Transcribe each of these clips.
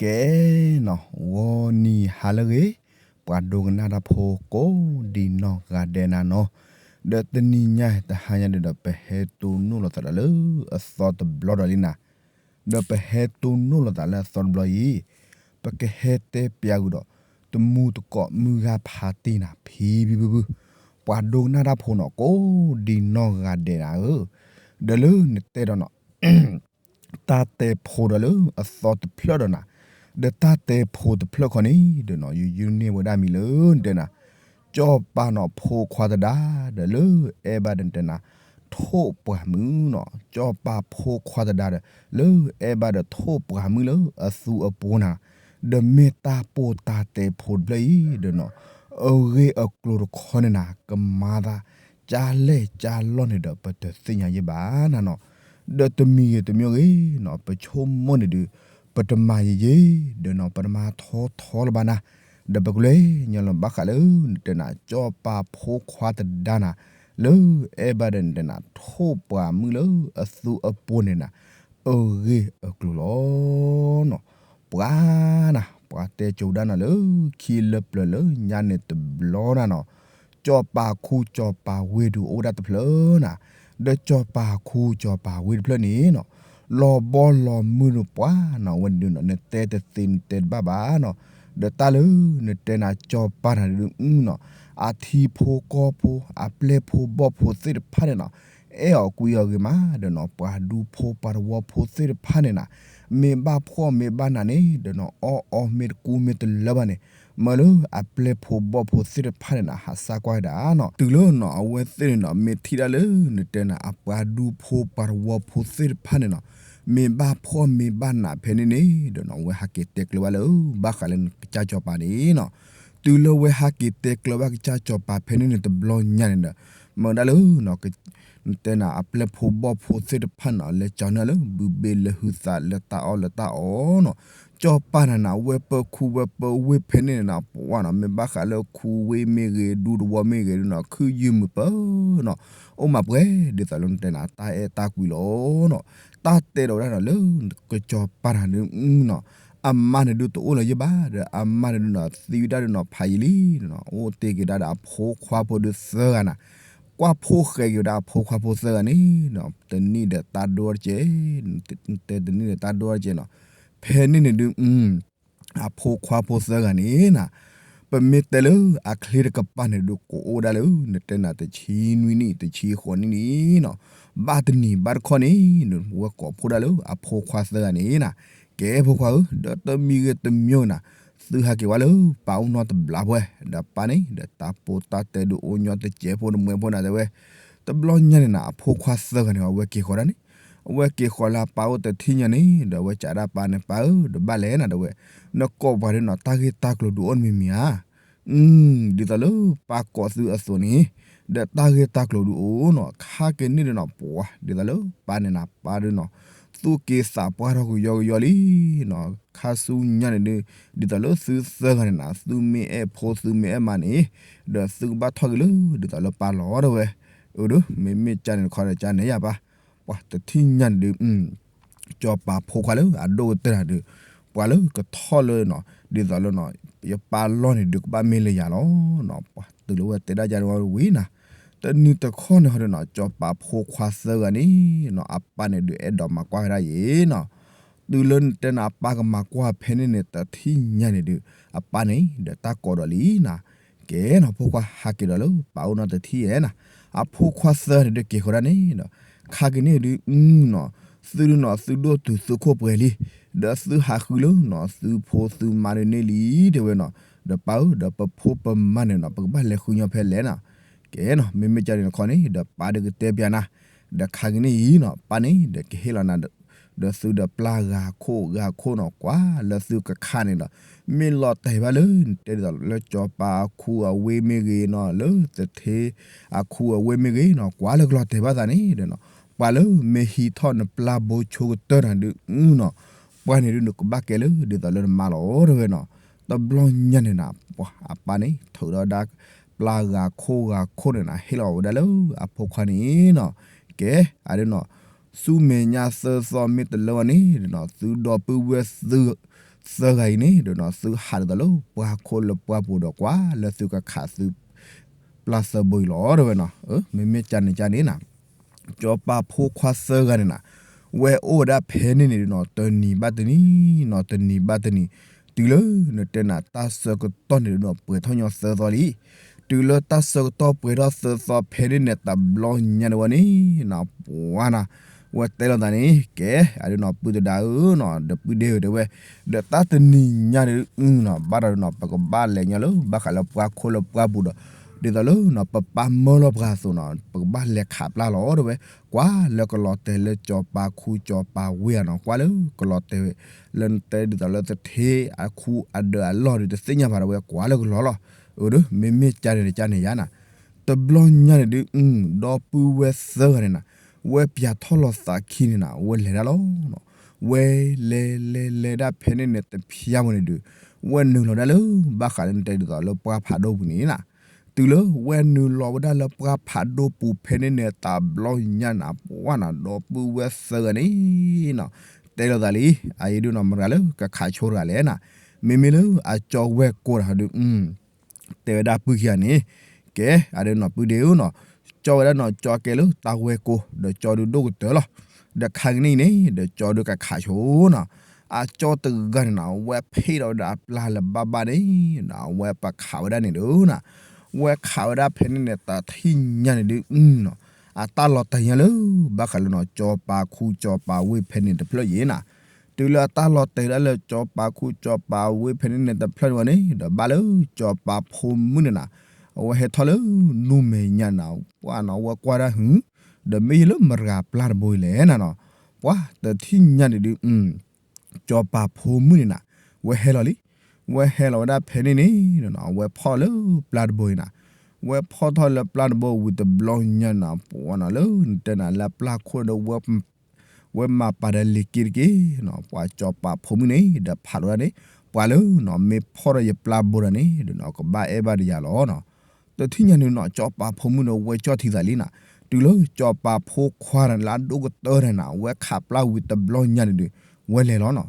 ကဲနီၤ ဂီၤနံၤဟါလၢအဂ့ၤ, ပှၤဒိကနၣ်တၢ်ဖိကိးဒံနီၢ်ဂၤဒဲးနၤနီၤ, ဒီးတနံၤညါတဟါညါဒုးဒီး ပဟဲတိၢ်နီၣ်လိာ်သးဒီးလၢအသီတဘျီဒီးလံနၤ, ဒီးပဟဲတိၢ်နီၣ်လိာ်သးလၢအသီတဘျီအံၤ, ပကဟဲတဲပျးဃုာ်ဒီး တမူတကိးမုၢ်ဂၤဖးတ့ၢ်နၤဖံဖံဖုဖု, ပှၤဒိကနၣ်တၢ်ဖိနီၤ ကိးဒံနီၢ်ဂၤဒဲးနၤဧၢ, ဒီးလၢနတဲဒီးနီၤ တၢ်တဲဖိဒီးလၢအသီတဖျၢၣ်ဒီးနၤ, ဒီးတၢ်တဲဖိတဖျၢၣ်ခီန့ၣ်ဒီးနီၤ ယယုၢ်န့ၢ်ဝဲဒၣ်မံၤလၢနတဲနၤ, ကၠီၣ်ပၤနီၤဖိခွါသဒါ ဒီးလၢအဲၣ်ဘၣ်ဒီးနတဲနၤ ထိၣ်ပှၤမုၣ်နီၤ, ကၠီၣ်ပၤဖိခွါသဒါဒီး လၢအဲၣ်ဘၣ်ဒီးထိၣ်ပှၤမုၣ်လၢအသူအပူၤနၤ, ဒီးမ့ၢ်တၢ်ပိၢ်တၢ်တဲဖိတဖျၢၣ်အံၤဒီးနီၤ အဂ့ၢ်အကျိၤတခီန့ၣ်နၤ ကမၤသး ကၢ်လဲၢ်ကၢ်လီၢ်န့ၣ်ဒီး ပတသ့ၣ်ညါယဲဘၣ်နၤနီၤ, ဒီးတမံၤဂ့ၤတမံၤဂ့ၤနီၤ ပဆိကမိၣ်န့ၣ်ဒုး ပတမၤယံာ်ယံာ် ဒီးနီၤ ပတမၤထီထီလၢၤဘၣ်နၤ, ဒီးပကလဲၤညီလီၤဘၣ်ဃးလၢနတဲနၤ ကၠီၣ်ပၤဖိခွါသဒါနၤ, လၢအဲၣ်ဘၣ်ဒီးနတဲနၤ ထိၣ်ပှၤမုၣ်လၢအသူအပူၤန့ၣ်နၤ, အဂ့ၢ်အကျိၤလီၤနီၤ, ပှၤနၤ ပှၤတဲကိးဒၣ်နၤလၢ ခံလၢပျၢၤလၢညါန့ၣ်တဘျီနၤနီၤ, ကၠီၣ်ပၤခူကၠီၣ်ပၤဝ့ၢ်ဒုးအိၣ်ဒၣ်တဖျၢၣ်နၤ, ဒီးကၠီၣ်ပၤခူကၠီၣ်ပၤဝ့ၢ်တဖျၢၣ်န့ၣ်နီၤ လီၤဘီလီၤမုၢ်ဒီးပှၤနီၤ အဝဲန့ၣ်ဒုးနီၤ နတဲတသ့နတဲတဘၣ်ဘၣ်နီၤ, ဒီးတၢ်လၢနတဲနၤကၠီၣ်ပၤနၤဒုးနီၤ အထံဖိကီၢ်ဖိ အပျဲၢ်ဖိဘီၣ်ဖိသ့ၣ်တဖၣ်န့ၣ်နီၤ အဲၣ်အီၤကွံအီၤဂ့ၤမး ဒီးနီၤ ပှၤဒူဖိပှၤသဝီဖိသ့ၣ်တဖၣ်န့ၣ်နၤ မ့ၢ်ဘၣ်ဖှီၣ်မ့ၢ်ဘၣ်နးန့ၣ် ဒီးနီၤ အီၣ်အီမ့ၢ်တကူမ့ၢ်တလၢဘၣ်န့ၣ် မၢလၢအပျဲၢ်ဖိဘီၣ်ဖိသ့ၣ်တဖၣ်န့ၣ်နၤ ဟးစၢ်ကွၢ်ဝဲဒၣ်နီၤ တုၤလၢနီၤ အဝဲသ့ၣ်န့ၣ်နီၤ မ့ၢ်ထံၣ်ဒၣ်လၢနတဲနၤ အပှၤဒူဖိပှၤသဝီဖိသ့ၣ်တဖၣ်န့ၣ်နီၤ မ့ၢ်ဘၣ်ဖှီၣ်မ့ၢ်ဘၣ်နးဖဲန့ၣ်န့ၣ် ဒီးနီၤ အဝဲဟးက့ၤတဲကျၢၤဘၣ်လၢ ဘၣ်ဃးလၢကစၢ်ကၠီၣ်ပၤန့ၣ်နီၤ တုၤလၢဝဲဟးက့ၤတဲကျၢၤဘၣ်ကစၢ်ကၠီၣ်ပၤဖဲန့ၣ်န့ၣ် တဘျီညါန့ၣ်ဒီး မၢဒၣ်လၢ နတဲနၤ အပျဲၢ်ဖိဘီၣ်ဖိသ့ၣ်တဖၣ်န့ၣ်နီၤ လဲၤကၠီၤန့ၢ်လၢ ဘုဘ့ၣ်လဲၤဟုသးလၢတၢ်အီၣ်လၢတၢ်အီနီၤ ကၠီၣ်ပၤနၤနၤ ဝဲပၢၤခူဝဲပၢၤဝ့ၢ်ဖဲန့ၣ်န့ၣ်နၤ ပှၤနီၤ မ့ၢ်ဘၣ်ဃးလၢခူဝ့ၢ်မ့ၢ်ဂ့ၤ ဒူသဝီမ့ၢ်ဂ့ၤဒုးနီၤ ခုၣ်ယုၢ်မုာ်ပၢၤနီၤ အိၣ်မးပှဲၤ ဒ်သိးလၢနတဲနၤ တၢ်အဲၣ်တၢ်ကွံလီၤနီၤ တၢ်တဲဒီးဝဲဒၣ်နီၤ လၢကစၢ်ကၠီၣ်ပၤနၤဒုးနီၤ အမါန့ၣ်ဒုးတအိၣ်လၢၤယဲၢ်ဘၣ် ဒီးအမါန့ၣ်ဒုးနီၤ သံဝဲဒၣ်ဒုးနီၤ ဖးယံာ်လံနီၤ အိၣ်တ့ၢ်က့ၤဒၣ်ဒီးအဖိခွါဖိဒုးသၢဂၤနၤ ကွၢ်ဖိၣ်ဃဲက့ၤဝဲဒၣ်အဖိခွါဖိသၢဂၤန့ၣ်နီၤ တနံၣ်ဒီးတၢ်ဒိၣ်တကဲး တဲတနံၣ်ဒီးတၢ်ဒိၣ်တကဲးနီၤ ဖဲန့ၣ်န့ၣ်ဒုး အဖိခွါဖိသၢဂၤန့ၣ်နၤ ပမ့ၢ်တဲလၢအချ့တကပၤန့ၣ်ဒုး ကအိၣ်ဒၣ်လၢ နတဲနၤ တဆံနွံနံၣ် တဆံဃိးနံၣ်န့ၣ်နီၤ ဘၣ်တနံၤဘၣ်တခီန့ၣ် ဝဲကိးဖှိၣ်ဒၣ်လၢအဖိခွါသၢဂၤန့ၣ်နၤ ကဲဖိခွါဧၢ ဒီးတမံၤဂ့ၤတမံၤဂ့ၤနၤ သုဟးက့ၤဝဲလၢပၢ်အိၣ်နီတဘျီပှဲၤ ဒီးပၢ်န့ၣ် ဒီးတၢ်ပိာ်တၢ်တဲဒုးအိၣ်ညီတစဲးဖိတမှဲၤဖိနၤတဲဝဲ တဘျီညါန့ၣ်နၤ အဖိခွါသၢဂၤန့ၣ် အဝဲက့ၤဃီၤဒၣ်န့ၣ် အဝဲက့ၤဃီၤလၢအပၢ်အိၣ်တထံၣ်ညါန့ၣ် ဒီးအဝဲစံးဒၣ်ပၢ်န့ၣ် ပၢ်ဧၢ ဒီးဘၣ်လဲၣ်နၤတဲဝဲ နကိးပှၤဒုးနီၤ တၢ်ဂ့ၢ်တၢ်ကျိၤဒုးအိၣ်နမံၤမံၤဧါ ဒ်သိးလၢပၢ်ကိးသုအသိးန့ၣ် ဒီးတၢ်ဂ့ၢ်တၢ်ကျိၤဒုးအိၣ်နီၤ ခါက့ၤန့ၣ်ဒီးနီၤ ပှၤ ဒ်သိးလၢပၢ်န့ၣ်နၤ ပၢ်ဒုးနီၤ သူၣ်က့သးပှၢ်ထီၣ်ကယီကယီလံနီၤ ခါဆူညါန့ၣ်ဒုး ဒ်သိးလၢသုသၢဂၤန့ၣ်နၤ သုမ့ၢ်အဲၣ်ဖိသုမ့ၢ်အဲၣ်မါန့ၣ် ဒီးသုကဘၣ်ထီၣ်က့ၤလၢ ဒ်သိးလၢပၢ်လီၤတဲဝဲ အၢ ဒုး မ့မ့ၢ်ကၢန့ၣ်တခီဒီးကၢန့ၣ်ယၤပၢ် ပှၤတထံၣ်ညါန့ၣ်ဒုး ကၠီၤပၤဖိခွါလၢအဒိၣ်ကတၢၢ်တၢ်ဒုး ပှၤလၢကထီၣ်လၢနီၤ ဒ်သိးလၢနီၤ ယပၢ်လီၢ်န့ၣ်ဒုးကဘၣ်မ့ၢ်လၢယၤလီၤနီၤ ပှၤတုၤလၢဝဲတဲဒၣ်ယၤန့ၣ်ဝံၤနၤ တနံၤတခီန့ၣ်ဟီဒုးနီၤ ကၠီၤပၤဖိခွါသၢဂၤန့ၣ်နီၤ အပၢ်န့ၣ်ဒုးအဲၣ်ဒိးမၤကွၢ်ကဒါယံၤနီၤ တုၤလၢနတဲနၤအပၢ်ကမၤကွၢ်ဖဲန့ၣ်န့ၣ် တထံၣ်ညါန့ၣ်ဒုး အပၢ်န့ၣ်ဒီးတၢ်ကိးဒီးလံနၤ ကဲနီၤ ဖိခွါဟးက့ၤဒီးလၢပၢ်အိၣ်နီတထံၣ်ဧဲနၤ အဖိခွါသၢဂၤန့ၣ်ဒုးက့ၤဃီၤဒၣ်န့ၣ်ဒီး ခါက့ၤန့ၣ်ဒုး အုနီၤ သုဒုးနီၤ သုဒိၣ်တုာ်သုးခိၣ်ပှဲၤလံ ဒီးသုဟးဃုလၢနီၤ သုဖိသုမါဒုးန့ၢ်လံ တဲဝဲနီၤ ဒီးပၢ်ဧၢ ဒီးပဖိပမါန့ၣ်နီၤ ပကဘၣ်လဲၤဃုညီဖဲလဲၣ်နီၤ ကဲနီၤ မ့မ့ၢ်ကၢန့ၣ်တခီန့ၣ် ဒီးပၢ်ဒုးကတဲပျးနၤ ဒီးခါက့ၤန့ၣ်အံၤနီၤ ပၢ်န့ၣ်ဒီးကဟ့ၣ်လီၤနၤ ဒီးသုဒီးပျၢ်ဂၤခိၣ်ဂၤခိၣ်နီၤ ကွၢ်လၢသုကခးန့ၣ်ဒီး မ့ၢ်လီၤတဲာ်ဘၣ်လၢ တဲဒ်သိးလၢကၠီၤပၤအခူအဝ့ၢ်မ့ၢ်ဂ့ၤနီၤ လၢသထ့အခူအဝ့ၢ်မ့ၢ်ဂ့ၤနီၤ ကွၢ်လၢကလီၤတဲာ်ဘၣ်သးန့ၣ်ဒီးနီၤ ပှၤလၢမ့ၢ်ဟံးထီၣ်နပျၢ်ဘိဆိကတၢၢ်နၤဒုးနီၤ ပှၤန့ၣ်ဒုးနကဘၣ်ကဲလၢ ဒ်သိးလၢနမါလီၤတဲဝဲနီၤ တဘျီညါန့ၣ်နၤ ပှၤအပၢ်န့ၣ် ထုးဒီးဒၣ် ပျၢ်ဂၤခိၣ်ဂၤခိၣ်န့ၣ်နၤ ဟ့ၣ်လီၤဝဲဒၣ်လၢအဖိခွါန့ၣ်နီၤ ကဲ အဒုးနီၤ ဆူမဲာ်ညါသၢသီမ့ၢ်တလၢဝဲန့ၣ်ဒီးနီၤ သုဒီပုၢ်ဝဲၢ်သု သၢဂၤအံၤန့ၣ်ဒီးနီၤ သုဟးဒ်သိးလၢပှၢ်ခိၣ်လၢပှၢ်ပူၤဒီးကွၢ်လၢသုကခးသု ပျၢ်သၢဘိအံၤလီၤ တဲဝဲနီၤ. မ့မ့ၢ်ကန့ၣ်ကန့ၣ်နီၤ စီၤပၤဖိခွါသၢဂၤန့ၣ်နီၤ ဝဲအိၣ်ဝဲဒၣ်ဖဲန့ၣ်န့ၣ်ဒီးနီၤ တနံၤဘၣ်တနံၤနီၤ တနံၤဘၣ်တနံၤ တုၤလၢနတဲနၤတၢ်ဆၢကတီၢ်န့ၣ်ဒီးနီၤ ပှဲၤထီၣ်ညီသၢသီလံ. တုၤလၢတၢ်ဆၢကတီၢ်ပှဲၤထီၣ်သၢသီဖဲန့ၣ်န့ၣ် တဘျီညါန့ၣ်ဝဲန့ၣ်နီၤ ပှၤနီၤ ဝဲတဲလိာ်သးန့ၣ် ကဲ အဒုးနီၤ ပုၢ်သဒါဧၢနီၤ ဒီးပုၢ်ဒ့ဧၢ တဲဝဲ ဒီးတၢ်တနံၤညါန့ၣ်ဒုးနီၤ ဘၣ်ဒီးနီၤ ပကဘၣ်လဲၤညီလၢ ဘၣ်ဃးလၢပှၢ်ခိၣ်လၢပှၢ်ပူၤဒီး ဒ်သိးလၢနီၤ ပပၢ်မၢလီၤပှၤအသိးနီၤ ပကဘၣ်လဲၤခးပျၢ်လီၤ တဲဝဲ. ကွၢ်လၢကလီၤတဲာ်လၢစီၤပၤခူစီၤပၤဝ့ၢ်ဧါနီၤ ကွၢ်လၢကလီၤတဲာ်ဝဲ လၢနတဲဒ်သိးလၢသထ့အခူအဒၢးအလီၢ်ဒီး တသ့ၣ်ညါဘၣ် တဲဝဲ ကွၢ်လၢကလီၤလီၤ. အၢ မ့မ့ၢ်ကန့ၣ်ကန့ၣ်ယါနီၤ တဘျီညါန့ၣ်ဒုး ဒီပုၢ်ဝဲၢ်သၢဂၤန့ၣ်နီၤ ဝဲပၠးထီၣ်လီၤသးခံန့ၣ်နီၤ ဝဲလဲၤဒၣ်လီၤ. ဝဲလဲၤလဲၤလဲၤဒၣ်ဖဲန့ၣ်န့ၣ် တဖျါဝဲန့ၣ်ဒီး ဝဲနုာ်လီၤဒၣ်လၢ ဘၣ်ဃးလၢနတဲဒ်သိးလၢပှၢ်ဖးဒိၣ်ပူၤန့ၣ်နီၤ. တုၤလၢဝဲနုာ်လီၤဝဲဒၣ်လၢပှၢ်ဖးဒိၣ်ပူၤဖဲန့ၣ်န့ၣ် တဘျီညါန့ၣ် ပှၤနီၤ ဒီပုၢ်ဝဲၢ်သၢဂၤန့ၣ်နီၤ တဲလိာ်သးလံ အအံၤဒုးနီၤ မတၤတဂၤလၢကခးဆိတဂၤလဲၣ်နီၤ. မ့မ့ၢ်လၢအကၠီဝဲၢ်ကိာ်တဂၤဒုး တဲဝဲဒၣ်ပုၢ်ခံဂၤန့ၣ် ကဲ အဒုးနီၤ ပုၢ်ဒ့ဧၢနီၤ ကၠီဝဲဒၣ်နီၤ ကၠီကဲလၢတၢ်ဝဲၢ်ကိာ် ဒီးကၠီဒုးဒိၣ်ကတၢၢ်လီၤ. ဒီးခါကနံၣ်အံၤန့ၣ် ဒီးကၠီဒုးကခးဆိနီၤ. အကၠီတဂၤန့ၣ်နီၤ ဝဲဖ့ၣ်ထီၣ်ဝဲဒၣ်အပျၢ်လၢဘၣ်ဘၣ်န့ၣ်နီၤ အဝဲပခးဝဲဒၣ်န့ၣ်ဒုးနီၤ ဝဲခးဝဲဒၣ်ဖဲန့ၣ်န့ၣ် တထံၣ်ညါန့ၣ်ဒုးနီၤ အတၢ်လီၤတဲာ်ညါလၢ ဘၣ်ဃးလၢနီၤ စီၤပၤခူစီၤပၤဝ့ၢ်ဖဲန့ၣ်တဖျၢၣ်အံၤနီၤ. တုၤလၢအတၢ်လီၤတဲာ်ဒၣ်လၢစီၤပၤခူစီၤပၤဝ့ၢ်ဖဲန့ၣ်န့ၣ်တဖျၢၣ်န့ၣ်ဝဲန့ၣ် ဒီးဘၣ်လၢစီၤပၤဖိမုၣ်န့ၣ်နီၤ အဝဲဟဲထီၣ်လၢနူမဲာ်ညါနီၤ ပှၤနီၤ ဝဲကွၢ်ဒၣ်ဟု ဒီးမ့ၢ်ယလၢမတၤတဂၤပျၢ်တဘိအံၤလဲၣ်နီၤနီၤ. ပှၤတထံၣ်ညါန့ၣ်ဒုး စီၤပၤဖိမုၣ်န့ၣ်နီၤ ဝဲဟဲလီၤလံ. ဝဲဟဲလီၤဝဲဒၣ်ဖဲန့ၣ်န့ၣ်နီၤ အဝဲဖီၣ်လၢပျၢ်တဘိအံၤနီၤ. ဝဲဖီၣ်ထီၣ်လၢပျၢ်တဘိဝံၤတဘျီညါနီၤ ပှၤနီၤလၢနတဲနၤလၢပျၢ်ခိၣ်ဒီး ဝဲမၤပာ်ဒီးလံၤက့တက့ၢ်နီၤ ပှၤစီၤပၤဖိမုၣ်န့ၣ် ဒီးဖးလီၤဝဲဒၣ်န့ၣ် ပှၤလၢနီၤ မ့ၢ်ဖီၣ်ထီၣ်ယပျၢ်ဘိဒီးန့ၣ် ဒီးနီၤ ကဘၣ်အဲၣ်ဘၣ်ဒီးယၤလီၤနီၤ. တထံၣ်ညါန့ၣ်နီၤ စီၤပၤဖိမုၣ်ဒီးဝဲကၠီၣ်ထံသးလံနီၤ. တုၤလၢစီၤပၤဖိခွါန့ၣ်လၢအဒိၣ်ကတၢၢ်န့ၣ်နီၤ ဝဲခးပျၢ်ဝံၤတဘျီညါန့ၣ်ဒီး ဝဲလဲၤလီၤနီၤ.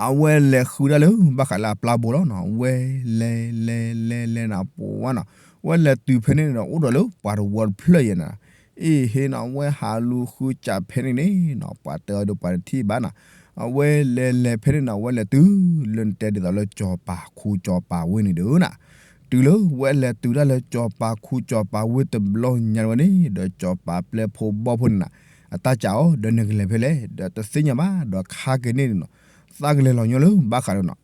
အဝဲလဲၤဃုဒၣ်လၢ ဘၣ်ဃးလၢအပျၢ်ဘိလီၤနီၤ. ဝဲလဲၤလဲၤလဲၤလဲၤနီၤ ပှၤနီၤ ဝဲလဲၤတုၤဖဲန့ၣ်န့ၣ်ဒီး အိၣ်ဒီးလၢပှၤတဝီတဖျၢၣ်ယဲနီၤ. အ့ဟ့နီၤ ဝဲဟးလူၤဃုစးဖဲန့ၣ်န့ၣ်နီၤ ပှၤတဲအီၤဒီးပှၤတထံၣ်ဘၣ်နီၤ. အဝဲလဲၤလဲၤဖဲန့ၣ်နီၤ ဝဲလဲၤတုၤလၢနတဲဒ်သိးလၢစီၤပၤခူစီၤပၤဝ့ၢ်န့ၣ်ဒီးနီၤ တုၤလၢဝဲလဲၤတုၤဒၣ်လၢစီၤပၤခူစီၤပၤဝ့ၢ်တဘျီညါဝဲန့ၣ် ဒီးစီၤပၤပျဲၢ်ဖိဘီၣ်ဖိန့ၣ်နီၤ အတၢ်စးအီၤ ဒီးနကလဲၤဖဲလဲၣ် ဒီးတသ့ၣ်ညါဘၣ် ဒီးခါက့ၤန့ၣ်နီၤ သးကလဲၤလီၤညီလၢ ဘၣ်ဃးဒီးနီၤ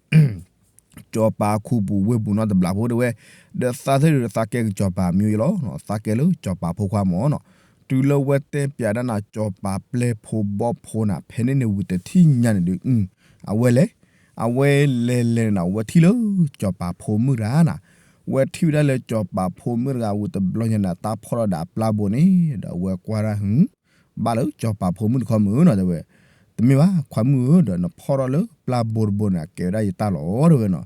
စီၤပၤခူပူၤဝ့ၢ်ပူၤနီတဘျီဖိတဲဝဲ, ဒီးသးသ့ၣ်ဒီးသးကဲကစီၤပၤမံၤယလီၤ, သးကဲလၢစီၤပၤဖိခွါမၢ်နီၤ. တုၤလၢဝဲတဲပၠးဒၣ်နၤ စီၤပၤပျဲၢ်ဖိဘီၣ်ဖိနၤ ဖဲန့ၣ်န့ၣ်ဝံၤတထံၣ်ညါန့ၣ်ဒီး အဝဲလဲၤ, အဝဲလဲၤလဲၤန့ၣ်နီၤ ဝဲထံၣ်လၢစီၤပၤဖိမုၣ်တဂၤနၤ, ဝဲထံၣ်ဝဲဒၣ်လၢစီၤပၤဖိမုၣ်တဂၤဝံၤတဘျီညါန့ၣ် တၢ်ဖီၣ်ထီၣ်ဒီးအပျၢ်ဘိန့ၣ် ဒီးအဝဲကွၢ်ဒၣ် ဘၣ်လၢစီၤပၤဖိမုၣ်တခီမုၢ်နီၤ တဲဝဲ, တမ့ၢ်ဘၣ် ခွါမုၣ်ဧၢ ဒီးနဖီၣ်ထီၣ်လၢပျၢ်ဘိတဘိန့ၣ် အကဲဝဲဒၣ်ယတၢ်လီၤ တဲဝဲနီၤ.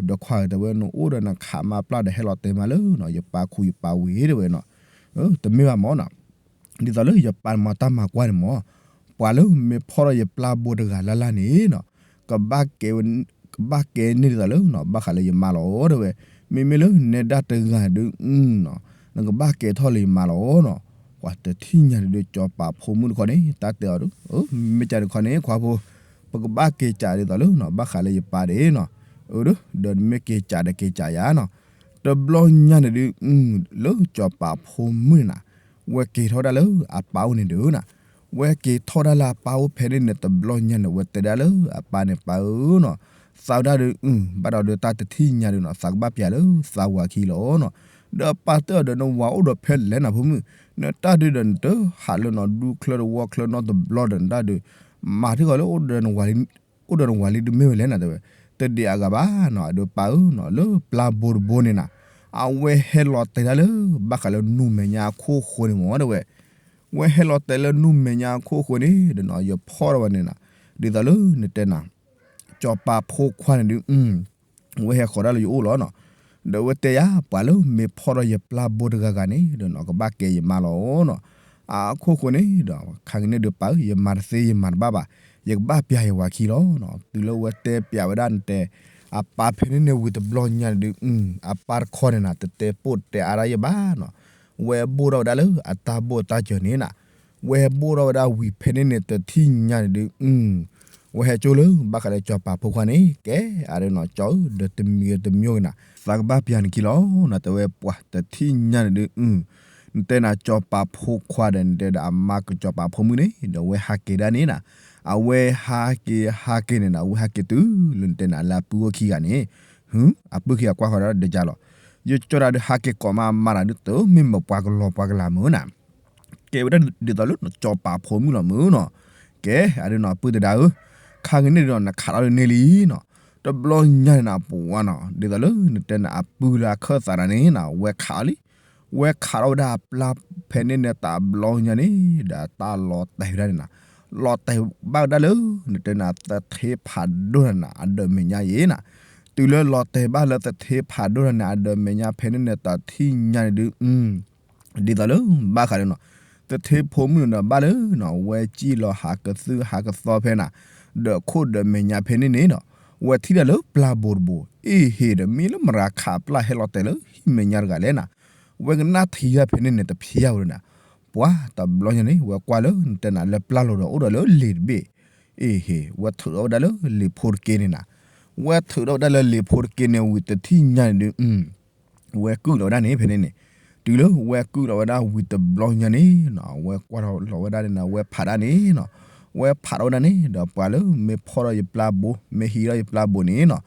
ဒီးခွါဧၢ တဲဝဲ နအိၣ်ဒီးနခးမါပျၢ်ဒီးဟဲလီၤတဲာ်မးလၢ ယပၢ်ခူယပၢ်ဝ့ၢ် တဲဝဲနီၤ. တမ့ၢ်ဘၣ်မၢ်နီၤ, ဒ်သိးလၢယပၢ်မၤတၢ်မၤကွၢ်န့ၣ်မၢ်, ပှၤလၢမ့ၢ်ဖီၣ်ထီၣ်ယပျၢ်ဘိတဂၤလၢ်လၢ်န့ၣ်နီၤ ကဘၣ်ကဲန့ၢ်ဒ်သိးလၢ ဘၣ်ဃးလၢယမါလီၤ တဲဝဲ. မ့မ့ၢ်လၢနဲဒၣ်တဂၤဒုး နကဘၣ်ကဲထီၣ်လၢယမါလီၤနီၤ. ပှၤတထံၣ်ညါဒုး စီၤပၤဖိမုၣ်တခီန့ၣ် တၢ်တဲအီၤဒီး မ့ၢ်ကန့ၣ်တခီန့ၣ် ခွါဖိ ပကဘၣ်က့ၤစးဒ်သိးလၢ ဘၣ်ဃးလၢယပၢ်ဒၣ်နီၤ. ဒီးမ့ၢ်က့ၤစးဒီးက့ၤစးယၤနီၤ. တဘျီညါန့ၣ်ဒုး လၢစီၤပၤဖိမုၣ်န့ၣ်နၤ ဝဲက့ၤထီၣ်ဒၣ်လၢအပၢ်အိၣ်န့ၣ်ဒုးနၤ, ဝဲက့ၤထီၣ်ဒၣ်လၢအပၢ်အိၣ်ဖဲန့ၣ်န့ၣ် တဘျီညါန့ၣ် ဝဲတဲဒၣ်လၢအပၢ်န့ၣ် ပၢ်ဧၢနီၤ, သးဝဲဒၣ်ဒီး ဘၣ်ဒီးဒီးတၢ်တထံၣ်ညါဒုးနီၤ သးကဘၣ်ပျၢ်လၢသးဝၤခံလီၤနီၤ. ဒီးပၢ်တဲအီၤဒီး နဝၤအိၣ်ဒီးဖဲလဲၣ်နၤဖိမုၣ်, နတၢ်ဒုးဒီးနတဟးလၢနီၤ ဒူချၢတဝီချၢနီတဘျီဒီးနတၢ်ဒုး မၤထံၣ်ဃီလၢ အိၣ်ဒီးနဝၤလံတမ့ၢ်ဝဲလဲၣ်နၤ တဲဝဲ. တဒံးအဂၤဘၣ်နီၤ အဒုးပၢ်ဧၢနီၤ လၢပျၢ်ဘိတဘိန့ၣ်နၤ အဝဲဟဲလီၤတဲာ်ဒၣ်လၢ ဘၣ်ဃးလၢနူမဲာ်ညါအခိၣ်ဃိန့ၣ်မၢ် တဲဝဲ. ဝဲဟဲလီၤတဲာ်လၢနူမဲာ်ညါအခိၣ်ဃိန့ၣ်ဒီးနီၤ ယဖီၣ်ထီၣ်ဝဲန့ၣ်နၤ ဒ်သိးလၢနတဲနၤ စီၤပၤဖိခွါန့ၣ်ဒုး ဝဲဟဲဃီၤဒၣ်လၢယအိၣ်လီၤနီၤ. ဒီးဝဲတဲယၤ ပှၤလၢမ့ၢ်ဖီၣ်ထီၣ်ယပျၢ်ဘိတဂၤဂၤန့ၣ်ဒီးနီၤ ကဘၣ်ကဲယမါလီၤနီၤ. အခိၣ်ဃိန့ၣ်ဒီး ခါက့ၤန့ၣ်ဒီးပၢ်ဧၢ ယမၤတသ့ယမၤတဘၣ်ဘၣ်. ယကဘၣ်ပျၢ်ယဝၤခံလီၤ. တုၤလၢဝဲတဲပျၢ်ဝဲဒၣ်နတဲ အပၢ်ဖဲန့ၣ်န့ၣ်ဝံၤတဘျီညါန့ၣ်ဒုး အပၢ်တခီန့ၣ်နၤ တတဲပိၢ်တဲအါဒၣ်ယဘၣ်နီၤ. ဝဲဘိၣ်ထီၣ်ဝဲဒၣ်လၢအတၢ်ဘိၣ်တၢ်စၢၤန့ၣ်နၤ, ဝဲဘိၣ်ထီၣ်ဝဲဒၣ်ဝံၤဖဲန့ၣ်န့ၣ် တထံၣ်ညါန့ၣ်ဒုး ဝဲဟဲကၠိလၢဘၣ်ဃးလၢစီၤပၤဖိခွါန့ၣ် ကဲအါဒၣ်နီၤ ကၠီဧၢ ဒီးတမံၤဂ့ၤတမံၤဂ့ၤနၤ သးကဘၣ်ပျၢ်နခံလီၤနီၤ. တဲဝဲပှၤတထံၣ်ညါန့ၣ်ဒုး နတဲနၤစီၤပၤဖိခွါဒီး နတဲဒီးအမါကစီၤပၤဖိမုၣ်န့ၣ် ဒီးဝဲဟးက့ၤဒၣ်န့ၣ်နၤ, အဝဲဟးက့ၤဟးက့ၤန့ၣ်နၤ အဝဲဟးက့ၤတုၤလၢနတဲနၤလၢအပုၢ်အိၣ်ခံဂၤန့ၣ်, အပုၢ်ခံဂၤကွၢ်ဃီၤဒီးဒ်ကၢ်လီၤ. ယကၠီတၢ်ဒုးဟးက့ၤကိးမးအမါတၢ်ဒုး တမ့ၢ်မပှၤကလီၤပှၤကလၤမုၢ်နၤ ကဲဝဲဒၣ်ဒ်သိးလၢစီၤပၤဖိမုၣ်လီၤမုၢ်နီၤ. ကဲအါဒၣ်နီၤ ပုၢ်သဒါဧၢ, ခါကန့ၣ်ဒုးနီၤ နခးထီၣ်လၢန့ၣ်လံနီၤ. တဘျီညါန့ၣ်နၤ ပှၤနီၤ ဒ်သိးလၢနတဲနၤအပုၢ်လၢအခၢၣ်သးတၢ်န့ၣ်နၤ ဝဲခးအီၤလံ. ဝဲခးထီၣ်ဝဲဒၣ်အပျၢ်ဖဲန့ၣ်န့ၣ် တဘျီညါန့ၣ် ဒီးတၢ်လီၤတဲာ်ဝဲဒၣ်န့ၣ်နၤ, လီၤတဲာ်ဘၣ်ဝဲဒၣ်လၢ နတဲနၤသထ့ဖးဒိၣ်တၢ်န့ၣ်နၤ အဒၢးမဲာ်ညါအံၤနၤ. တုၤလၢလီၤတဲာ်ဘၣ်လၢသထ့ဖးဒိၣ်တၢ်န့ၣ် အဒၢးမဲာ်ညါဖဲန့ၣ်န့ၣ် တထံၣ်ညါန့ၣ်ဒုး ဒ်သိးလၢဘၣ်ဃးလၢနီၤ သထ့ဖိမုၣ်န့ၣ်ဒီးဘၣ်လၢနီၤ ဝဲစံၣ်လီၤဟးကသုၣ်ဟးကသီဖဲနၤ ဒီးခိၣ်ဒၢးမဲာ်ညါဖဲန့ၣ်န့ၣ်နီၤ, ဝဲထံၣ်ဒၣ်လၢပျၢ်ဘိတဘိ, အ့ဟ့ၣ်ဒီးမ့ၢ်လၢမတၤခးပျၢ်ဟဲလီၤတဲာ်လၢဟံၣ်မဲာ်ညါတဂၤလဲၣ်နၤ, ဝဲကနၣ်ထံၣ်ဒၣ်ဖဲန့ၣ်န့ၣ် တဖျါဝဲဒၣ်နၤ, ပှၤတဘျီညါန့ၣ် ဝဲကွၢ်လၢနတဲနၤလၢပျၢ်လိၤဒီးအိၣ်ဒီးလၢလံာ်တဘ့ၣ်, အ့ဟ့ၣ် ဝဲထုးထီၣ်ဝဲဒၣ်လၢလံာ်ဖိတက့န့ၣ်နၤ, ဝဲထုးထီၣ်ဝဲဒၣ်လၢလံာ်ဖိတက့န့ၣ်ဝံၤတထံၣ်ညါန့ၣ်ဒုး ဝဲကုၢ်လီၤဝဲဒၣ်န့ၣ်ဖဲန့ၣ်န့ၣ်, တုၤလၢဝဲကုၢ်လီၤဝဲဒၣ်ဝံၤတဘျီညါန့ၣ်နီၤ ဝဲကွၢ်ထီၣ်လီၤဝဲဒၣ်န့ၣ်နီၤ ဝဲဖးဒၣ်န့ၣ်နီၤ, ဝဲဖးထီၣ်ဝဲဒၣ်န့ၣ် ဒီးပှၤလၢမ့ၢ်ဖီၣ်ထီၣ်ယပျၢ်ဘိ မ့ၢ်ဟံးထီၣ်ယပျၢ်ဘိန့ၣ်နီၤ,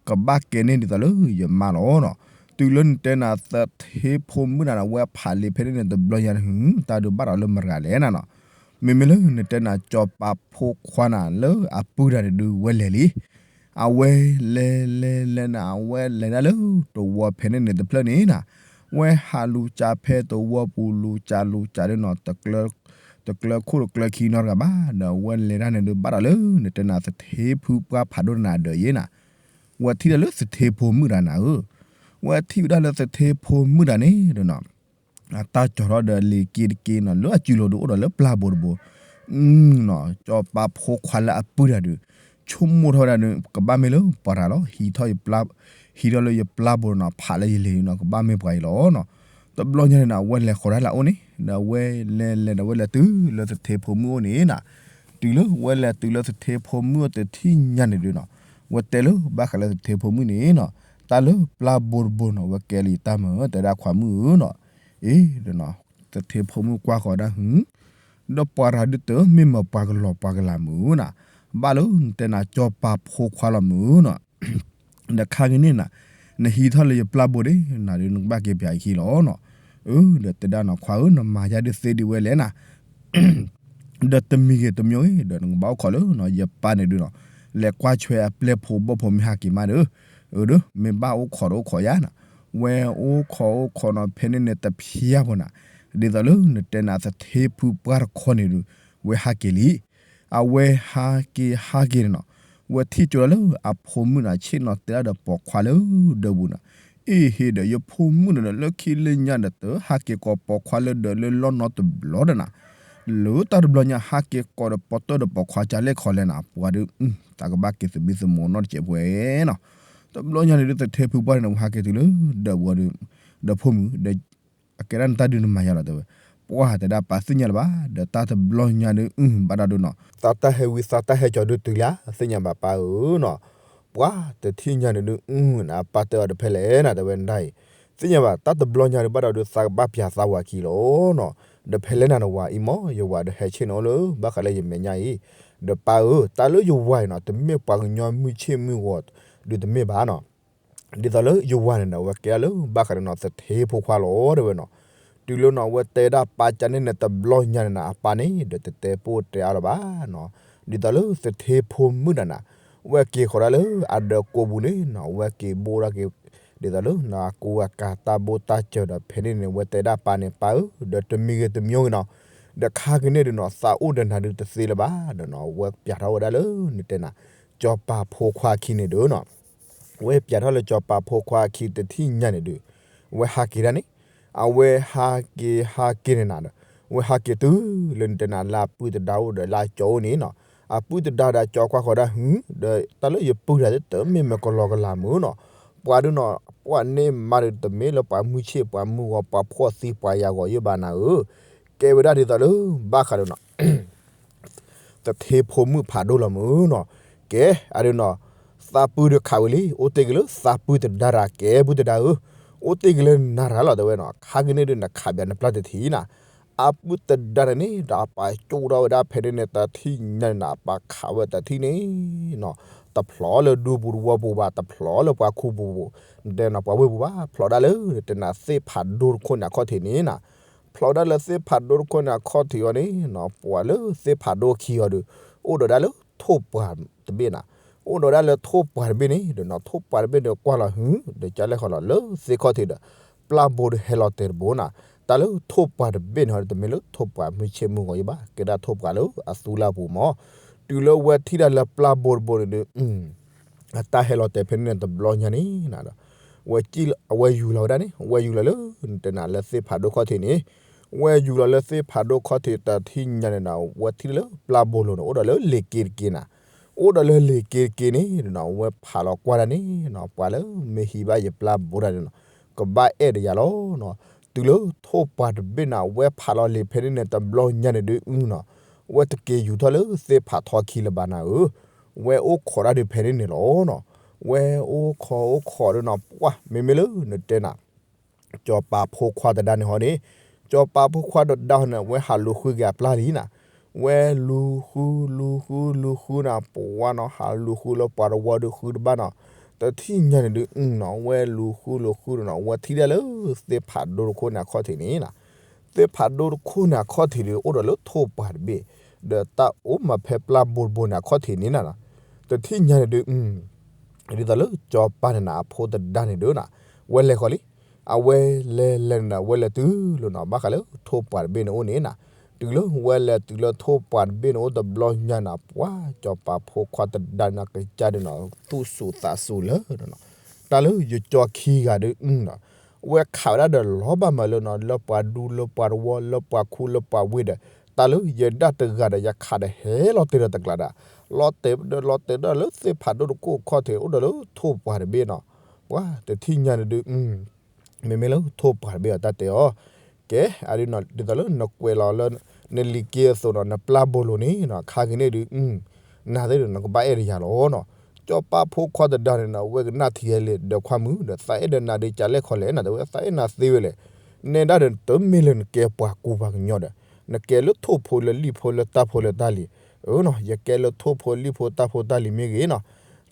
ကဘၣ်ကဲန့ၢ်ဒ်သိးလၢယမါလီၤနီၤ. တုၤလၢနတဲနၤသထ့ဖိမုၣ်နၤနီၤ ဝဲဖးလံာ်ဖဲန့ၣ်န့ၣ်တဘျီညါန့ၣ် တၢ်ဒုးဘၣ်ဒီးလၢမတၤတဂၤလဲၣ်နၤနီၤ. မ့မ့ၢ်လၢနတဲနၤစီၤပၤဖိခွါနၤလၢအပုၢ်တၢ်န့ၣ်ဒုးဝဲလဲၤလံ အဝဲလဲၤလဲၤလဲၤနၤ အဝဲလဲၤဒၣ်လၢတဝီဖဲန့ၣ်န့ၣ်တဖျၢၣ်န့ၣ်နၤ, ဝဲဟးလူၤစးဖဲတဝီပူၤလူၤစးလူၤစးဒ်နီၤ, တကျၢၤခိၣ်တကျၢၤခံနီတဂၤဘၣ်, ဒီးဝဲလဲၤတၢ်န့ၣ်ဒုးဘၣ်ဒီးလၢနတဲနၤသထ့ဖုပှၢ်ဖးဒိၣ်တၢ်န့ၣ်အဒၢးယဲနၤ, ဝဲထံၣ်ဒၣ်လၢသထ့ဖိမုၣ်တၢ်နၤဧၢ, ဝဲထံၣ်ဝဲဒၣ်လၢသထ့ဖိမုၣ်တၢ်န့ၣ်ဒီးနီၤ အတၢ်ကၠီၤထီၣ်ဒီးလံာ်က့တက့နီၤ လၢအစုလိၤဒုးအိၣ်ဒီးလၢပျၢ်ဘိတဘိ, စီၤပၤဖိခွါလၢအပုၢ်တၢ်ဒုး ဆိကမိၣ်ထီၣ်ဝဲဒၣ်န့ၣ် ကဘၣ်မ့ၢ်လၢပှၤတဂၤလီၤ, ဟံးထီၣ်ယပျၢ်, ဟံးထီၣ်လၢယပျၢ်ဘိနီၤ ဖးလၢယလဲၤနီၤ ကဘၣ်မ့ၢ်ပှၤအံၤလီၤနီၤ. တဘျီညါန့ၣ်နၤ အဝဲလဲၤဃီၤတၢ်လၢအအိၣ်န့ၣ် ဒီးအဝဲလဲၤလဲၤဒီးဝဲလဲၤတုၤလၢသထ့ဖိမုၣ်အိၣ်န့ၣ်နၤ, တုၤလၢဝဲလဲၤတုၤလၢသထ့ဖိမုၣ်အိၣ်တထံၣ်ညါန့ၣ်ဒုးနီၤ, ဝဲတဲလၢဘၣ်ဃးလၢသထ့ဖိမုၣ်န့ၣ်နီၤ, တၢ်လၢပျၢ်ဘိတဘိနီၤ ဝဲကဲလံာ်တၢ်မုၢ် တဲဒၣ်ခွါမုၣ်ဧၢနီၤ, အ့ ဒီးနီၤ သထ့ဖိမုၣ်ကွၢ်ဃီၤဒၣ်ဟု ဒီးပှၤတဂၤဒုးတမ့ၢ်မပှၤကလီၤပှၤကလၤမုၢ်နၤ, ဘၣ်လၢနတဲနၤစီၤပၤဖိခွါလီၤမုၢ်နီၤ, ဒီးခါက့ၤန့ၣ်နၤ, နဟံးထီၣ်လၢယပျၢ်ဘိန့ၣ် နၤဒုးနကဘၣ်က့ၤပျၢ်ယခံလီၤနီၤ. အၢ ဒီးတဲဒၣ်နီၤခွါဧၢ နမၤယါဒုးသ့ဒံးဝဲလဲၣ်နၤ ဒီးတမံၤဂ့ၤတမံၤဂ့ၤ ဒီးနကဘၣ်အိၣ်ခိးလၢယပၢ်န့ၣ်ဒုးနီၤ, လဲၤကွၢ်ဆွဲအပျဲၢ်ဖိဘီၣ်ဖိမ့ၢ်ဟးက့ၤမးဒီး, အၢ ဒီး မ့ၢ်ဘၣ်အိၣ်ခိးဒီးအိၣ်ခိးယါနၤ, ဝဲအိၣ်ခိးအိၣ်ခိးနီၤ ဖဲန့ၣ်န့ၣ်တဖျါဖိနၤ, ဒ်သိးလၢနတဲနၤသထ့ဖုပှၢ်တခီန့ၣ်ဒုး, ဝဲဟးက့ၤလံ အဝဲဟးက့ၤဟးက့ၤန့ၣ်နီၤ, ဝဲထံၣ်ကၠိဒၣ်လၢအဖိမုၣ်နၤ ဆ့ၣ်နီၤတဲဒၣ်ဒီးပိာ်ခွါလၢဒၢးပူၤနၤ, အ့ဟ့ၣ်ဒီးယဖိမုၣ်န့ၣ်ဒီး လၢခံလၢညါဒီး တဟးက့ၤကိးပိာ်ခွါလၢဒၢးလၢလီၢ်နီတဘျီဒီးနၤ, လၢတၢ်တဘျီညါဟးက့ၤကိးဒီးပိာ်တၢၢ်ဒီးပိာ်ခွါကလဲၣ်ခီလဲၣ်နၤ, ပှၤဒုး တၢ်ကဘၣ်က့ၤသမံသမိးနီတစဲးပှဲၤနီၤ. တဘျီညါန့ၣ်ဒုး သထ့ဖုပှၢ်န့ၣ် ဝဲဟးက့ၤတုၤလၢဒၢးပူၤဒီး, ဒီးဖိမုၣ်ဒီး အကဲဒၣ်နတၢ်ဒုးနမၤယါလီၤတဲဝဲ, ပှၢ်တဲဒၣ်ပၢ်သ့ၣ်ညါလၢၤဘၣ်, ဒီးတၢ်တဘျီညါဒုး ဘၣ်ဒီးဒုးနီၤ, သးတၢ်ဟဲဝံသးတၢ်ဟဲကၠီၤဒုးတုၤလၢ သ့ၣ်ညါဘၣ်ပၢ်ဧၢနီၤ, ပှၢ်တထံၣ်ညါန့ၣ်ဒုး နပၢ်တဲအီၤတဖဲလဲၣ်နၤ တဲဝဲနတၢ်အံၤ, သ့ၣ်ညါဘၣ် တၢ်တဘျီညါဒုး ဘၣ်ဒီးဒုးသးကဘၣ်ပျၢ်သးဝၤခံလီၤနီၤ, ဒီးဖဲလဲၣ်နၤနဝၤအံၤမ့ၢ် ယဝၤဒီးဟဲဆ့ၣ်နီၤအိၣ်လၢ ဘၣ်ဃးလၢယမဲာ်ညါအံၤ, ဒီးပၢ်ဧၢ တၢ်လၢယဝၤအံၤနီၤ တမ့ၢ်ပှၤကညီမုၢ်ဆ့ၣ်မုၢ်ဂီၤဒုးတမ့ၢ်ဘၣ်နီၤ ဒ်သိးလၢယဝၤန့ၣ်ဒီး အဝဲကဲဒၣ်လၢဘၣ်ဃးဒီးနီၤ သထ့ဖိခွါလီၤတဲဝဲနီၤ, တုၤလၢနီၤ အဝဲတဲဒၣ်ပၢ်ကန့ၣ်န့ၣ် တဘျီညါန့ၣ်နၤ အပၢ်န့ၣ်ဒီးတတဲပိၢ်တဲအါလၢၤဘၣ်နီၤ, ဒ်သိးလၢသထ့ဖိမုၣ်နၤနၤ, အဝဲက့ၤဃီၤဒၣ်လၢအဒၢးကိးပူၤန့ၣ်နီၤ အဝဲက့ၤဘိၣ်ဒၣ်က့ၤ, ဒ်သိးလၢနီၤ အကူအကၤတၢ်ဘိၣ်တၢ်စၢၤဒီး ဖဲန့ၣ်န့ၣ် အဝဲတဲဒၣ်ပၢ်န့ၣ် ပၢ်ဧၢ ဒီးတမံၤဂ့ၤတမံၤဂ့ၤနီၤ, ဒီးခါကန့ၣ်ဒုးနီၤ သးအိၣ်ဒီးနၤဒုးတသ့လၢၤဘၣ်ဒီးနီၤ အဝဲပျၢ်ထီၣ်ဝဲဒၣ်လၢနတဲနၤ စီၤပၤဖိခွါအခံန့ၣ်ဒီးနီၤ ဝဲပျၢ်ထီၣ်လၢစီၤပၤဖိခွါအခံတထံၣ်ညါန့ၣ်ဒုး, အဝဲဟးက့ၤဒၣ်န့ၣ်, အဝဲဟးက့ၤဟးက့ၤန့ၣ်နၤဒီး, အဝဲဟးက့ၤတုၤလၢနတဲနၤလၢအပုၢ်သဒါအိၣ်ဒီးလၢအကၠီအိၣ်န့ၣ်နီၤ, အပုၢ်တဒါဒီးကၠီကွၢ်ဃီၤဒၣ်ဟု, ဒီးတၢ်လၢယပုၢ်တဂၤတမ့ၢ်မ့ၢ်ကလီကလီမုၢ်နီၤ, ပှၤဒုနီၤ, ပှၤန့ၢ်မါဒီးတမ့ၢ်လၢပှၤမုၢ်ဆ့ၣ်ပှၤမုၢ်ဂီၤ ပှၤဖှီၣ်သံပှၤယၤဂီၤယဘၣ်နၤဧၢ, ကဲဝဲဒၣ်ဒ်သိးလၢဘၣ်ဃးဒီးနီၤ သထ့ဖိမုၣ်ဖးဒိၣ်လီၤမုၢ်နီၤ, ကဲအဒုနီၤ, သးပုၢ်ဒီးခးဝဲလံ အိၣ်တ့ၢ်က့ၤလၢသးပုၢ်တဒါတဂၤ ကဲပုၢ်တဒါဧၢ, အိၣ်တ့ၢ်က့ၤလၢနၤတဂၤလီၤ တဲဝဲနီၤ, ခါက့ၤန့ၣ်ဒုးနခးပၠးနပျၢ်တထံၣ်နၤ, အပုၢ်တဒါန့ၣ် ဒီးအပာ်ကၠိၣ်ထီၣ်ဝဲဒၣ်ဖဲန့ၣ်န့ၣ် တထံၣ်ညါန့ၣ်နၤ အပာ်ခးဝဲတထံၣ်န့ၣ်နီၤ, တဖျိးလၢဒူပူၤတဝီပူၤဘၣ် တဖျိးလၢပှၤခူပူၤပူၤ, နတဲနီၤ ပှၤဝ့ၢ်ပူၤဘၣ် ဖျိးဒၣ်လၢ နတဲနၤသ့ၣ်ဖးဒိၣ်တခိၣ်န့ၣ်အခီၣ်ထံးန့ၣ်နၤ, ဖျိးဒၣ်လၢသ့ၣ်ဖးဒိၣ်တခိၣ်န့ၣ်အခီၣ်ထံးအီၤန့ၣ်နီၤ, ပှၤလၢသ့ၣ်ဖးဒိၣ်ခံအီၤဒီး အိၣ်ဒီးဒၣ်လၢထိၣ်ပှၢ်တဘ့ၣ်နၤ, အိၣ်ဒီးဒၣ်လၢထိၣ်ပှၢ်တဘ့ၣ်န့ၣ်ဒီးနီၤ ထိၣ်ပှၢ်တဘ့ၣ်န့ၣ်ကွၢ်လီၤဟု ဒီးကၢ်လဲၣ်ဃီလီၤလၢသ့ၣ်ခီၣ်ထံးဒီး ပျၢ်ဘိဒီးဟဲလီၤတဲာ်တဘိနၤ, တၢ်လၢထိၣ်ပှၢ်တဘ့ၣ်န့ၣ်ဟီဒီး တမ့ၢ်လၢထိၣ်ပှၢ်မုၢ်ဆ့ၣ်မုၢ်ဂီၤယဘၣ် ကဲဒၣ်ထိၣ်ပှၢ်လၢအသူလၢအပူၤမၢ်, တုၤလၢဝဲထံၣ်ဒၣ်လၢပျၢ်ဘိတဘိန့ၣ်ဒီး အတၢ်ဟဲလီၤတဲာ်ဖဲန့ၣ်န့ၣ်တဘျီညါန့ၣ်နၤဒီး ဝဲကံၣ်လီၤ အဝဲယူၤလီၤဝဲဒၣ်န့ၣ် ဝဲယူၤလီၤလၢ နတဲနၤလၢသ့ၣ်ဖးဒိၣ်ခီၣ်ထံးန့ၣ်, ဝဲယူၤလီၤလၢသ့ၣ်ဖးဒိၣ်ခီၣ်ထံးတထံၣ်ညါန့ၣ်ဒီး ဝဲထံၣ်လၢပျၢ်ဘိလိၤန့ၣ် အိၣ်ဒီးလၢလ့ၤက့တက့နၤ, အိၣ်ဒီးလၢလ့ၤက့တက့န့ၣ်ဒီး ဝဲဖးလီၤကွၢ်ဒၣ်န့ၣ်နီၤ ပှၤလၢမ့ၢ်ဟံးဘၣ်ယပျၢ်ဘိတဂၤန့ၣ်နီၤ ကဘၣ်အဲၣ်ဒီးယၤလီၤနီၤ, တုၤလၢထိၣ်ပှၢ်တဘ့ၣ်န့ၣ် ဝဲဖးလီၤလ့ၤဖဲန့ၣ်န့ၣ် တဘျီညါန့ၣ်ဒုးနီၤ ဝဲတက့ၤယူၤထီၣ်လၢသ့ၣ်ဖးထီခံလၢၤဘၣ်နၤဧၢ, ဝဲအိၣ်ခိးဒၣ်ဒုးဖဲန့ၣ်န့ၣ်လီၤနီၤ, ဝဲအိၣ်ခိးအိၣ်ခိးဒီးနီၤ ပှၢ် မ့မ့ၢ်လၢနတဲနၤ ကၠီၤပၤဖိခွါတဒါန့ၣ်ဟီန့ၣ်, ကၠီၤပၤဖိခွါတဒါဟီန့ၣ် ဝဲဟးလူၤဃုက့ၤအပျၢ်လံနၤ, ဝဲလူၤဃုလူၤဃုလူၤဃုနၤ ပှၢ်နီၤ ဟးလူၤဃုလၢပှၤတဝီဒုးဃုတဘၣ်နီၤ, တထံၣ်ညါန့ၣ်ဒုးနီၤ ဝဲလူၤဃုလူၤဃုဒီးနီၤ ဝဲထံၣ်ဒၣ်လၢသ့ၣ်ဖးဒိၣ်တခိၣ်န့ၣ်အခီၣ်ထံးန့ၣ်နၤ, သ့ၣ်ဖးဒိၣ်တခိၣ်န့ၣ်အခီၣ်ထံးဒီး အိၣ်ဒီးလၢထိၣ်ပှၢ်တဘ့ၣ်, ဒီးတၢ်အိၣ်မၤဖဲပျၢ်ဘိတဘိန့ၣ်အခီၣ်ထံးန့ၣ်နၤ, တထံၣ်ညါန့ၣ်ဒုး ဒ်သိးလၢကၠီၤပၤန့ၣ်နၤ အဖိတဒါန့ၣ်ဒီးနၤ, ဝဲလဲၤဃီလံ, အဝဲလဲၤလဲၤန့ၣ်ဒီး ဝဲလဲၤတုၤလီၤနီၤ ဘၣ်ဃးလၢထိၣ်ပှၢ်တဘ့ၣ်န့ၣ်အိၣ်န့ၣ်နၤ, တုၤလၢဝဲလဲၤတုၤလၢထိၣ်ပှၢ်တဘ့ၣ်န့ၣ်အိၣ်တဘျီညါနၤ ပှၢ် ကၠီၤပၤဖိခွါတဒါန့ၣ် ကစၢ်ဒုးနီၤ သူၣ်စူၤသးစူၤလၢနီၤ, တၢ်လၢယကၠီၤခံဂၤဒုးနီၤ ဝဲခးဝဲဒၣ်ဒီးလီၤဘၣ်မးလၢနီၤ လၢပှၤဒူလၢပှၤတဝီလၢပှၤခူလၢပှၤဝ့ၢ်ဒီး တၢ်လၢယဒၣ်တဂၤဒီး ယခးဒီးဟဲလီၤတဲာ်ဒီးတကျးဒၣ်, လီၤတဲာ်ဒီးလီၤတဲာ်ဒီးလၢသ့ၣ်ဖးဒိၣ်တခိၣ်အခီၣ်ထံး အိၣ်ဒီးလၢထိၣ်ပှၢ်တဘ့ၣ်နီၤ, ပှၢ်တထံၣ်ညါန့ၣ်ဒုး မ့မ့ၢ်လၢထိၣ်ပှၢ်တဘ့ၣ်အတၢ်တဲအီၤ, ကဲ အဒ်နီၤ ဒ်သိးလၢနကွဲးလီၤလၢ နလံၤက့အသိးနီၤ နပျၢ်ဘိလိၤန့ၣ်နီၤ ခါက့ၤန့ၣ်ဒုး နၤသ့ၣ်ဒီးနကဘၣ်အဲၣ်ဒီးယၤလီၤနီၤ, ကၠီၤပၤဖိခွါတဒါန့ၣ်နီၤ ဝဲကနၣ်ထံဂဲၤလံ ဒီးခွါမုၣ်ဒီး သးအဲၣ်ဒီးနၤဒီးကလဲၣ်ခီလဲၣ်နၤ တဲဝဲ သးအဲၣ်နၤသ့ဝဲလဲၣ်, နဲဒၣ်ဒီးတမ့ၢ်လၢနကဲပှၤကူပှၤကညီဒီး နကဲလၢထိၣ်ဖိလၢလံၣ်ဖိလၢတၢ်ဖိလၢတၢ်လံၤ, အနီၤ ယကဲလၢထိၣ်ဖိလံၣ်ဖိတၢ်ဖိတၢ်လံၤမ့ၢ်ဂ့ၤနီၤ,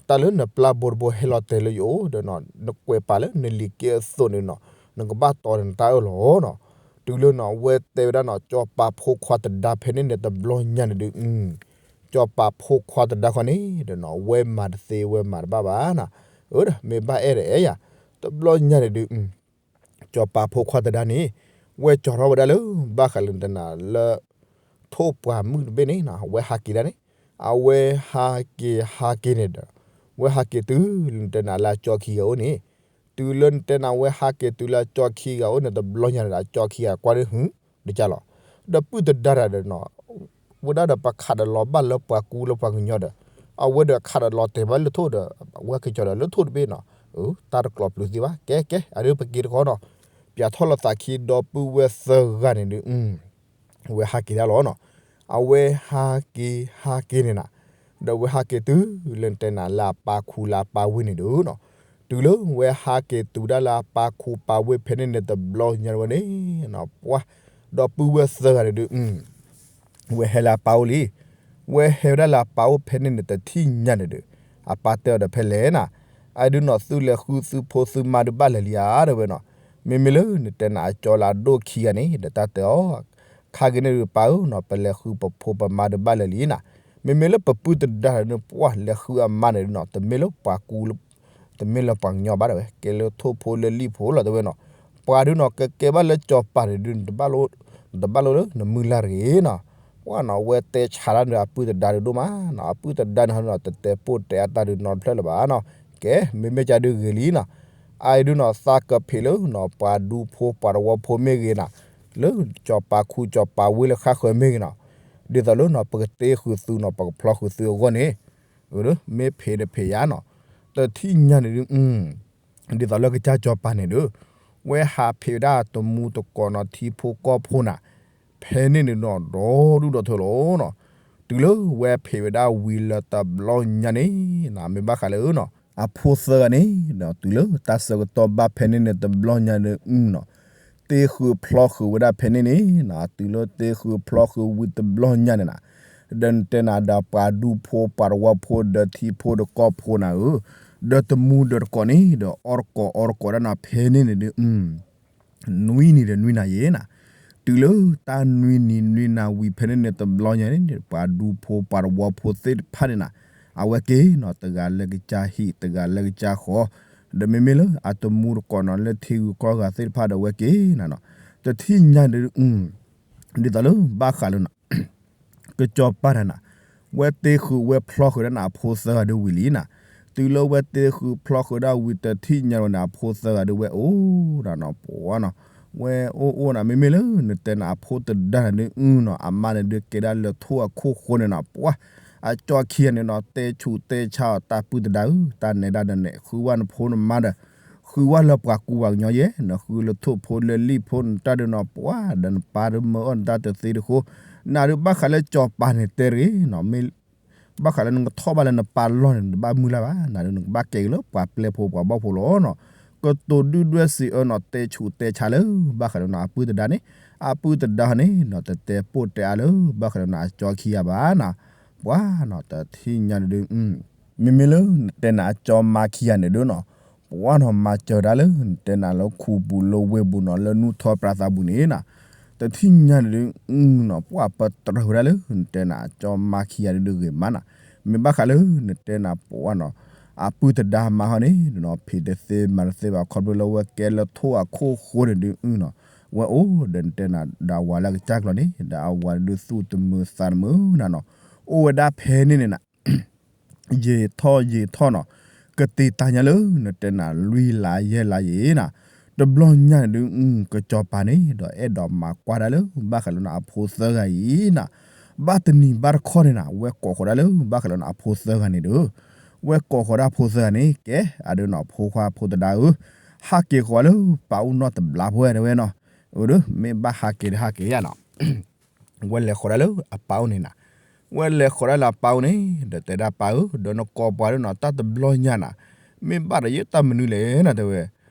တၢ်လၢနပျၢ်ဘိတဘိဟဲလီၤတဲာ်လၢယအိၣ်ဒီးနီၤ နကွဲးပာ်လၢနလံၤက့အသိးန့ၣ်နီၤ နကဘၣ်တီဒီးနတၢ်အၢၣ်လီၤနီၤ, တုၤလၢနီၤ ဝဲတဲဝဲဒၣ်နီၤ ကၠီၤပၤဖိခွါတဒါဖဲန့ၣ်န့ၣ် တဘျီညါန့ၣ်ဒုး ကၠီၤပၤဖိခွါတဒါခီန့ၣ်ဒီးနီၤ ဝဲမၤတသ့ဝဲမၤတဘၣ်ဘၣ်နီၤ, အၢ မ့ၢ်ဘၣ်အဲၣ်ဒီးအဲၣ်ယၤ, တဘျီညါန့ၣ်ဒုး ကၠီၤပၤဖိခွါတဒါန့ၣ် ဝဲကၠီၤထီၣ်ဝဲဒၣ်လၢ ဘၣ်ဃးလၢနတဲနၤလၢ ထိၣ်ပှၢ်မုၣ်တဘ့ၣ်န့ၣ်နီၤ ဝဲဟးက့ၤဒၣ်န့ၣ်, အဝဲဟးက့ၤဟးက့ၤန့ၣ်ဒီး ဝဲဟးက့ၤတုၤလၢနတဲနၤလၢအကၠီခံဂၤအိၣ်န့ၣ်, တုၤလၢနတဲနၤဝဲဟးက့ၤတုၤလၢအကၠီခံဂၤအိၣ်န့ၣ် တဘျီညါန့ၣ်ဒီး အကၠီခံဂၤကွၢ်ဒ်ဟု တကလီၤ, ဒီးပုၢ်တဒါတၢ်ဒီးနီၤ ဝဲဒၣ်ဒီးပခးဒီးလီၤဘၣ်လၢပှၤကူလၢပှၤကညီဒီး အဝဲဒီးခးဒီးလီၤတဲာ်ဘၣ်လၢထိၣ်ဒီး ဝဲက့ၤကၠီၤဒီးလၢထိၣ်တဘ့ၣ်နီၤ, တၢ်တကျိၤပျုၤသ့ဘၣ် ကဲကဲ အဒုးပက့ၤတခီနီၤ, ပၠးထီၣ်လိာ်သးခံဒီပုၢ်ဝဲၢ်သၢဂၤန့ၣ်ဒုး ဝဲဟးက့ၤဒၣ်လီၤနီၤ, အဝဲဟးက့ၤဟးက့ၤန့ၣ်နၤ, ဒီးဝဲဟးက့ၤတုၤလၢနတဲနၤလၢအပၢ်ခူလၢအပၢ်ဝ့ၢ်န့ၣ်ဒုးနီၤ, တုၤလၢဝဲဟးက့ၤတုၤဒၣ်လၢအပၢ်ခူပၢ်ဝ့ၢ်ဖဲန့ၣ်န့ၣ်တဘျီညါဝဲန့ၣ်နီၤ ပှၢ် ဒီပုၢ်ဝဲၢ်သၢဂၤန့ၣ်ဒုး ဝဲဟဲလၢအပၢ်အိၣ်လံ, ဝဲဟဲဝဲဒၣ်လၢအပၢ်အိၣ်ဖဲန့ၣ်န့ၣ်တထံၣ်ညါန့ၣ်ဒီး အပၢ်တဲအီၤဒီးဖဲလဲၣ်နၤ, အဒုးနီၤ သုလဲၤဃုသုဖိသုမါဒုးဘၣ်လၢာ်လံဧါ တဲဝဲနီၤ, မ့မ့ၢ်လၢနတဲနၤအကၠီလၢအဒိၣ်ခံဂၤန့ၣ် ဒီးတၢ်တဲအီၤ, ခါက့ၤန့ၣ်ဒုးပၢ်ဧၢနီၤ ပလဲၤဃုပဖိပမါဒုးဘၣ်လၢာ်လံနၤ, မ့မ့ၢ်လၢပပုၢ်တဒါန့ၣ် ပှၢ်လဲၤဃုအမါန့ၣ်ဒုးနီၤ တမ့ၢ်လၢပှၤကူ တမ့ၢ်လၢပှၤကညီဘၣ်တဲဝဲ ကဲလၢထိၣ်ဖိလၢလံၣ်ဖိလီၤတဲဝဲနီၤ, ပှၤဒုးနီၤ ကကဲဘၣ်လၢကၠီၤပၤန့ၣ်ဒုး တဘၣ်လိၣ်လၢနမုၢ်လၢ်တဂ့ၤနီၤ, ပှၢ်နီၤ ဝဲတဲဆါတၢ်န့ၣ် အပုၢ်တဒါဒုးဒိၣ်မးနီၤ အပုၢ်တဒါန့ၣ်ဟီနီၤ တတဲပိၢ်တဲအတၢ်ဒုးနီတဖျၢၣ်လၢၤဘၣ်နီၤ, ကဲ မ့မ့ၢ်ကဒုးဂ့ၤလံနီၤ, အအံၤဒုးနီၤ သးကဖံးလၢနီၤ ပှၤဒူဖိပှၤတဝီဖိမ့ၢ်ဂ့ၤနီၤ, လၢကၠီၤပၤခူကၠီၤပၤဝ့ၢ်လၢဃၣ်ဃၢၤမ့ၢ်ဂ့ၤနီၤ, ဒ်သိးလၢနီၤ ပကတ့ဃုာ်သုနီၤ ပကဖျီဃုာ်သုအဂီၢ်န့ၣ်, မ့ၢ်ဖံးဒီးဖံးယါနီၤ, တထံၣ်ညါန့ၣ်ဒုး ဒ်သိးလၢကစၢ်စီၤပၤန့ၣ်ဒီး ဝဲဟးဖံးဝဲဒၣ်တမူတကိးနီၤ ထံဖိကီၢ်ဖိနၤ, ဖဲန့ၣ်န့ၣ်နီၤ ဒီဒူၣ်ဒီထၢလီၤနီၤ, တုၤလၢဝဲဖံးဝဲဒၣ်ဝံၤလၢတဘျီညါန့ၣ်နီၤ မ့ၢ်ဘၣ်ဃးလၢနီၤ အဖိသၢဂၤန့ၣ်ဒီး တုၤလၢတၢ်ဆၢကတီၢ်ဘၣ်ဖဲန့ၣ်န့ၣ် တဘျီညါဒုးနီၤ တ့ဃုာ်ဖျီဃုာ်ဝဲဒၣ်ဖဲန့ၣ်န့ၣ်နီၤ တုၤလၢတ့ဃုာ်ဖျီဃုာ်ဝံၤတဘျီညါန့ၣ်နီၤ, ဒီးနတဲနၤဒီးပှၤဒူဖိပှၤသဝီဖိဒီးထံဖိဒီးကီၢ်ဖိနၤဧၢ, ဒီးတမူဒီးတကိးန့ၣ်ဒီး အီၣ်တကိးအီတကိးဒၣ်နၤဖဲန့ၣ်န့ၣ်ဒုး နွံနံၤဒီးနွံနၤယံၤနၤ, တုၤလၢတၢ်နွံနံၤနွံနၤဝံၤဖဲန့ၣ်န့ၣ် တဘျီညါန့ၣ် ပှၤဒူဖိပှၤသဝီဖိသ့ၣ်တဖၣ်န့ၣ်နၤ, အဝဲက့ၤနီၤ တဂၤလၢကစၢ်ဟံၣ် တဂၤလၢကစၢ်ဃီ, ဒီးမ့မ့ၢ်လၢအတမူတကိးနီၤ လၢထံဂုၤကီၢ်ဂၤသ့ၣ်တဖၣ်ဒီး အဝဲက့ၤနၤနီၤ, တထံၣ်ညါဒုး ဒ်သိးလၢဘၣ်ဃးလၢနီၤ ကစီၤပၤတၢ်နၤ, ဝဲတ့ဃုာ်ဝဲဖျီဃုာ်ဒၣ်နၤအဖိသၢဂၤဒုးဝံၤလံနၤ, တုၤလၢဝဲတ့ဃုာ်ဖျီဃုာ်ဒၣ်ဝံၤတထံၣ်ညါဝဲန့ၣ် အဖိသၢဂၤဒုးဝဲအိၣ်နၤနီၤ ပှၤနီၤ, ဝဲအိၣ်အိၣ်နၤ မ့မ့ၢ်လၢနတဲနၤအဖိတဒါနၤဒုးနီၤ အမါန့ၣ်ဒုးကဲဒၣ်လၢထိၣ်အခိၣ်ဃိန့ၣ်နီၤ ပှၤ အကၠီခံဂၤန့ၣ်နီၤ တဲဆူးတဲဆါအီၤ တၢ်ပုၢ်တဒါဧၢ တၢ်နဲဒၣ်ဒီးနဲ ဃုဝဲနဖိနမါဒီး ဃုဝဲလၢပှၤကူပှၤကညီယဲၢ် နဃုလၢထိၣ်ဖိလၢလံၣ်ဖိနတၢ်ဒုးနီၤ ပှၤဒီးနပၢ်ဒုးမၢအီၣ်နတၢ်တသ့တဃိ, နၤဒုးဘၣ်ဃးလၢစီၤပၤန့ၣ်တဲတဂ့ၤနီၤ မ့ၢ် ဘၣ်ဃးလၢနကထီၣ်ဘၣ်လၢနပၢ်လီၢ်န့ၣ် နတဘၣ်မုၢ်လၢ်ဘၣ်, နၤဒုးနကဘၣ်ကဲက့ၤလၢပှၤပျဲၢ်ဖိပှၤဘီၣ်ဖိလီၤနီၤ, ကတိၤဒုၣ်ဒွဲၣ်စံးအၢနီၤ တဲဆူးတဲဆါလၢ ဘၣ်ဃးလၢနီၤ အပုၢ်တဒါန့ၣ်, အပုၢ်တဒါန့ၣ်နီၤ တတဲပိာ်တဲအါလၢ ဘၣ်ဃးလၢနီၤ အကၠီခံဂၤဘၣ်နီၤ, ပှၤနီၤ တထံၣ်ညါဒုး မ့မ့ၢ်လၢနတဲနၤအကၠီမါခံဂၤန့ၣ်ဒုးနီၤ, ပှၤနီၤ မၤစၢၤဒၣ်လၢ နတဲနၤလၢခူပူၤလၢဝ့ၢ်ပူၤနီၤ လၢနူၢ်ထီပြးသးပူၤန့ၣ်နီၤ, တထံၣ်ညါန့ၣ်ဒုးနီၤ ပှၤပတြၢၤဝဲဒၣ်လၢ နတဲနၤအကၠီမါခံဂၤဒုးဂ့ၤမးနီၤ, မ့ၢ်ဘၣ်ဃးလၢ နတဲနၤပှၤနီၤ အပုၢ်တဒါမါဟီန့ၣ်နီၤ ဖံးတသ့မၤတသ့ဘၣ် ခီဖျိလၢဝဲကဲလၢထိၣ်အခိၣ်ဃိန့ၣ်ဒုးနီၤ, ဝဲအိၣ်ဒီးနတဲနၤဒီးအဝၤလၢကစၢ်ကျီၤန့ၣ် ဒီးအဝၤဒုးသူၣ်တမုာ်သးတမုာ်နၤနီၤ, အိၣ်ဝဲဒၣ်ဖဲန့ၣ်န့ၣ်နၤ ယံာ်ထီၣ်ယံာ်ထီၣ်နီၤ, ကတ့တၢ်ညါလၢ နတဲနၤလွံၢ်လါယဲၢ်လါယံၤနၤ, တဘျီညါန့ၣ်ဒုး ကစီၤပၤန့ၣ်ဒီးအဲၣ်ဒိးမၤကွၢ်ဒၣ်လၢ ဘၣ်ဃးလၢနၤအဖိသၢဂၤအံၤနၤ, ဘၣ်တနံၤဘၣ်တခီန့ၣ်နၤ ဝဲကိးဃီၤဒၣ်လၢ ဘၣ်ဃးလၢနၤအဖိသၢဂၤန့ၣ်ဒီး ဝဲကိးဃီၤဒၣ်ဖိသၢဂၤန့ၣ် ကဲ အဒုးနီၤ ဖိခွါဖိသဒါဧၢ, ဟးက့ၤဃီၤလၢပၢ်အိၣ်နီတဘျီဖိဝဲတဲဝဲနီၤ, အဒုး မ့ၢ်ဘၣ်ဟးက့ၤတဟးက့ၤယါနီၤ ဝဲလဲၤဃီၤဒၣ်လၢအပၢ်အိၣ်န့ၣ်နၤ, ဝဲလဲၤဃီၤဒၣ်လၢအပၢ်အိၣ်န့ၣ် ဒီးတဲဒၣ်ပၢ်ဧၢ ဒီးနကိးပှၤဒုးနီၤ တၢ်တဘျီညါနၤ, မ့ၢ်ဘၣ်ဒီးယဲတၢ်မနုၤလဲၣ်နၤတဲဝဲ,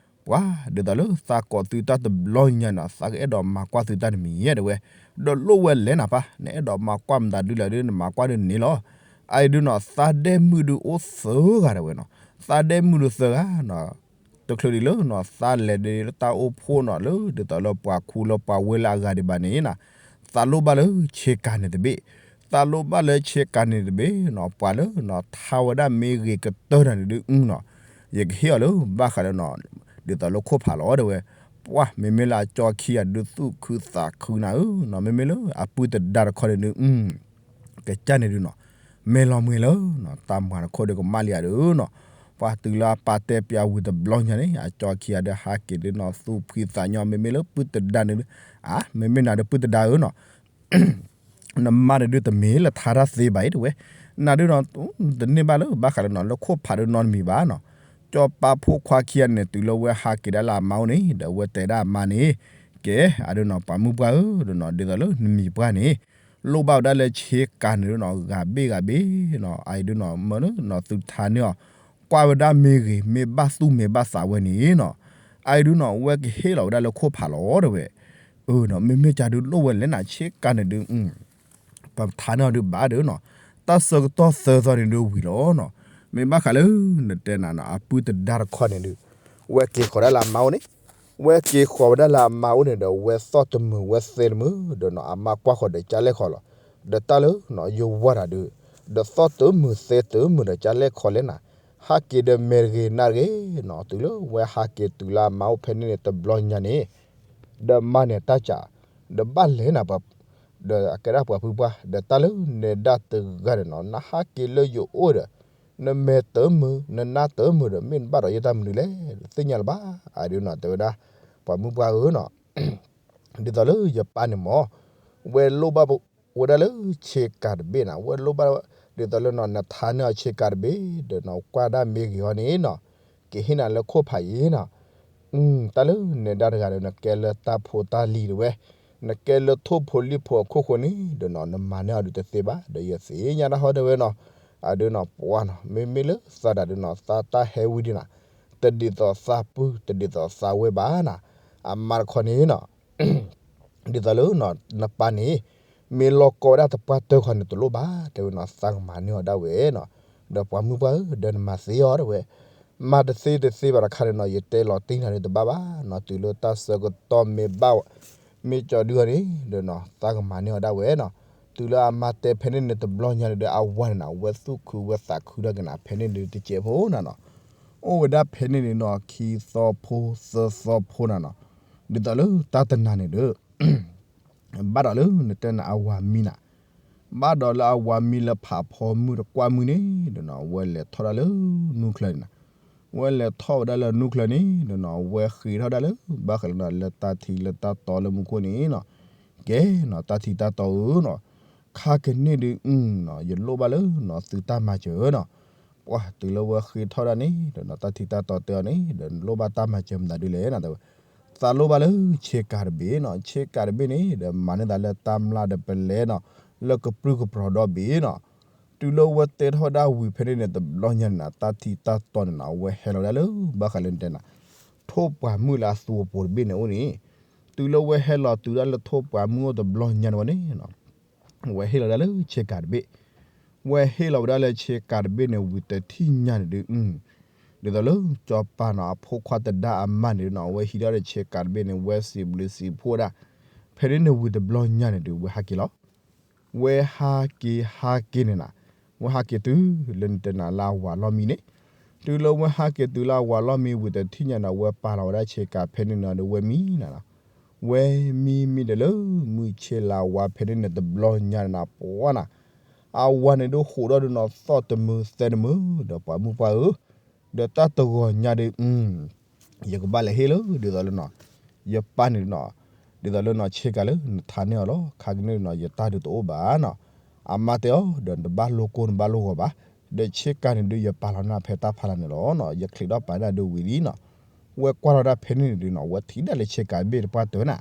ပှၤ ဒ်သိးလၢသးကိးသုတၢ်တဘျီညါနီၤ သးကအဲၣ်ဒိးမၤကွၢ်သုတၢ်တမံၤယဲတဲဝဲ, ဒီးလိၣ်ဝဲလဲၣ်နၤပၢ် နအဲၣ်ဒိးမၤကွၢ်မတၤဒုလဲၣ်ဒုး နမၤကွၢ်ဒုးန့ၣ်လီၤ, အအံၤဒုးနီၤ သးဒဲမုၣ်ဒုးအိၣ်သၢဂၤတဲဝဲနီၤ, သးဒဲမုၣ်ဒုးသၢဂၤနီၤ တချုးဒံးလၢနီၤ သးလဲၤဒ်လၢတၢ်အိၣ်ဖှိၣ်နီၤ လၢဒ်သိးလၢပှၤခူလၢပှၤဝဲလၢအဂၤဒံးဘၣ်န့ၣ်နၤ, သးလိၣ်ဘၣ်လၢဆ့ကၤန့ၣ်တဘ့ၣ်, သးလိၣ်ဘၣ်လၢဆ့ကၤန့ၣ်တဘ့ၣ်နီၤ ပှၤလၢနီၤထါဝဲဒၣ်မ့ၢ်ဂ့ၤကတၢၢ်တၢ်န့ၣ်ဒုးနီၤ, ယကဟ့ၣ်အီၤလၢဘၣ်ဃးလၢနီၤ ဒ်သိးလၢခိၣ်ဖးလီၤတဲဝဲ, ပှၤ မ့မ့ၢ်လၢအကၠီခံဂၤဒုးသူၣ်ခုသးခုနၤဧၢနီၤ မ့မ့ၢ်လၢအပုၢ်တဒါတခီန့ၣ်ဒုး ကစၢ်န့ၣ်ဒုးနီၤ မဲာ်လီၤမှဲၤလၢနီၤ တၢ်မၤတခီဒုးကမၣ်လံဧါဒုးနီၤ, ပှၤတုၤလၢအပၢ်တဲပၠးဝံၤတဘျီညါန့ၣ် အကၠီခံဂၤဒုးဟးက့ၤဒုးနီၤ သူၣ်ဖှံသးညီ မ့မ့ၢ်လၢပုၢ်တဒါန့ၣ်ဒုး, အါ မ့မ့ၢ်နၤဒုးပုၢ်တဒါဧၢနီၤ နမါန့ၣ်ဒုးတမ့ၢ်လၢထါတၢ်သ့ဘၣ်အံၤတဲဝဲ, နၤဒုးနီၤ တန့ၢ်ဘၣ်လၢဘၣ်ဃးလၢနီၤ လၢခိၣ်ဖးဒုးနီတမံၤဘၣ်နီၤ, ကၠီပၢ်ဖိခွါခံဂၤန့ၣ် တုၤလၢဝဲဟးက့ၤဒၣ်လၢအမါအိၣ်န့ၣ် ဒီးဝဲတဲဒၣ်အမါန့ၣ်, ကဲ အဒုးနီၤ ပှၤမုၣ်ပှၢ်ဧၢ ဒုးနီၤ ဒ်သိးလၢနမံၤပှၢ်န့ၣ် လိၣ်ဘၣ်ဝဲဒၣ်လၢဆ့ကၤန့ၣ်ဒုးနီၤ ဂၤဘ့ၣ်ဂၤဘ့ၣ်နီၤ အအံၤဒုးနီၤ မၢလၢနီၤသုထါန့ၢ်အီၤ ကွၢ်ဝဲဒၣ်မ့ၢ်ဂ့ၤ မ့ၢ်ဘၣ်သူၣ်မ့ၢ်ဘၣ်သးဝဲန့ၣ်နီၤ, အအံၤဒုးနီၤ ဝဲကဟ့ၣ်လီၤဝဲဒၣ်လၢခိၣ်ဖးလီၤတဲဝဲ, အၢနီၤ မ့မ့ၢ်ကၢ်ဒုးလိၣ်ဝဲလဲၣ်နၤ ဆ့ကၤန့ၣ်ဒုး ပထါန့ၢ်အီၤဒုးဘၣ်ဒုးနီၤ, တၢ်ဆၢကတီၢ်သၢသီန့ၣ်ဒုးဝံၤလီၤနီၤ, မ့ၢ်ဘၣ်ဃးလၢ နတဲနၤနီၤ အပုၢ်တဒါတခီန့ၣ်ဒုး ဝဲက့ၤဃီၤဒၣ်လၢအမါအိၣ်န့ၣ်, ဝဲက့ၤဃီၤဝဲဒၣ်လၢအမါအိၣ်န့ၣ်ဒီး ဝဲသီၣ်တမုာ်ဝဲသဲတမုာ်ဒီးနီၤ အမါကွၢ်ဃီၤဒီးကၢ်လဲၣ်ဃီၤလီၤ, ဒီးတၢ်လၢနီၤ ယဝၤတၢ်ဒုး ဒီးသီၣ်တမုာ်သဲတမုာ်ဒီးကၢ်လဲၣ်ခီလဲၣ်နၤ, ဟးက့ၤဒီးမဲာ်တဂ့ၤနါတဂ့ၤနီၤ, တုၤလၢဝဲဟးက့ၤတုၤလၢအမါအိၣ်ဖဲန့ၣ်န့ၣ် တဘျီညါန့ၣ် ဒီးမါန့ၣ်တၢ်စး ဒီးဘၣ်လဲၤနၤ ဒီးအကဲဒၣ်ပှၤဖုပှၢ် ဒီးတၢ်လၢနဲဒၣ်တဂၤန့ၣ်နီၤ နဟးက့ၤလၢယအိၣ်ဒီး နမဲာ်တမုာ် နနါတမုာ်ဒီး မ့ၢ်နဘၣ်ဒီးယဲတၢ်မနုၤလဲၣ် သ့ၣ်ညါလၢၤဘၣ် အဒုးနီၤ တဲဝဲဒၣ် ပှၤမုၣ်ပှၢ်ဧၢနီၤ ဒ်သိးလၢယပၢ်န့ၣ်မ့ၢ် ဝဲလိၣ်ဘၣ် ဝဲဒၣ်လၢဆ့ကၤတဘ့ၣ်နၤ ဝဲလိၣ်ဘၣ် ဒ်သိးလၢနီၤ နထါန့ၢ်အီၤဆ့ကၤတဘ့ၣ် ဒီးနီၤ ကွၢ်ဒၣ်မ့ၢ်ဂ့ၤအီၤန့ၣ်နီၤ ကဟ့ၣ်နၤလၢခိၣ်ဖးယံၤနီၤ တၢ်လၢနဲဒၣ်တဂၤဒီး နကဲလၢတၢ်ဖိတၢ်လံၤတဝဲ, နကဲလၢထိၣ်ဖိလံၣ်ဖိအခိၣ်ဃိန့ၣ် ဒီးနီၤ နမၤန့ၢ်အီၤဒုးတသ့ဘၣ် ဒီးယသ့ၣ်ညါတၢ်ဟီဒၣ်ဝဲနီၤ, အဒုးနီၤ ပှၢ်နီၤ မ့မ့ၢ်လၢသးဒၣ်ဒုးနီၤ သးတၢ်ဟဲဝံၤဒံးနၤ, တဒ်သိးသးပုၢ် တဒ်သိးသးဝဲၢ်ဘၣ်နၤ, အမါတခီန့ၣ်နီၤ ဒ်သိးလၢ နပၢ်န့ၣ် မ့ၢ်လီၤကီဝဲဒၣ်တပှၢ်တၢၢ်ခီန့ၣ် တလိၣ်ဘၣ် တဲဝဲနီၤ သးကမၤန့ၢ်အီၤဒၣ်ဝဲနီၤ, ဒီးပှၤမုၢ်ပှၢ်ဧၢ ဒီးနမၤသ့အီၤဒၣ်ဝဲ, မၤတသ့တသ့ဘၣ်တခါန့ၣ်နီၤ ယတဲလီၤတံၢ်နၤဒုးတဘၣ်ဘၣ်နီၤ, တုၤလၢတၢ်ဆၢကတီၢ်မ့ၢ်ဘၣ် မ့ၢ်ကၠီဒုအီၤန့ၣ် ဒီးနီၤ သးကမၤန့ၢ်အီၤဒၣ်ဝဲနီၤ, တုၤလၢအမါတဲဖဲန့ၣ်န့ၣ် တဘျီညါန့ၣ်ဒီး အဝၤန့ၣ်နၤ ဝဲသူၣ်ခုဝဲသးခုထီၣ်က့ၤနၤ ဖဲန့ၣ်န့ၣ်တစဲးဖိနၤနီၤ, အိၣ်ဝဲဒၣ်ဖဲန့ၣ်န့ၣ်နီၤ ခံသီဖိသၢသီဖိနၤနီၤ, ဒ်သိးလၢတၢ်တနၤန့ၣ်ဒီး ဘၣ်ဒီးလၢနတဲနၤအဝၤမံနၤ, ဘၣ်ဒီးလၢအဝၤမံလၢဖးဖီမုၢ်တကွၢ်မုၢ်န့ၣ် ဒီးနီၤ ဝဲလဲၤထီၣ်ဒၣ်လၢနူၢ်ချၢန့ၣ်နၤ, ဝဲလဲၤထီၣ်ဝဲဒၣ်လၢနူၢ်ချၢန့ၣ် ဒီးနီၤ ဝဲဃ့ထီၣ်ဒၣ်လၢ ဘၣ်ဃးလၢနီၤ လၢတၢ်ထံလၢတၢ်တီလၢမူခိၣ်န့ၣ်နီၤ, ကဲနီၤ တၢ်ထံတၢ်တီဧၢနီၤ, ခါကန့ၣ်ဒုးနီၤ ယလိၣ်ဘၣ်လၢနီၤ သုတၢ်မၤစၢၤနီၤ, ပှၢ်တုၤလၢဝဲဃ့ထီၣ်ဒၣ်န့ၣ် ဒီးနီၤ တၢ်ထံတၢ်တီတဲအီၤန့ၣ် ဒီးနလိၣ်ဘၣ်တၢ်မၤစၢၤမတၤဒုလဲၣ်နီၤ တဲဝဲ သးလိၣ်ဘၣ်လၢဆ့ကၤတဘ့ၣ်နီၤ, ဆ့ကၤတဘ့ၣ်န့ၣ် ဒီးမၤန့ၢ်သးလၢတၢ်မျၢ်ဒီးပလဲနီၤ, လၢကပြုၢ်ကပြီၤဒီဘ့ၣ်နီၤ, တုၤလၢဝဲတဲထီၣ်ဒၣ်ဝံၤဖဲန့ၣ်န့ၣ် တဘျီညါန့ၣ်နၤ တၢ်ထံတၢ်တီန့ၣ်နၤ ဝဲဟဲလီၤဝဲဒၣ်လၢ ဘၣ်ဃးလၢနတဲနၤ ထိၣ်ပှာ်မုၣ်လၢအသူအပိၤတဘ့ၣ်န့ၣ်အိၣ်န့ၣ်, တုၤလၢဝဲဟဲလီၤတုၤဒၣ်လၢထိၣ်ပှာ်မုၣ်အိၣ်တဘျီညါန့ၣ်ဝဲန့ၣ် ဝဲဟ့ၣ်လီၤဝဲဒၣ်လၢဆ့ကၤတဘ့ၣ်, ဝဲဟ့ၣ်လီၤဝဲဒၣ်လၢဆ့ကၤတဘ့ၣ်န့ၣ်ဝံၤတထံၣ်ညါန့ၣ်ဒုး ဒ်သိးလၢ ကၠီၤပၤနီၤ အဖိခွါတဒါအမါန့ၣ်နီၤ အဝဲဟံးထီၣ်ဒီးဆ့ကၤတဘ့ၣ်န့ၣ် ဝဲစံးဘျုးစံးဖှိၣ်ဝဲဒၣ်, ဖဲန့ၣ်န့ၣ်ဝံၤတဘျီညါန့ၣ်ဒုး ဝဲဟးက့ၤလီၤ, ဝဲဟးက့ၤဟးက့ၤန့ၣ်နၤ, ဝဲဟးက့ၤတုၤလၢနတဲနၤလၢအဝၤလီၢ်မံန့ၣ်, တုၤလၢဝဲဟးက့ၤတုၤလၢအဝၤလီၢ်မံဝံၤတထံၣ်ညါန့ၣ် ဝဲပာ်လီၤဝဲဒၣ်ဆ့ကၤဖဲန့ၣ်န့ၣ်ဒီးဝဲမံနၤနီၤ, ဝဲမံမံဒီးလၢ မုၢ်ဆ့လၢအဝၤဖဲန့ၣ်န့ၣ်တဘျီညါန့ၣ်နၤ ပှၢ်နၤ အဝၤန့ၣ်ဒုးဃိးဒီးဒုးနီၤ သီၣ်တမုာ်သဲတမုာ် ဒီးပှၤမုၢ်ပှၢ်ဧၢ, ဒီးတၢ်တဂီၤညါဒုး ယကဘၣ်လဲၤဟ့ၣ်လၢ ဒ်သိးလၢနီၤ ယပၢ်န့ၣ်နီၤ, ဒ်သိးလၢနီၤ ဆ့ကၤလၢနထါန့ၢ်အီၤလီၤ ခါကန့ၣ်နီၤ ယတၢ်ဒုးတအိၣ်ဘၣ်နီၤ, အမါတဲအီၤ ဒီးနတဘၣ်လိၣ်ကိၢ်နဘၣ်လိၣ်ဂီၤဘၣ်, ဒီးဆ့ကၤန့ၣ်ဒုး ယပာ်လီၤနၤဖဲတၢ်ဖးလၢ်န့ၣ်လီၤနီၤ ယချံးထီၣ်ပာ်နၤဒုးဝံၤလံနီၤ, ဝဲကွၢ်လီၤဒၣ်ဖဲန့ၣ်န့ၣ်ဒုးနီၤ ဝဲထံၣ်ဒၣ်လၢဆ့ကၤတဘ့ၣ်တပှၢ်တၢၢ်နၤ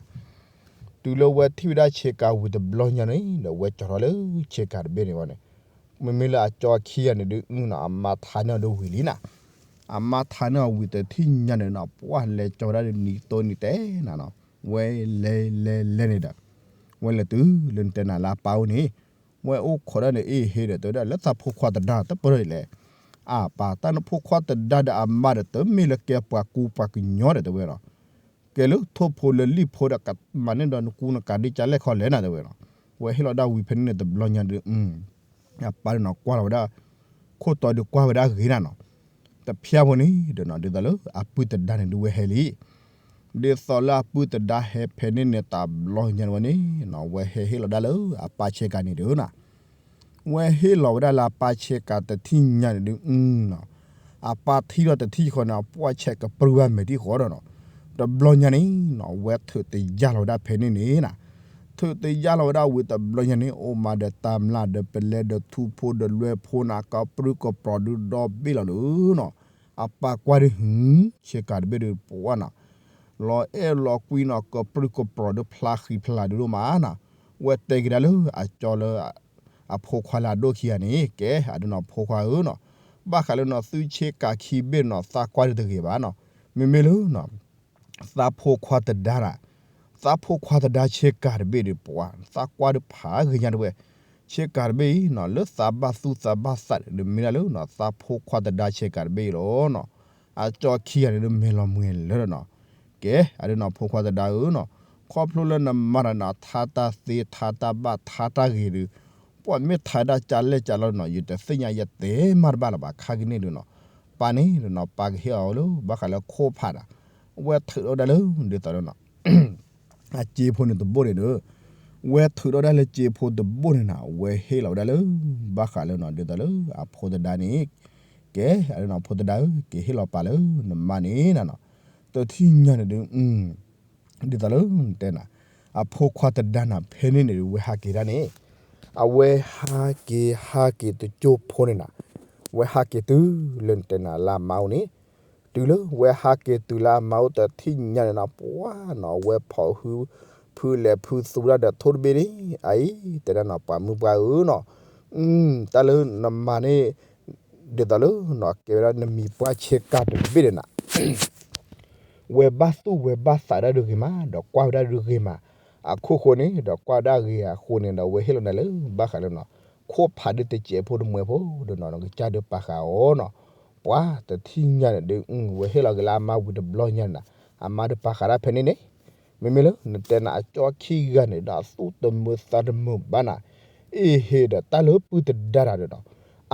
တုၤလၢဝဲထံၣ်ဝဲဒၣ်ဆ့ကၤဝံၤတဘျီညါန့ၣ် ဒီးဝဲကၠီထီၣ်လၢဆ့ကၤတဘ့ၣ်န့ၣ်ဝဲန့ၣ်, မ့မ့ၢ်လၢအကၠီခံဂၤန့ၣ်ဒုးနီၤ အမါထါန့ၢ်အီၤဒုးဝံၤလံနၤ, အမါထါန့ၢ်အီၤဝံၤတထံၣ်ညါန့ၣ်နီၤ ပှၢ်လဲၤကၠီဝဲဒၣ်ဒုးနံၤသိနံၤတဲနၤနီၤ, ဝဲလဲၤလဲၤလဲၤန့ၣ်ဒီး ဝဲလဲၤတုၤလၢနတဲနၤလၢအပၢ်အိၣ်န့ၣ်, ဝဲအိၣ်ခိးဒၣ်န့ၣ်အ့ၣ်ဟ့ဒီး တဲဝဲဒၣ်လၢသးဖိခွါတဒါတပၢၢ်ဒ်လဲၣ်, အပၢ် တၢ်နဖိခွါတဒါဒီးအမါဒီး တမ့ၢ်လၢကဲပှၤကူပှၤကညီဒီး တဲဝဲနီၤ ကဲလၢထိၣ်ဖိလၢလံၣ်ဖိဒီး ကမၤန့ၢ်ဒီးနကူနကၤဒ်ကလဲၣ်ခီလဲၣ်နၤ တဲဝဲနီၤ, ဝဲဟ့ၣ်လီၤဒၣ်ဝံၤဖဲန့ၣ်န့ၣ်တဘျီညါဒုး အပၢ်န့ၣ်နီၤ ကွၢ်လီၤဝဲဒၣ် ခိၣ်တီဒုးကွၢ်ဝဲဒၣ်ဂ့ၤနၤနီၤ, တဖျါဖိန့ၣ်ဒီးနီၤ ဒ်သိးလၢအပုၢ်တဒါန့ၣ်ဒုးဝဲဟဲလံ, ဒ်သိးလၢအပုၢ်တဒါဟဲဖဲန့ၣ်န့ၣ် တဘျီညါဝဲန့ၣ်နီၤ ဝဲဟဲဟ့ၣ်လီၤဒၣ်လၢအပၢ်ဆ့ကၤန့ၣ်ဒုးနီၤ ဝဲဟ့ၣ်လီၤဝဲဒၣ်လၢအပၢ်ဆ့ကၤတထံၣ်ညါန့ၣ်ဒုး အပၢ်ထံၣ်ဒီးတထံၣ်ဃီန့ၣ် အပှၢ်ဆဲးကပြုၢ်ဘၣ်မဲာ်ထံၣ်ဃီဒီးနီၤ, တဘျီညါန့ၣ်နီၤ ဝဲထုးတယၢ်လီၤဝဲဒၣ်ဖဲန့ၣ်န့ၣ်နၤ, ထုးတယၢ်လီၤဝဲဒၣ်ဝံၤတဘျီညါန့ၣ် အိၣ်မးဒီးတၢ်မျၢ်ဒီးပလဲဒီးထူဖိဒီးလွဲဖိနၤ ကပြုၢ်ကပြီၤဒုးဒီဘ့ၣ်လီၤဒုးနီၤ, အပၢ်ကွၢ်ဒုး ဆ့ကၤတဘ့ၣ်ဒုးပှၢ်နီၤ လီၤအဲၣ်လီၤကွံနီၤ ကပြုၢ်ကပြီၤဒုးဖျါဃံဖျါဒုးဒိၣ်မးနၤ, ဝဲတဲက့ၤဒၣ်လၢအကၠီလၢ အဖိခွါလၢအဒိၣ်ခံဂၤန့ၣ် ကဲ အဒုးနီၤ ဖိခွါဧၢနီၤ, ဘၣ်ဃးလၢနီၤ သုဆ့ကၤခံဘ့ၣ်နီၤ သးကွၢ်ဒုးတဂ့ၤဘၣ်နီၤ, မ့မ့ၢ်လၢနီၤ သးဖိခွါတဒါနၤ, သးဖိခွါတဒါဆ့ကၤတဘ့ၣ်ဒုးပှၢ် သးကွၢ်ဒုးဖးဂ့ၤညါတဝဲ, ဆ့ကၤတဘ့ၣ်အံၤနီၤ လၢသးဘၣ်သူၣ်သးဘၣ်သးဒုး မ့ၢ်ဒၣ်လၢနီၤ သးဖိခွါတဒါဆ့ကၤတဘ့ၣ်အံၤလီၤနီၤ, အကၠီခံဂၤန့ၣ်ဒုးမဲာ်လီၤမှဲၤလၢာ်ဒီးနီၤ, ကဲ အဒုးနီၤ ဖိခွါတဒါဧၢနီၤ, ခီဖျိလၢနမါတၢ်နီၤ ထါတၢ်သ့ ထါတၢ်ဘၣ် ထါတၢ်ဂ့ၤဒုး ပှၤမ့ၢ်ထါဒၣ်ကလဲၣ်ကလီနီၤ ယတသ့ၣ်ညါ ယတဲမးတဘၣ်လၢၤဘၣ် ခါကန့ၣ်ဒုးနီၤ, ပၢ်န့ၣ်ဒီးနီၤ ပၢ်ကဟ့ၣ်အီၤလၢ ဘၣ်ဃးလၢခိၣ်ဖးဒီး ဝဲထုးထီၣ်ဝဲဒၣ်လၢ ဒ်သိးလၢနီၤ အစ့ဖိန့ၣ်တဘိၣ်န့ၣ်ဒီး ဝဲထုးထီၣ်ဝဲဒၣ်လၢစ့ဖိတဘိၣ်န့ၣ်နၤ ဝဲဟ့ၣ်လီၤဝဲဒၣ်လၢ ဘၣ်ဃးလၢနီၤ ဒ်သိးလၢအဖိတဒါန့ၣ်, ကဲ အဒုးနီၤ ဖိတဒါဧၢ က့ၤဟ့ၣ်လီၤပၢ်လၢနမါန့ၣ်နၤနီၤ, တထံၣ်ညါန့ၣ်ဒုး ဒ်သိးလၢနတဲနၤ, အဖိခွါတဒါနၤ ဖဲန့ၣ်န့ၣ်ဒုး ဝဲဟးက့ၤဒၣ်န့ၣ်, အဝဲဟးက့ၤဟးက့ၤတကၠိဖိန့ၣ်နၤ, ဝဲဟးက့ၤတုၤလၢနတဲနၤလၢအမါအိၣ်န့ၣ်, တုၤလၢဝဲဟးက့ၤတုၤလၢအမါအိၣ်တထံၣ်ညါန့ၣ်နၤ ပှၤနီၤ အဝဲဖီၣ်ဟု ဖုလဲၤဖုသူဝဲဒၣ်ဒီးထိၣ်တဘ့ၣ်န့ၣ် အအံၤ တဲဒၣ်နီၤ ပှၤမုၢ်ပှၢ်ဧၢနီၤ, တၢ်လၢနမၤန့ၣ် ဒ်သိးလၢနီၤ ကဲဝဲဒၣ်နမံၤပှၢ်ဆ့ကၤတဘ့ၣ်ဒီးနၤ ဝဲဘၣ်သူၣ်ဝဲဘၣ်သးဒၣ်ဒုးဂ့ၤမး ဒီးကွၢ်ဝဲဒၣ်ဒုးဂ့ၤမး, အခိၣ်ဃိန့ၣ် ဒီးကွၢ်ဒၣ်ဂ့ၤအဃိန့ၣ်ဒီး ဝဲဟ့ၣ်လီၤနၤလၢဘၣ်ဃးလၢနီၤ ခိၣ်ဖးဒုးတစဲးဖိတမှဲဖိဒီးနီၤ နကစၢ်ဒုးပာ်ဃာ်အီၤနီၤ, ပှၤတထံၣ်ညါန့ၣ်ဒုး ဝဲဟ့ၣ်လီၤက့ၤလၢအမါဝံၤတဘျီညါန့ၣ်နၤ, အမါဒုးပာ်ဃာ်ဒၣ်ဖဲန့ၣ်န့ၣ်, မ့မ့ၢ်လၢနတဲနၤအကၠီခံဂၤန့ၣ်ဒီး အသူၣ်တမုာ်သးတမုာ်ဘၣ်နၤ, အ့ဟ့ဒီးတၢ်လၢပုၢ်တဒါတၢ်ဒီးနီၤ,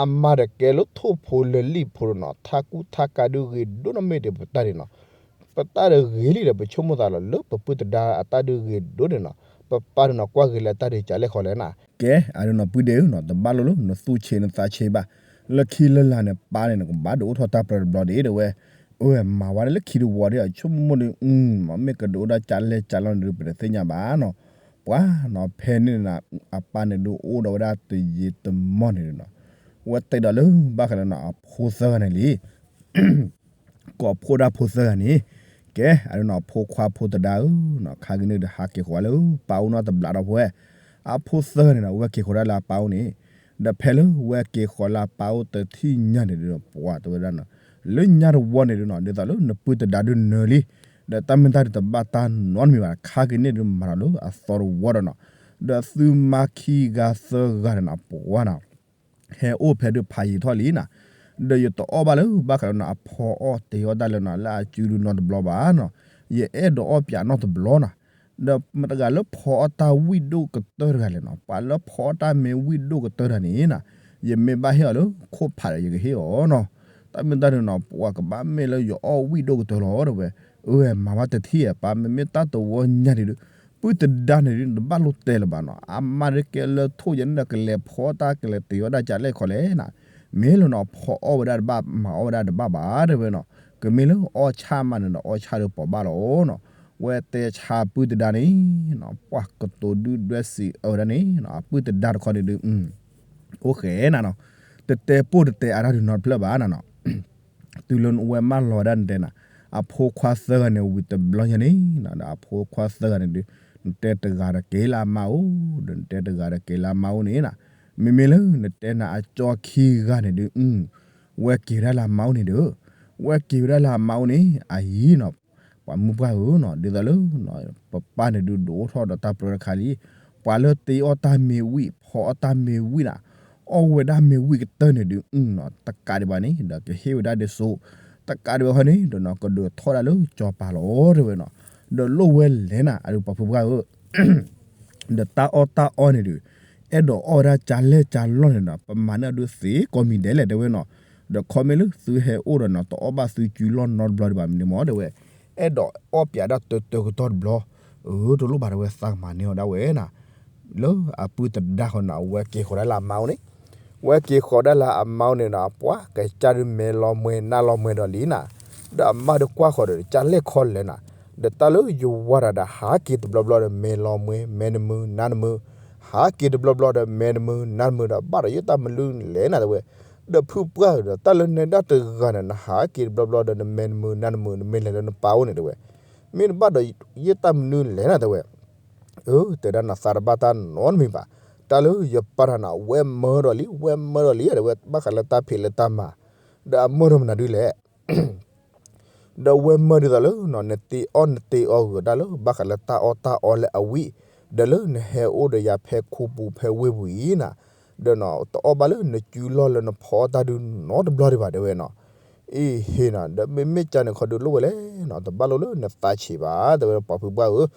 အမါဒီးကဲလၢထိၣ်ဖိလၢလံၣ်ဖိဒီးနီၤ ထးကူထးကါဒုးဂ့ၤဒိၣ်နီၢ်မ့ၢ်ဒီးပတၢ်ဒုးနီၤ, ပတၢ်ဒီးဂ့ၤလံဒီး ပဆိကမိၣ်သးလီၤလၢပပုၢ်တဒါအတၢ်ဒုးဂ့ၤဒိၣ်န့ၣ်နီၤ, ပပၢ်ဒီးနီၤ ကွၢ်ဂ့ၤလၢတၢ်ဒုးကလဲၣ်ဃီလဲၣ်နၤ, ကဲ အဒုးနီၤ ပုၢ်ဒ့ဧၢနီၤ တဘၣ်လိၣ်လၢနသူၣ်ဆ့နသးဆ့ဘၣ်, လၢခံလၢလာ်န့ၣ် ပၢ်န့ၣ် နကဘၣ်ဒုးအိၣ်ထီၣ်တၢ်ပြၢတဘျီဒံး တဲဝဲ, အဝဲမၤဝဲဒၣ်လၢခံတဝီဒံး အဆိကမိၣ်ဒီး မ့ၢ်ကဒုးအိၣ်ဒၣ်ကလဲၣ်ကလီန့ၣ်ဒုး ပတသ့ၣ်ညါဘၣ်နီၤ, ပှၤနီၤ ဖဲန့ၣ်နၤ အပၢ်န့ၣ်ဒုးအိၣ်ဒီးဝဲဒၣ်တယံာ်တမီၢ်န့ၣ်ဒုးနီၤ, ဝဲတဲဒီးလၢဘၣ်ဃးလၢနီၤ အဖိသၢဂၤန့ၣ်လံ ကိးဖှိၣ်ဒၣ်ဖိသၢဂၤန့ၣ်, ကဲ အဒုးနီၤ ဖိခွါဖိသဒါဧၢနီၤ ခါကနံၣ်ဒီးဟးက့ၤဃီၤလၢပၢ်အိၣ်နီတဘျီဒီးဖိဝဲ, အဖိသၢဂၤန့ၣ်ဒီး ဝဲက့ၤဃီၤဒၣ်လၢအပၢ်အိၣ်န့ၣ်, ဒီးဖဲလၢဝဲက့ၤဃီၤလၢအပၢ်အိၣ်တထံၣ်ညါန့ၣ်ဒုး ပှၤတဲဝဲဒၣ်နီၤ, လၢညါတဝီန့ၣ်ဒုးနီၤ ဒ်သိးလၢနပုၢ်တဒါဒုးနၢၤလံ, ဒီးတၢ်မ့ၢ်တၢ်ဒုးတဘၣ်တၢ်နီတမံၤဘၣ် ခါကနံၣ်ဒုးမၤထီၣ်လၢအသီတဝီဒီးနီၤ, ဒီးသုမါခံဂၤသၢဂၤန့ၣ်နီၤ ပှၤနီၤ ဟဲအိၣ်ဖဲဒုးဖးယံၤထီၣ်လံနၤ, ဒီးယတအီၣ်ဘၣ်လၢဘၣ်ဃးလၢနီၤ အဖီအီၣ်တ့ၤအီၣ်တၢ်လၢနီၤ လၢအစုဒုးနီတဘျီဘၣ်နီၤ, ယအဲၣ်ဒိးအီၣ်ပၠးနီတဘျီနီၤ, ဒီးမတၤတဂၤလၢဖီအီၣ်တၢ်ဝံၣ်ဒိၣ်ကတၢၢ်တဂၤလဲၣ်နီၤ ပှၤလၢဖီအီၣ်တၢ်မ့ၢ်ဝံၣ်ဒိၣ်ကတၢၢ်တဂၤန့ၣ်နၤ, ယမ့ၢ်ဘၣ်ဟ့ၣ်အီၤလၢခိၣ်ဖးဒီးယကဟ့ၣ်အီၤနီၤ, တၢ်မ့ၢ်တၢ်ဒုးနီၤ ပှၤကဘၣ်မ့ၢ်လၢယအီၣ်ဝံၣ်ဒိၣ်ကတၢၢ်လီၤ တဲဝဲ, အဝဲမၤဘၣ်တထံၣ်ဧါ ပၢ်မ့မ့ၢ်တၢ်တဝီညါန့ၣ်ဒုး ပုၢ်တဒါန့ၣ်ဒုး နတဘၣ်လိၣ်တဲလၢၤဘၣ်နီၤ, အမါဒုးကဲလၢထိၣ်ယဲန့ၣ်ဒီး ကလဲၤဖီတၢ်ကလဲၤတ့ၤအီၣ်တၢ်ကလဲၣ်ခီလဲၣ်နၤ, မ့ၢ်လၢနီၤ ဖီအီၣ်ဝဲဒၣ်တဘၣ် မၤအီၣ်ဝဲဒၣ်တဘၣ်ဘၣ် တဲဝဲနီၤ, ကမ့ၢ်လၢအီၣ်ဆၣ်မးန့ၣ်ဒီး အီၣ်ဆၣ်ဒီးပိာ်ဘၣ်လီၤနီၤ, ဝဲတဲဆါပုၢ်တဒါန့ၣ်နီၤ ပှၤကတိၤဒုၣ်ဒွဲၣ်စံးအၢဝဲဒၣ်န့ၣ်နီၤ အပုၢ်တဒါတခီန့ၣ်ဒုး အိၣ်ဃဲနၤနီၤ, တတဲပိၢ်တတဲအါတၢ်ဒုးနီတဖျၢၣ်ဘၣ်နၤနီၤ တုၤလၢဝဲမၢလီၤဝဲဒၣ်နတဲနၤ, အဖိခွါသၢဂၤန့ၣ်ဝံၤတဘျီညါန့ၣ်, ဒီးအဖိခွါသၢဂၤန့ၣ်ဒုး, နတဲတဂၤဒီးက့ၤလၢအမါအိၣ်, ဒီးနတဲတဂၤဒီးက့ၤလၢအမါအိၣ်န့ၣ်နၤ, မ့မ့ၢ်လၢနတဲနၤအကၠီခံဂၤန့ၣ်ဒုး, ဝဲက့ၤဝဲဒၣ်လၢအမါအိၣ်န့ၣ်ဒီး, ဝဲက့ၤဝဲဒၣ်လၢအမါအိၣ်န့ၣ် အယံၤနီၤ ပှၤမုၢ်ပှၢ်ဧၢနီၤ, ဒ်သိးလၢ ပပၢ်န့ၣ်ဒုးဒုးအိၣ်ထီၣ်ဒီးတၢ်ပြၢတခါလံ, ပှၤလၢတ့အီၣ်တၢ်မ့ၤဝံၣ် ဖီအီၣ်တၢ်မ့ၤဝံၣ်နၤ, အီၣ်ဝဲဒၣ်မ့ၤဝံၣ်ကတၢၢ်န့ၣ်ဒုး, တကးဒံးဘၣ်န့ၣ် ဒီးကဟ့ၣ်ဝဲဒၣ်ဒ်စိ, တကးဒံးဘၣ်ဃီန့ၣ် ဒီးနီၤ ကဒုးထီၣ်ဒၣ်လၢစီၤပၤလီၤ တဲဝဲနီၤ, ဒီးလိၣ်ဝဲလဲၣ်နၤ အဒုးပှၤဖုပှၢ်ဧၢ ဒီးတၢ်အီၣ်တၢ်အီန့ၣ်ဒုး, အဲၣ်ဒိးအီၣ်ဝဲဒၣ်ကလဲၣ်ကလီန့ၣ်ဒီး ပမၤန့ၢ်အဒုးသ့ကိးမံၤဒဲးလဲၣ် တဲဝဲနီၤ, ဒီးခီမ့ၢ်လၢသုဟဲအိၣ်ဒီးနီၤ တအီၣ်ဘၣ်သုစုလီၢ်နီတဘျီဒံးဘၣ်မနုၤမီၢ် တဲဝဲ, အဲၣ်ဒိးအီၣ်ပၠးဒၣ်တၢတၢကတီၢ်တဘျီ, အၢ တလိၣ်ဘၣ် တဲဝဲ သးကမၤန့ၢ်အီၤဒၣ်ဝဲနၤ, လၢအပုၢ်တဒါဃီနၤ ဝဲက့ၤဃီၤဒၣ်လၢအမါအိၣ်န့ၣ် ဝဲက့ၤဃီၤဒၣ်လၢအမါအိၣ်န့ၣ်ဒီး ပှၤကစၢ်ဒုးမဲာ်လီၤမှဲၤနါလီၤမှဲၤဒီးလံနၤ, ဒီးအမါဒုးကွၢ်ဃီၤဒီး ကလဲၣ်ခီလဲၣ်နၤ, ဒီးတၢ်လၢယဝၤတၢ်ဒီး ဟးက့ၤတဘျီဘျီဒီး မဲာ်လီၤမှဲၤ မဲာ်နမုာ်နါနမုာ်, ဟးက့ၤတဘျီဘျီဒီး မဲာ်နမုာ်နါနမုာ်ဒီး ဘၣ်ဒီးယတၢ်မနုၤလဲၣ်နၤ တဲဝဲ, ဒီးဖုပှၢ်ဒီး တၢ်လၢနဒၣ်တဂၤန့ၣ် နဟးက့ၤတဘျီဘျီဒီး နမဲာ်နမုာ်နါနမုာ် နမဲာ်လဲၤလၢနပၢ်အိၣ်န့ၣ် တဲဝဲ, မ့ၢ်နဘၣ်ဒီးယတၢ်မနုၤလဲၣ်နၤ တဲဝဲ အၢ တဲဒၣ်နသးတဘၣ်တၢ်နီတမံၤဘၣ်, တၢ်လၢယပၢ်တၢ်န့ၣ် ဝဲမၢဒီးလံ ဝဲမၢဒီးလံ တဲဝဲ ဘၣ်ဃးလၢတၢ်ဖံးလၢတၢ်မၤ, ဒီးအမၢဒီးမနုၤဒ်လဲၣ်, ဒီးဝဲမၢဒ်သိးလၢ နတ့အီၣ်နတ့အီဂ့ၤတၢ်လၢ ဘၣ်ဃးလၢတၢ်အီၣ်တၢ်အီလၢအဝံၣ်, ဒီးလၢနဟဲအိၣ်ဒီးယၤဖဲခူပူၤဖဲဝ့ၢ်ပူၤအံၤနၤ, ဒီးနတအီၣ်ဘၣ်လၢနစုလီၢ်လၢနဖီအီၣ်တၢ်ဒုးနီတဘျီဒံးဘၣ် တဲဝဲနီၤ, အ့ဟ့နီၤ ဒီးမ့မ့ၢ်ကန့ၣ်ခီဒုးလိၣ်ဝဲလဲၣ်နီၤ တဘၣ်လိၣ်လၢနသးဆံးဘၣ် တဲဝဲပှၤဖုပှၢ်ဧၢ,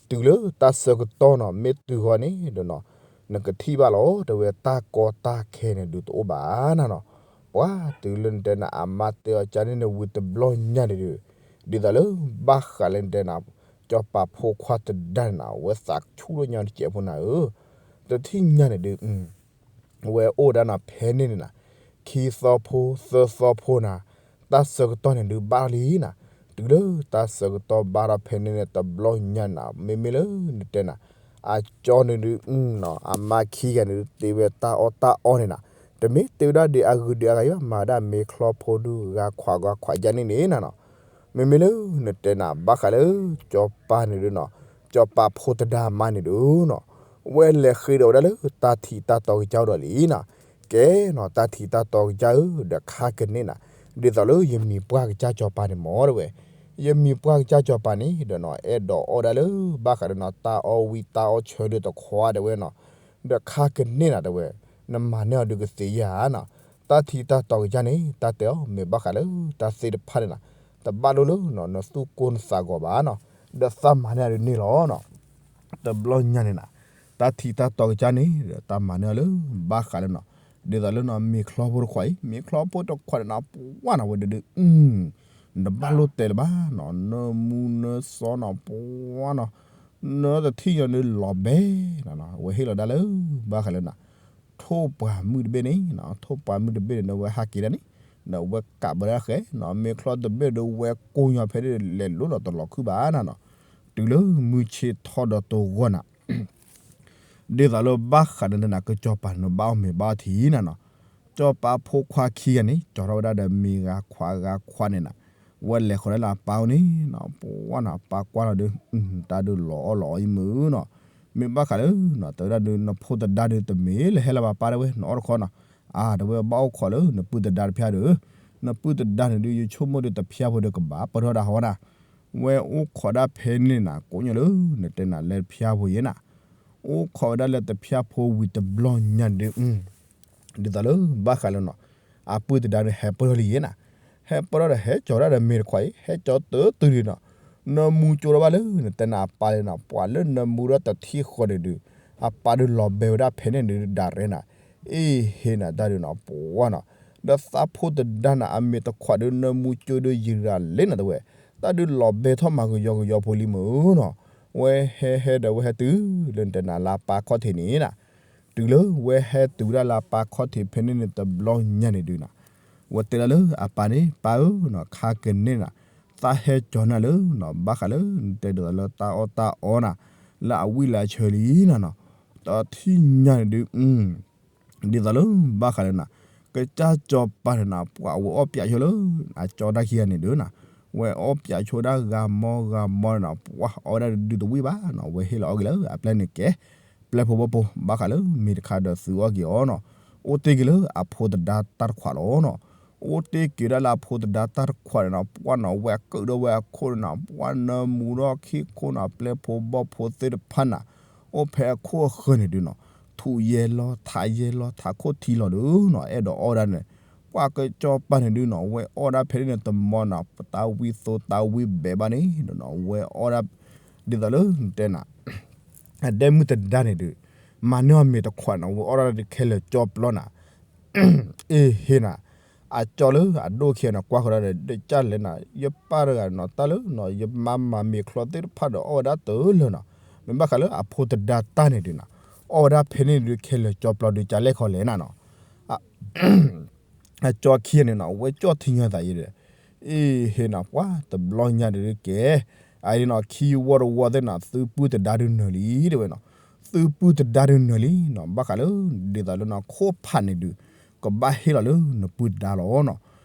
တုၤလၢတၢ်ဆၢကတီၢ်နီၤ မ့ၢ်တုၤဃီန့ၣ်ဒီးနီၤ နကထံၣ်ဘၣ်လီၤ တဲဝဲတၢ်ကီတၢ်ခဲန့ၣ်ဒုးတအိၣ်ဘၣ်နၤနီၤ, ပှၤတုၤလၢနတဲနၤအမါတဲအီၤကန့ၣ်နဝံၤတဘျီညါန့ၣ်ဒုး, ဒ်သိးလၢဘၣ်ဃးလၢနတဲနၤ ကၠီၤပၤဖိခွါတဒါန့ၣ်နီၤ အဝဲသးဆူၣ်လၢညါတစဲးဖိနၤဧၢ, တထံၣ်ညါန့ၣ်ဒုး ဝဲအိၣ်ဒၣ်နၤဖဲန့ၣ်န့ၣ်နၤ, ခံသီဖိသၢသီဖိနၤ, တၢ်ဆၢကတီၢ်န့ၣ်ဒုးဘၣ်လံနၤ, တုၤလၢတၢ်ဆၢကတီၢ်ဘၣ်ထီၣ်ဖဲန့ၣ်န့ၣ် တဘျီညါနၤ မ့မ့ၢ်လၢနတဲနၤ အကၠီန့ၣ်ဒုး အမါခံဂၤန့ၣ်ဒုး တ့ဝဲတၢ်အီၣ်တၢ်အီန့ၣ်နၤ, တမ့ၢ်တ့ဝဲဒၣ်ဒ်အဂုၤဒံးအဂၤအံၤဘၣ်, မၤဝဲဒၣ်မ့ၤချီဖိဒုး ဂၤခွးဂၤခွးယါန့ၣ်န့ၣ်နၤနီၤ. မ့မ့ၢ်လၢနတဲနၤ ဘၣ်ဃးလၢ ကၠီၤပၤန့ၣ်ဒုးနီၤ, ကၠီၤပၤဖိသဒါမါန့ၣ်ဒုးနီၤ, ဝဲလဲၤဃ့ဒီးဝဲဒၣ်လၢတၢ်ထံးတၢ်တီကစၢ်ဒီးလံနၤ. ကဲနီၤ တၢ်ထံးတၢ်တီကစၢ်ဧၢ, ဒီးခါကန့ၢ်နၤ, ဒ်သိးလၢယမံၤပှၢ်ကစၢ်ကၠီၤပၤန့ၣ်မ့ၢ်တဲဝဲ, ယမံၤပှၢ်ကစၢ်ကၠီၤပၤန့ၣ်ဒီးနီၤ အဲၣ်ဒိးအီၣ်ဒၣ်လၢ ဘၣ်ဃးဒီးနီၤ တၢ်အီၣ်ဝံၣ်တၢ်အီၣ်ဆၢဒုးတခွါတဲဝဲနီၤ. ဒီးခါကန့ၢ်နၤတဲဝဲ, နမၤန့ၢ်အီၤဒုးကသ့ဧါနီၤ. တၢ်ထံးတၢ်တီကစၢ်န့ၣ် တၢ်တဲအီၤ မ့ၢ်ဘၣ်ဃးလၢ တၢ်သ့ၣ်တဖၣ်န့ၣ်နၤ, တဘၣ်လိၣ်လၢနီၤ နသူၣ်ကိၢ်နသးဂီၤဘၣ်နီၤ, ဒီးသးမၤန့ၢ်အီၤဒုးန့ၣ်လီၤနီၤ. တဘျီညါန့ၣ်နၤ, တၢ်ထံးတၢ်တီကစၢ်န့ၣ်ဒီး တၢ်မၤန့ၢ်အီၤလၢ ဘၣ်ဃးလၢနီၤ, ဒ်သိးလၢနီၤ မ့ၤချီဖိတခွးအံၤ, မ့ၤချီဖိတခွးန့ၣ်နၤ ပှၢ်နီၤ ဝဲဒုးဒုး နတဘၣ်လိၣ်တဲလၢၤဘၣ်နီၤ, နၢမူနၢစီနီၤ ပှၢ်နီၤ, နတထံၣ်ညါဒုးလီၤဘဲနီၤနီၤ. ဝဲဟ့ၣ်လီၤဒၣ်လၢ ဘၣ်ဃးလၢနီၤ ထိၣ်ပှာ်မုၣ်တဘ့ၣ်န့ၣ်နီၤ, ထိၣ်ပှာ်မုၣ်တဘ့ၣ်န့ၣ် ဒီးဝဲဟးက့ၤဒၣ်န့ၣ်, ဒီးဝဲကးဘၣ်ဒၣ်ဃဲနီၤ, မ့ၤချီတဘ့ၣ်ဒီးဝဲကိးညီဖဲဒၣ်လဲၤလိၤဒီးတလီၤခုၣ်ဘၣ်နၤနီၤ, တုၤလၢမုၢ်ဆ့ၣ်ထီၣ်ဒီးတဂီၢ်နၤ ဒ်သိးလၢဘၣ်ဃးဒီးနတဲနၤ ကစၢ်ကၠီၤပၤန့ၣ် ဘၣ်အီၣ်မ့ၤဘၣ်အီၣ်ထံနၤနီၤ, ကၠီၤပၤဖိခွါခံဂၤန့ၣ် ကၠီၤထီၣ်ဝဲဒၣ်ဒီးမ့ၤဂၤခွးဂၤခွးန့ၣ်နၤ, ဝဲလဲၤဃီၤဒၣ်လၢအပၢ်အိၣ်န့ၣ်နီၤ, ပှၢ်နီၤ အပၢ်ကွၢ်လီၤဒီး တၢ်ဒုးလီၤအီၣ်လီၤအီအံၤမုၢ်နီၤ, မ့ၢ်ဘၣ်ဃးလၢနီၤ တဲဝဲဒၣ်ဒုး နဖိသဒါဒုး တမ့ၢ်လၢဟဲလၢပၢ်ပၢ်တဲဝဲ နအီၣ်တခီနီၤ, အါ တဲဝဲဘၣ်အိၣ်ခိးလၢနပုၢ်သဒါတဖၣ်ဒီး, နပုၢ်သဒါန့ၣ်ဒုး ယဆိကမိၣ်ဒီးတဖၣ်ဖိဒီး ကဘၣ်ပၢၢ်ထီၣ်ဒၣ်ဟီနၤ, ဝဲအိၣ်ခိးဒၣ်ဖဲန့ၣ်နၤ ကိးညီလၢ နတဲနၤလၢတဖၣ်ဖိယဲနၤ, အိၣ်ခိးဝဲဒၣ်လၢတဖၣ်ဖိဝံၤတဘျီညါဒုး ဒ်သိးလၢဘၣ်ဃးလၢနီၤ, အပုၢ်သဒါန့ၣ် ဟဲပၢၢ်ထီၣ်လံယဲနၤ, ဟဲပၢၢ်ထီၣ်ဒီး ဟဲကၠီၤဒၣ်ဒီးမ့ၤတခွးအံၤ ဟဲကၠီၤတုၤတုၤဒုးနီၤ, နၢမူကၠိထီၣ်ဘၣ်လၢ နတဲနၤအပၢ်လၢနီၤ, ပှၤလၢနၢမူဒီးတထံၣ်ဃီန့ၣ်ဒုး, အပၢ်ဒုးလီၤဘဲဝဲဒၣ်ဖဲန့ၣ်ဒုး ဒၣ်ရဲနၤ, အ့ဟ့နၤတၢ်ဒုးနီၤ ပှၢ်နီၤ, ဒီးသးဖိသဒါနၤ အမ့ၤတခွးဒုး နၢမူကၠိဒုးယံၤရၤလ့နၤတဲဝဲ, တၢ်ဒုးလီၤဘဲထီၣ်မၤကယီကယီဖိလံမုၢ်နီၤ, ဝဲဟဲဟဲဒီးဝဲဟဲတုၤလၢနတဲနၤလၢအပၢ်ခီၣ်ထံးန့ၣ်နၤ တုၤလၢဝဲဟဲတုၤဝဲဒၣ်လၢအပၢ်ခီၣ်ထံးဖဲန့ၣ်န့ၣ်တဘျီညါန့ၣ်ဒုးနၤ, ဝဲတဲဒၣ်လၢအပၢ်န့ၣ် ပၢ်ဧၢနီၤ, ခါကန့ၢ်နၤ, သးဟဲကၠီၤနၤလၢနီၤ, ဘၣ်ဃးလၢနတဲဒ်သိးလၢတၢ်အီၣ်တၢ်အီနၤ, လၢအဝံၣ်လၢအဆၢလံနၤနီၤ, တထံၣ်ညါန့ၣ်ဒုး ဒ်သိးလၢဘၣ်ဃးလၢနၤ, ကစၢ်ကၠီၤပၤန့ၣ်နၤ ပှၤဝဲအီၣ်ပၠးဆိလၢ အကၠီတၢ်ခံဂၤန့ၣ်ဒုးနၤ, ဝဲအီၣ်ပၠးဆိဒၣ်ဂၤမီဂၤမီန့ၣ်နၤ ပှၤအီၣ်ဝဲဒၣ်ဒုးတဝံၣ်ဘၣ်နီၤ, ဝဲဟ့ၣ်လီၤအီၣ်က့ၤလၢအပျဲၢ်န့ၣ်ကဲ, ပျဲၢ်ဖိဘီၣ်ဖိ ဘၣ်ဃးလၢမ့ၤတခါဒီးသုအီၣ်က့ၤအီၤနီၤ, အိၣ်တ့ၢ်က့ၤလၢအဖိသဒါတၢ်တခွးလီၤနီၤ, အိၣ်တ့ၢ်က့ၤဒၣ်လၢအဖိသဒါတၢ်တခွးန့ၣ်နၤ ပှၤနီၤ ဝဲအကုာ်ဒီးဝဲအခိၣ်န့ၣ်နၤ ပှၤနၢမူဒီးခံခိၣ်န့ၣ် ပျဲၢ်ဖိဘီၣ်ဖိသ့ၣ်တဖၣ်နၤ အိၣ်ဖဲအခိၣ်အဃၢၤန့ၣ်ဒုးနီၤ, ထူးယဲၢ်လီၤ ထးယဲၢ်လီၤ ထးခိၣ်ထံလီၤဒုးနီၤ အဲၣ်ဒိးအီၣ်ဒၣ်န့ၣ်, ပှၤကစၢ်ကၠီၤပၤန့ၣ်ဒုးနီၤ ဝဲအီၣ်ဒၣ်ဖဲန့ၣ်န့ၣ် တမီၤနၤ တၢ်ဝံၣ်သိတၢ်ဝံၣ်ဘဲးဘၣ်န့ၣ်ဒုးနီၤ ဝဲအီၣ်ဒၣ်, ဒ်သိးလၢနတဲနၤ, အဒဲမုၢ်သဒါန့ၣ်ဒုး, မၤန့ၢ်အီၤမ့ၤတခွးနီၤ ဝဲအီၣ်ဒၣ်ဒုးခဲလၢာ်ကၠီပျီနၤ အ့ဟ့နၤ, အကၠီလၢအဒိၣ်ခံဂၤန့ၣ် ကွၢ်ဃီၤဒၣ်ဒီး ဒ်ကၢ်လဲၣ်နၤ ယပၢ်တဂၤနီၤ တၢ်လၢနီၤ ယမါမၤမ့ၤချီသ့ၣ်တဖၣ်ဒီးအီၣ်ဝဲဒၣ်တလၢာ်နီၤ, မ့ၢ်ဘၣ်ဃးလၢအဖိသဒါတၢ်န့ၣ်ဒုးနီၤ, အီၣ်ဝဲဒၣ်ဖဲန့ၣ်ဒုးခဲလၢာ်ကၠီပျီဒုးကၢ်လဲၣ်ခီလဲၣ်နၤနီၤ အကၠီခံဂၤန့ၣ်နီၤ ဝဲကၠီထံညီသးယဲဒီး, အ့ဟ့နၤ ပှၤတဘျီညါဒုးကဲ, အအံၤနီၤ ခံဝီတဝီသ့ၣ်နီၤ သုပုၢ်သဒါဒုးနၢၤလံတဲဝဲနီၤ, သုပုၢ်သဒါဒုးနၢၤလံနီၤ ဘၣ်ဃးလၢ ဒ်သိးလၢနီၤ ခိၣ်ဖးန့ၣ်ဒုး ကဘၣ်ဟ့ၣ်လီၤလၢနပုၢ်သဒါလီၤနီၤ,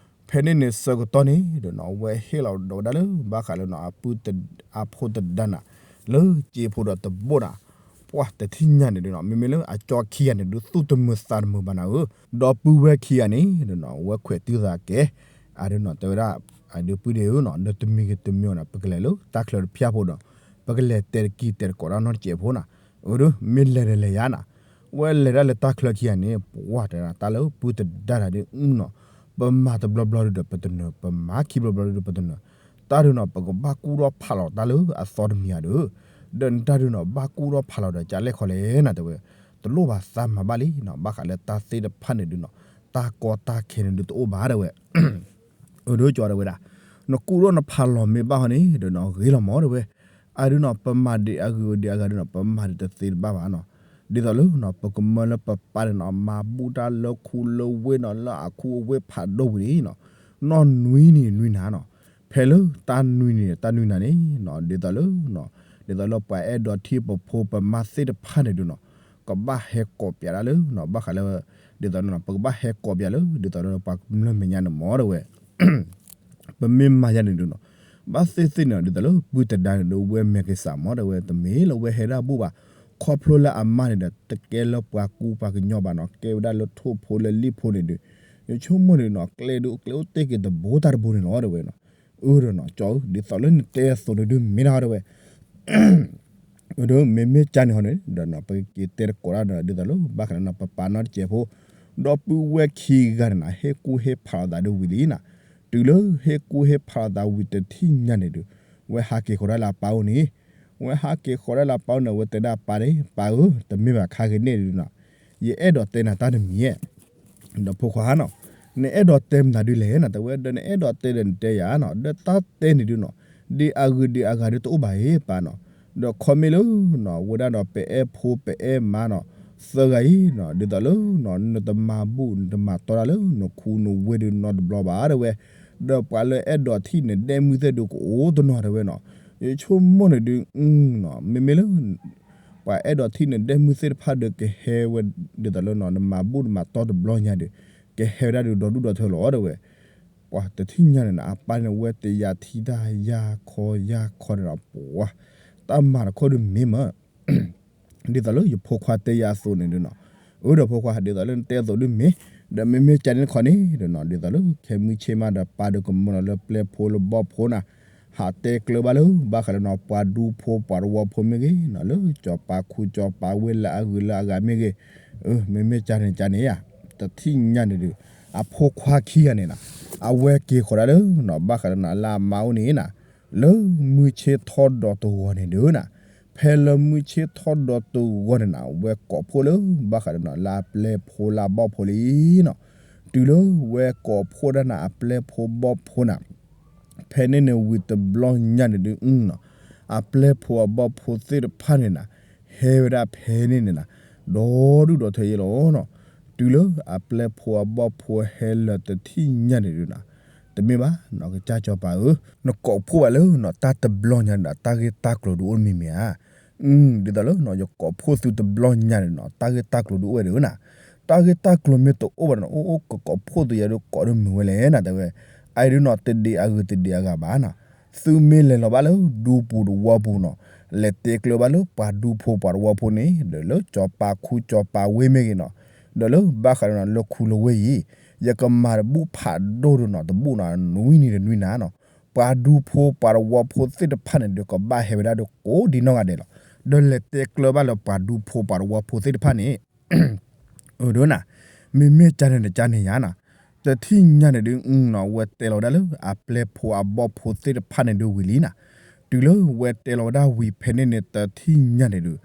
ဖဲန့ၣ်န့ၣ်ဆၢကတီၢ်န့ၣ်ဒီးနီၤ ဝဲဟ့ၣ်လီၤဒီးဝဲဒၣ်လၢ ဘၣ်ဃးလၢနီၤ အဖိသဒါနၤ လၢစ့ဖိဒီးတဘိၣ်နၤ ပှၤတထံၣ်ညါန့ၣ်ဒုးနီၤ မ့မ့ၢ်လၢအကၠီခံဂၤန့ၣ်ဒုး သူၣ်တမုာ်သးတမုာ်ဘၣ်နၤဧၢ, ဒီပုၢ်ဝဲၢ်ခံဂၤန့ၣ်ဒီးနီၤ ဝဲခွဲးတုၤသးကဲ, အဒုးနီၤ တဲဝဲဒၣ်, အဒုးပုၢ်ဒ့ဧၢနီၤ နတမံၤဂ့ၤတမံၤအီၤနၤ ပကလဲၤလၢတၢ်ချၢတဖၠၣ်ဖိဒီး ပကလဲၤတဲာ်တက့ၤတဲာ်တကိးတၢ်နီတစဲးဖိနၤ, အဒုး မ့ၢ်လဲၤဒီးလဲၤယါနၤ, ဝဲလဲၤဒၣ်လၢတၢ်ချၢခံဂၤန့ၣ် ပှၤတဲဒၣ်တၢ်လၢပုၢ်သဒါတၢ်ဒုးနီၤ, ပမၤတဘျီဘျီဒုးဒီးပတနၢၤ ပမၤခံဘျီဘျီဒုးဒီးပတနၢၤ, တၢ်ဒုးနီၤ ပကဘၣ်ကူၣ်ထီၣ်ဖးလီၤတၢ်လၢအသီတမံၤဧါဒီး, ဒီးနတၢ်ဒုးနီၤ ဘၣ်ကူၣ်ထီၣ်ဖးလီၤဒီးကၢ်လဲၣ်ခီလဲၣ်နၤတဲဝဲ, တလိၣ်ဘၣ်သးမၤဘၣ်လံနီၤ ဘၣ်ဃးလၢတၢ်သ့ၣ်တဖၣ်န့ၣ်ဒုးနီၤ တၢ်ကီတၢ်ခဲန့ၣ်ဒုးတအိၣ်ဘၣ်တဲဝဲ အဒိကၠီတဲဝဲဒၣ်, နကူၣ်ထီၣ်နဖးလီၤမ့ၢ်ဘၣ်ဟီန့ၣ်ဒီးနီၤ ဂ့ၤလီၤမးတဲဝဲ, အဒုးနီၤ ပမၤဒံးအဂုၤအဒံးအဂၤဒုးနီၤ ပမၤဒံးတသ့တဘၣ်ဘၣ်နီၤ, ဒ်သိးလၢနီၤ ပကမၢလၢပပၢ်န့ၣ်နီၤ မၤဘူၣ်တၢ်လၢခူလၢဝ့ၢ်နီၤ လၢအခူအဝ့ၢ်ဖးဒိၣ်ဝံၤန့ၣ်နီၤ, နီၢ်နွံနံၤနွံနၤနီၤ, ဖဲလၢတၢ်နွံနံၤတၢ်နွံနၤန့ၣ်နီၤ ဒ်သိးလၢနီၤ ဒ်သိးလၢပှၤအဲၣ်ဒိးထံၣ်ပဖိပမါသ့ၣ်တဖၣ်န့ၣ်ဒုးနီၤ, ကဘၣ်ဟဲကိးပၠးဒၣ်လၢနီၤ ဘၣ်ဃးလၢ ဒ်သိးလၢနီၤ ပကဘၣ်ဟဲကိးပၠးလၢ ဒ်သိးလၢပှၤကမျၢၢ်မဲာ်ညါန့ၣ်မ့ၢ်တဲဝဲ ပမ့ၢ်မၤယၤန့ၣ်ဒုးနီၤ, ဘၣ်သ့ၣ်သ့ၣ်န့ၣ် ဒ်သိးလၢပုၢ်တဒါန့ၣ်ဒုး ဝဲမဲာ်က့ၤစးမ့ၢ်တဲဝဲ တမ့ၢ်လၢဝဲဟဲဒၣ်ဘူၣ်ဘၣ်, ခီဖျိလၢအမါန့ၣ်ဒီး တကဲလၢပှၤကူပှၤကညီဘၣ်နီၤ, ကဲဝဲဒၣ်လၢထိၣ်ဖိလၢလံၣ်ဖိန့ၣ်ဒုး, ယဆိကမိၣ်န့ၣ်နီၤ ကျဲဒုးကျဲအိၣ်တ့ၢ်က့ၤတဘိတၢ်တဘိန့ၣ်လီၤတဲဝဲနီၤ, အၢဒီးနီၤ ကၠီဧၢ ဒ်သိးလၢနတဲအသိးန့ၣ်ဒုးမ့ၢ်နီၤတဲဝဲ ဒီးမ့မ့ၢ်ကန့ၣ်ဟီန့ၣ် ဒီးနီၤ ပကက့ၤတဲတကိးတၢ်ဒီး ဒ်သိးလၢဘၣ်ဃးလၢနီၤ ပပာ်နီၣ်တစဲးဖိ, ဒီပုၢ်ဝဲၢ်ခံဂၤန့ၣ်နီၤ ဟ့ၣ်ကူၣ်ဟ့ၣ်ဖးလိာ်သးဒ်ဝံၤလံနီၤ, တုၤလၢဟ့ၣ်ကူၣ်ဟ့ၣ်ဖးလိာ်သးဝံၤတထံၣ်ညါန့ၣ်ဒုး, ဝဲဟးက့ၤဃီၤဒၣ်လၢအပၢ်အိၣ်န့ၣ်, ဝဲဟးက့ၤဃီၤဒၣ်လၢအပၢ်အိၣ်န့ၣ် ဝဲတဲဒၣ်ပၢ်န့ၣ် ပၢ်ဧၢ တမ့ၢ်ဘၣ်ခါက့ၤန့ၣ်ဒုးနီၤ, ယအဲၣ်ဒိးတဲနၤတၢ်တမံၤဧါ ဒီးဖိခွါနီၤ, နအဲၣ်ဒိးတဲမနုၤဒုးလဲၣ်နီၤ တဲဝဲ ဒီးနအဲၣ်ဒိးတဲဒီးနတဲယၤနီၤ ဒီးတၢ်တဲန့ၣ်ဒုးနီၤ, ဒ်အဂုၤဒ်အဂၤဒုးတအိၣ်ဘၣ်အံၤပၢ်နီၤ, ဒီးခီမ့ၢ်လၢနီၤ ဝဲဒၣ်ဒီးပအဲၣ်ဖိပအဲၣ်မါနီၤ, သၢဂၤအံၤနီၤ ဒ်သိးလၢနီၤ နတမၤဘူၣ်နတမၤတီတၢ်လၢနခူနဝ့ၢ်ဒုးနီတဘျီဘၣ်တဲဝဲ, ဒီးပှၤလၢအဲၣ်ဒိးထံၣ်နဒဲမုၢ်သ့ၣ်ဒုးကအိၣ်တနီၤတဲဝဲနီၤ, ယဆိကမိၣ်န့ၣ်ဒုး မ့မ့ၢ်လၢ ပှၤအဲၣ်ဒိးထံၣ်နဒဲမုၢ်သ့ၣ်တဖၣ်ဒီးကဟဲဝဲ ဒ်သိးလၢနီၤ နမၤဘူၣ်နမၤတီတဘျီညါဒီး ကဟဲဝဲဒၣ်ဒီးဒီဒူၣ်ဒီထၢလီၤတဲဝဲ, ပှၤတထံၣ်ညါန့ၣ်နီၤ အပၢ်န့ၣ်ဝဲတယၤထံတၢ်ယၤခီယၤခီန့ၣ်နီၤ ပှၤ တၢ်မၤတခီဒုးမ့ၢ်မး ဒ်သိးလၢယဖိခွါတဲယၤအသိးန့ၣ်ဒုးနီၤ, အၢဒီးဖိခွါ ဒ်သိးလၢနတဲအသိးဒုးမ့ၢ်, ဒီးမ့မ့ၢ်ကန့ၣ်တခီန့ၣ်ဒုးနီၤ ဒ်သိးလၢခဲမုၢ်ဆ့ၣ်မးဒီးပၢ်ဒုးကမၢလီၤလၢပျဲၢ်ဖိလၢဘီၣ်ဖိနၤ, ဟးတဲကျၢၤဘၣ်လၢ ဘၣ်ဃးလၢနီၤ ပှၤဒူဖိပှၤတဝီဖိမ့ၢ်ဂ့ၤနီၤ လၢစီၤပၤခူစီၤပၤဝ့ၢ်လၢအဂုၤလၢအဂၤမ့ၢ်ဂ့ၤ, အၢ မ့မ့ၢ်ကန့ၣ်ကန့ၣ်ဧါ, တထံၣ်ညါန့ၣ်ဒုး အဖိခွါခံဂၤန့ၣ်နီၤ, အဝဲက့ၤဃီၤဒၣ်လၢနီၤ ဘၣ်ဃးလၢနီၤ လၢအမါအိၣ်န့ၣ်နီၤ, လၢမုၢ်ဆ့ၣ်ထီၣ်ဒီးတဂီၤန့ၣ်ဒုးနီၤ, ဖဲလၢမုၢ်ဆ့ၣ်ထီၣ်ဒီးတဂီၤန့ၣ်နီၤ ဝဲကိးဖှိၣ်လၢ ဘၣ်ဃးလၢနီၤ လၢအပျဲၢ်ဖိလၢအဘီၣ်ဖိလံနီၤ, တုၤလၢဝဲကိးဖှိၣ်ဒၣ်န့ၣ် အပျဲၢ်ဖိဘီၣ်ဖိနၤ ဖဲန့ၣ်န့ၣ်ဝံၤတဘျီညါန့ၣ်ဒုးနီၤ, အပျဲၢ်ဖိအဘီၣ်ဖိသ့ၣ်တဖၣ်န့ၣ်နီၤ, ဟဲဝဲဒၣ်ဖဲန့ၣ်န့ၣ်နီၤ, ဒီဒူၣ်ဒီထၢယဲလီၤနီၤ, တုၤလၢအပျဲၢ်ဖိအဘီၣ်ဖိဟဲလၢာ်တထံၣ်ညါန့ၣ်ဒုးနီၤ, တမ့ၢ်ဘၣ်နီၤ ကစၢ်စီၤပၤဧၢ, နကိးဖှိၣ်ဘၣ်လၢနီၤ တၢ်တဘျီညါန့ၣ်ဒီး တၢ်ဂ့ၢ်တၢ်ကျိၤဒုးအိၣ်မံၤမံၤဧါ ဒ်သိးလၢနီၤ ယကိးဖှိၣ်သုတဘျီညါန့ၣ်နီၤ တၢ်ဂ့ၢ်တၢ်ကျိၤဒုးအိၣ်ဝဲဒၣ်နီၤ, တၢ်ဂ့ၢ်တၢ်ကျိၤမ့ၢ်တအိၣ်ဘၣ်နီၤ အိၣ်အိၣ်ကကိးဖှိၣ်သုယၤဒုးကိးဒုးမုာ်ဝဲလဲၣ်နီၤ တဲဝဲ, အအံၤဒုးနီၤ တဒံးအဂုၤတဒံးအဂၤဘၣ်နီၤ, သုမ့ၢ်လဲၤလီၤဘၣ်လၢဒူပူၤတဝီပူၤနီၤ, လဲၤတဲကျၢၤဘၣ်လၢပှၤဒူဖိပှၤတဝီဖိန့ၣ် ဒီးလၢစီၤပၤခူစီၤပၤဝ့ၢ်မ့ၢ်ဂ့ၤနီၤ, ဒီးလၢဘၣ်ဃးဒီးနီၤ လၢခူလၢဝ့ၢ်အံၤ, ယကမၤတဘူၣ်ဖးဒိၣ်ဒုးနီၤ တဘူၣ်နီၤ နွံနံၤတနွံနၤနီၤ, ပှၤဒူဖိပှၤတဝီဖိသ့ၣ်တဖၣ်န့ၣ်ဒီး ကဘၣ်ဟဲဝဲဒၣ်ဒီးကိးဒံနီၢ်ဂၤဒဲးလီၤ. ဒီးလဲၤတဲကျၢၤဘၣ်လၢပှၤဒူဖိပှၤတဝီဖိသ့ၣ်တဖၣ်န့ၣ်, အၢ ဒုးနၤ, မ့မ့ၢ်ကန့ၣ်တကန့ၣ်ယါနီၤ, တထံၣ်ညါန့ၣ်ဒုးနီၤ ဝဲတဲလီၤဝဲဒၣ်လၢ အပျဲၢ်ဖိအဘီၣ်ဖိသ့ၣ်တဖၣ်န့ၣ်ဒုးဝံၤလံနီၤ, တုၤလၢဝဲတဲလီၤဝဲဒၣ်ဝံၤဖဲန့ၣ်န့ၣ် တထံၣ်ညါန့ၣ်ဒုး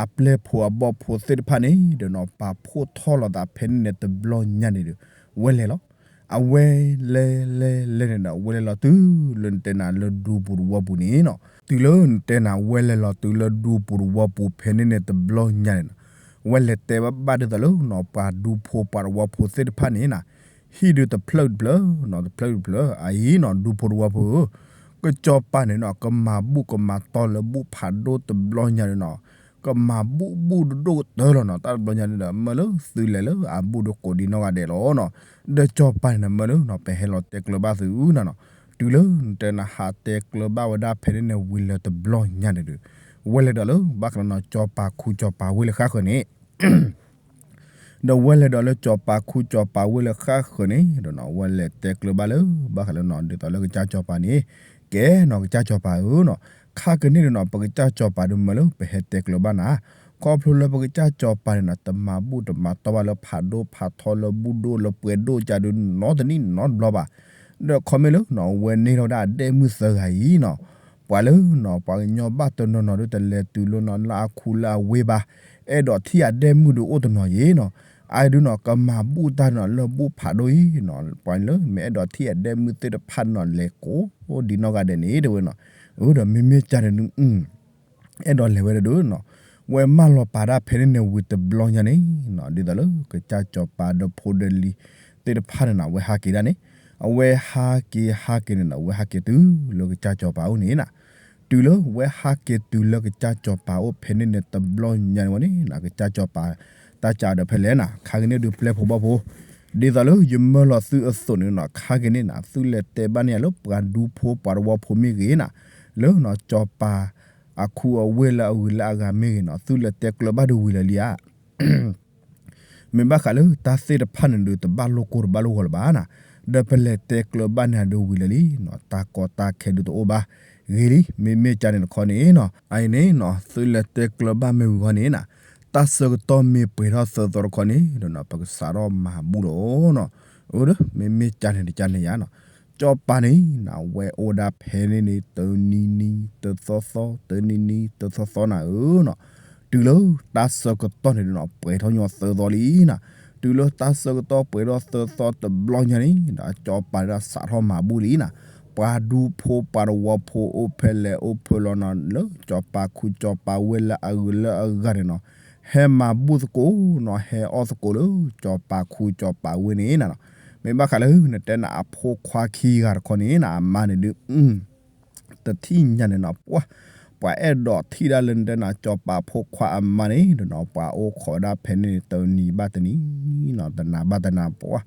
အပျဲၢ်ဖိအဘီၣ်ဖိသ့ၣ်တဖၣ်န့ၣ်ဒီးနီၤ ပာ်ဖှိၣ်ထီၣ်လိာ်သးဖဲန့ၣ်န့ၣ်တဘျီညါန့ၣ်ဒုး ဝဲလဲၤလီၤ. အဝဲလဲၤလဲၤလဲၤန့ၣ်ဒီး ဝဲလဲၤလီၤတုၤလၢနတဲနၤလၢဒူပူၤတဝီပူၤန့ၣ်နီၤ, တုၤလၢနတဲနၤ ဝဲလဲၤလီၤတုၤလၢဒူပူၤတဝီပူၤဖဲန့ၣ်န့ၣ်တဘျီညါန့ၣ်နီၤ, ဝဲလဲၤတဲဘၣ်ဘၣ်ဒ်သိးလၢနီၤ ပှၤဒူဖိပှၤတဝီဖိသ့ၣ်တဖၣ်န့ၣ်နီၤ, ဟံၣ်ဒုးတဖျၢၣ်တဖျၢၣ်နီၤ တဖျၢၣ်တဖျၢၣ် အအံၤနီၤ ဒူဖိတဝီဖိဧၢ, ကစီၤပၤန့ၣ်နီၤ ကမၤဘူၣ်ကမၤတီလၢဘူၣ်ဖးဒိၣ်တဘျီညါန့ၣ်နီၤ, ကမၤဘူၣ်ဘူၣ်ဒိၣ်ဒိၣ်ကတၢၢ်လီၤနီၤ, တၢ်တဘျီညါန့ၣ်ဒီး မၢလၢသုလဲၤလၢအဘူၣ်ဒီးကိးဒံနီၢ်ဂၤဒဲးလီၤနီၤ, ဒီးစီၤပၤန့ၣ်ဒီး မၢလၢနီၤ ပဟဲလီၤတဲကျၢၤဘၣ်သုနၤနီၤ, တုၤလၢနတဲနၤဟးတဲကျၢၤဘၣ်ဝဲဒၣ်ဖဲန့ၣ်န့ၣ် ဝံၤလၢတဘျီညါန့ၣ်ဒီး ဝဲလဲၤဒီးလၢဘၣ်ဃးလၢနီၤ စီၤပၤခူစီၤပၤဝ့ၢ်လၢဃၣ်ဃၢၤန့ၣ် ဒီးဝဲလဲၤဒီးလၢစီၤပၤခူစီၤပၤဝ့ၢ်လၢဃၣ်ဃၢၤန့ၣ်ဒီးနီၤ ဝဲလဲၤတဲကျၢၤဘၣ်လၢ ဘၣ်ဃးလၢနီၤ ဒ်သိးလၢကစၢ်စီၤပၤန့ၣ်, ကဲနီၤ ကစၢ်စီၤပၤဧၢနီၤ, ခါကန့ၣ်ဒီးနီၤ ပကစၢ်စီၤပၤဒီးမၢလၢပဟဲတဲကျၢၤဘၣ်နၤ, ခီဖျိလၢပကစၢ်စီၤပၤန့ၣ်နီၤ တမၤဘူၣ်တမၤတီဘၣ်လၢဖးဒိၣ်ဖးထီလၢဘူၣ်ဒိၣ်လၢပှဲၤဒိၣ်ကဒီးနီတနံၣ်နီတဘျီဘၣ်, ဒီးခီမ့ၢ်လၢနီၤ ဝဲန့ၢ်ထီၣ်ဝဲဒၣ်အဒဲၣ်မုၣ်သၢဂၤအံၤနီၤ ပှၤလၢနီၤ ပှၤကညီဘၣ်တနီၤနီၤဒီး တလဲၤတုၤလၢနီၤ လၢအခူလၢအဝ့ၢ်ဘၣ်, အဲၣ်ဒိးထံၣ်အဒဲၣ်မုၣ်ဒီးအိၣ်တနီၤယံၤနီၤ, အအံၤဒုးနီၤ ကမၤဘူၣ်တၢ်နီၤ လၢဘူၣ်ဖးဒိၣ်အံၤနီၤ, ပှၤလၢမ့ၢ်အဲၣ်ဒိးထံၣ်အဒဲၣ်မုၣ်သ့ၣ်တဖၣ်နီၤ လဲၤကိးဒံနီၢ်ဂၤဒဲးန့ၣ် တဲဝဲနီၤ, အၢ ဒီးမ့မ့ၢ်ကန့ၣ်ဒုး အဲၣ်ဒိးလဲၤဝဲဒၣ်ဒုးနီၤ, ဝဲမၢလီၤပာ်ဒၣ်ဖဲန့ၣ်န့ၣ်ဝံၤတဘျီညါန့ၣ်နီၤ ဒ်သိးလၢကစၢ်စီၤပၤဒီးဖိဒီးလံၤသ့ၣ်တဖၣ်န့ၣ်နီၤ အဝဲဟးက့ၤဒၣ်န့ၣ်, အဝဲဟးက့ၤဟးက့ၤန့ၣ်နီၤ အဝဲဟးက့ၤတုၤလၢကစၢ်စီၤပၤအိၣ်န့ၣ်နီၤ, တုၤလၢဝဲဟးက့ၤတုၤလၢကစၢ်စီၤပၤအိၣ်ဖဲန့ၣ်န့ၣ် တဘျီညါန့ၣ်ဝဲန့ၣ် ကစၢ်စီၤပၤ တၢ်စးဒီးဖဲလဲၣ်နၤ ခါက့ၤန့ၣ်ဒုးပျဲၢ်ဖိဘီၣ်ဖိ ဒ်သိးလၢယမၢလီၤသုအသိးန့ၣ်နီၤ ခါက့ၤန့ၣ်နၤ သုလဲၤတဲဘၣ်န့ၢ်ယၤလၢပှၤဒူဖိပှၤတဝီဖိမ့ၢ်ဂ့ၤနၤ လၢနီၤ စီၤပၤ အခူအဝ့ၢ်လၢအဂုၤလၢအဂၤမ့ၢ်ဂ့ၤနီၤ သုလဲၤတဲကျၢၤဘၣ်ဒုးဝံၤလၢာ်လံဧါ မ့ၢ်ဘၣ်ဃးလၢတၢ်သ့ၣ်တဖၣ်န့ၣ်ဒုး တဘၣ်လိာ်ကိၢ်တဘၣ်လိာ်ဂီၤလၢၤဘၣ်နၤ, ဒီးပလဲၤတဲကျၢၤဘၣ်န့ၣ်ဒုးဝံၤလၢာ်လံ, တၢ်ကီတၢ်ခဲဒုးတအိၣ်ဘၣ်, ဂ့ၤလံ, မ့မ့ၢ်ကန့ၣ်တခီန့ၣ်နီၤ, အအံၤန့ၣ်နီၤ သုလဲၤတဲကျၢၤဘၣ်မ့ၢ်ဝံၤဃီန့ၣ်နၤ, တၢ်ဆၢကတီၢ်မ့ၢ်ပှဲၤထီၣ်သၢသီတခီန့ၣ်ဒီးနီၤ ပကစးထီၣ်မၤဘူၣ်လီၤနီၤ, အၢ မ့မ့ၢ်ကန့ၣ်တကန့ၣ်ယါနီၤ, စီၤပၤန့ၣ်နၤ ဝဲအိၣ်ဒၣ်ဖဲန့ၣ်န့ၣ် တနံၤနံၤတသီသီ တနံၤနံၤတသီသီနၤဧၢနီၤ, တုၤလၢတၢ်ဆၢကတီၢ်န့ၣ်ဒီးနီၤ ပှဲၤထီၣ်ညီသၢသီလံနၤ, တုၤလၢတၢ်ဆၢကတီၢ်ပှဲၤထီၣ်သၢသီတဘျီညါန့ၣ်ဒီး စီၤပၤဒၣ်စးထီၣ်မၤဘူၣ်လံနၤ, ပှၤဒူဖိပှၤတဝီဖိအိၣ်ဖဲလဲၣ်အိၣ်ဖဲလဲၣ်နီၤ လၢစီၤပၤခူစီၤပၤဝ့ၢ်လၢအဂုၤလၢအဂၤန့ၣ်နီၤ, ဟဲမၤဘူၣ်သကိးနီၤ ဟဲအီၣ်သကိးလၢစီၤပၤခူစီၤပၤဝ့ၢ်န့ၣ်နၤနီၤ, မ့ၢ်ဘၣ်ဃးလၢနတဲနၤအဖိခွါခံဂၤတခီန့ၣ်နၤ အမါန့ၣ်ဒုး တထံၣ်ညါန့ၣ်နီၤ ပှၤ ပှၤအဲၣ်ဒိးထံၣ်ဒၣ်လၢနတဲနၤစီၤပၤဖိခွါအမါန့ၣ်ဒီးနီၤ ပှၤအိၣ်ခိးဒၣ်ဖဲန့ၣ်န့ၣ် တနံၤဘၣ်တနံၤနီၤ တနၤဘၣ်တနၤ ပှၤ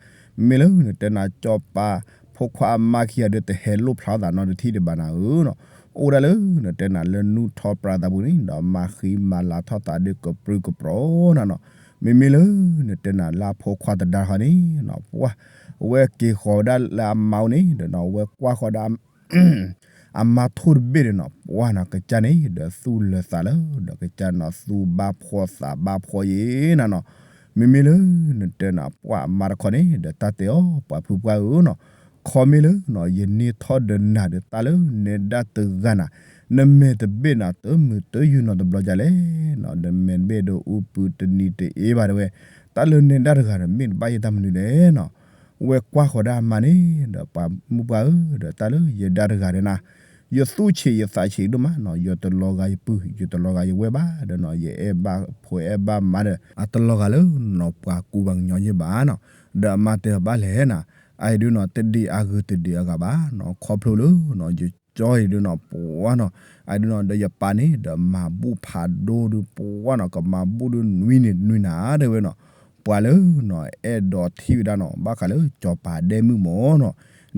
မ့မ့ၢ်လၢနတဲနၤစီၤပၤဖိခွါအမါခံဂၤဒီး တဟဲလိၣ်ဖျါသးနီတထံၣ်ဒံးဘၣ်နၤဧၢနီၤ, အိၣ်ဒၣ်လၢနတဲနၤလၢနူၢ်ထီပြးသးပူၤန့ၣ်ဒီး မၤဃံမၤလၤထီၣ်သးဒီးကပြုၢ်ကပြီၤနၤနီၤ, မ့မ့ၢ်လၢနတဲနၤလၢအဖိခွါသဒါတခီန့ၣ်နီၤ ပှၤ အဝဲက့ၤဃီၤဝဲဒၣ်လၢအမါအိၣ်န့ၣ်ဒီးနီၤ အဝဲကွၢ်ဃီၤဒၣ် အမါထိၣ်တဘ့ၣ်ဒီးနီၤ ပှၤနီၤ ကစၢ်န့ၣ်ဒီးသူၣ်လၢာ်သးလၢ ဒီးကစၢ်နီၤသူၣ်ဘၣ်ဖှီၣ်သးဘၣ်ဖှီၣ်ယဲနၤနီၤ, မ့မ့ၢ်လၢနတဲနၤပှၤအမါတခီန့ၣ်ဒီး တၢ်တဲအီၤ ပှၤဖုပှၢ်ဧၢနီၤ, ခီမ့ၢ်လၢနီၤ ယန့ၢ်ထီၣ်ဒီးနၤဒီး တၢ်လၢနဲဒၣ်တဂၤနၤ နမဲာ်တဘ့ၣ်နၤ တမုာ်တယုၢ်နီတဘျီဒ်လဲၣ်နီၤ, နမဲာ်တဘ့ၣ်ဒီးအူပုၤတနံၤတအ့ဘၣ်တဲဝဲ, တၢ်လၢနဲဒၣ်တဂၤဒီး မ့ၢ်တဘၣ်ယဲတၢ်မနုၤလဲၣ်နီၤ, ဝဲကွၢ်ဃီၤဒၣ်အမါန့ၣ်ဒီး ပှၤမုၣ်ပှၢ်ဧၢ ဒီးတၢ်လၢယဲဒၣ်တဂၤဒီးနၤ ယသူၣ်ဆံးယသးဆံးဒိၣ်မးနီၤ, ယတလီၤဂာ်ယပုၢ် ယတလီၤဂာ်ယဝဲၢ်ဘၣ်ဒီးနီၤ ယအဲၣ်ဘၣ်ဖိအဲၣ်ဘၣ်မါဒီး အတလီၤဂာ်လၢနီၤ ပှၤကူပှၤကညီယဲၢ်ဘၣ်နီၤ, ဒီးအမါတဲအီၤဘၣ်လဲၣ်နၤ, အအံၤဒုးနီၤ တဒံးအဂ့ၤတဒံးအဂၤဘၣ်နီၤ, ခီဖျိလၢနီၤ ယကၠီအံၤဒုးနီၤ ပှၤနီၤ, အအံၤဒုးနီၤ ဒီးယပၢ်န့ၣ်ဒီးမၤဘူၣ်ဖးဒိၣ်ဒုးပှၤနီၤ ကမၤဘူၣ်ဒုးနွံန့ၣ်နွံနၤတဲဝဲနီၤ, ပှၤလၢနီၤ အဲၣ်ဒိးထံၣ်ဝဲဒၣ်နီၤ ဘၣ်ဃးလၢစီၤပၤဒဲမုၣ်မၢ်နီၤ,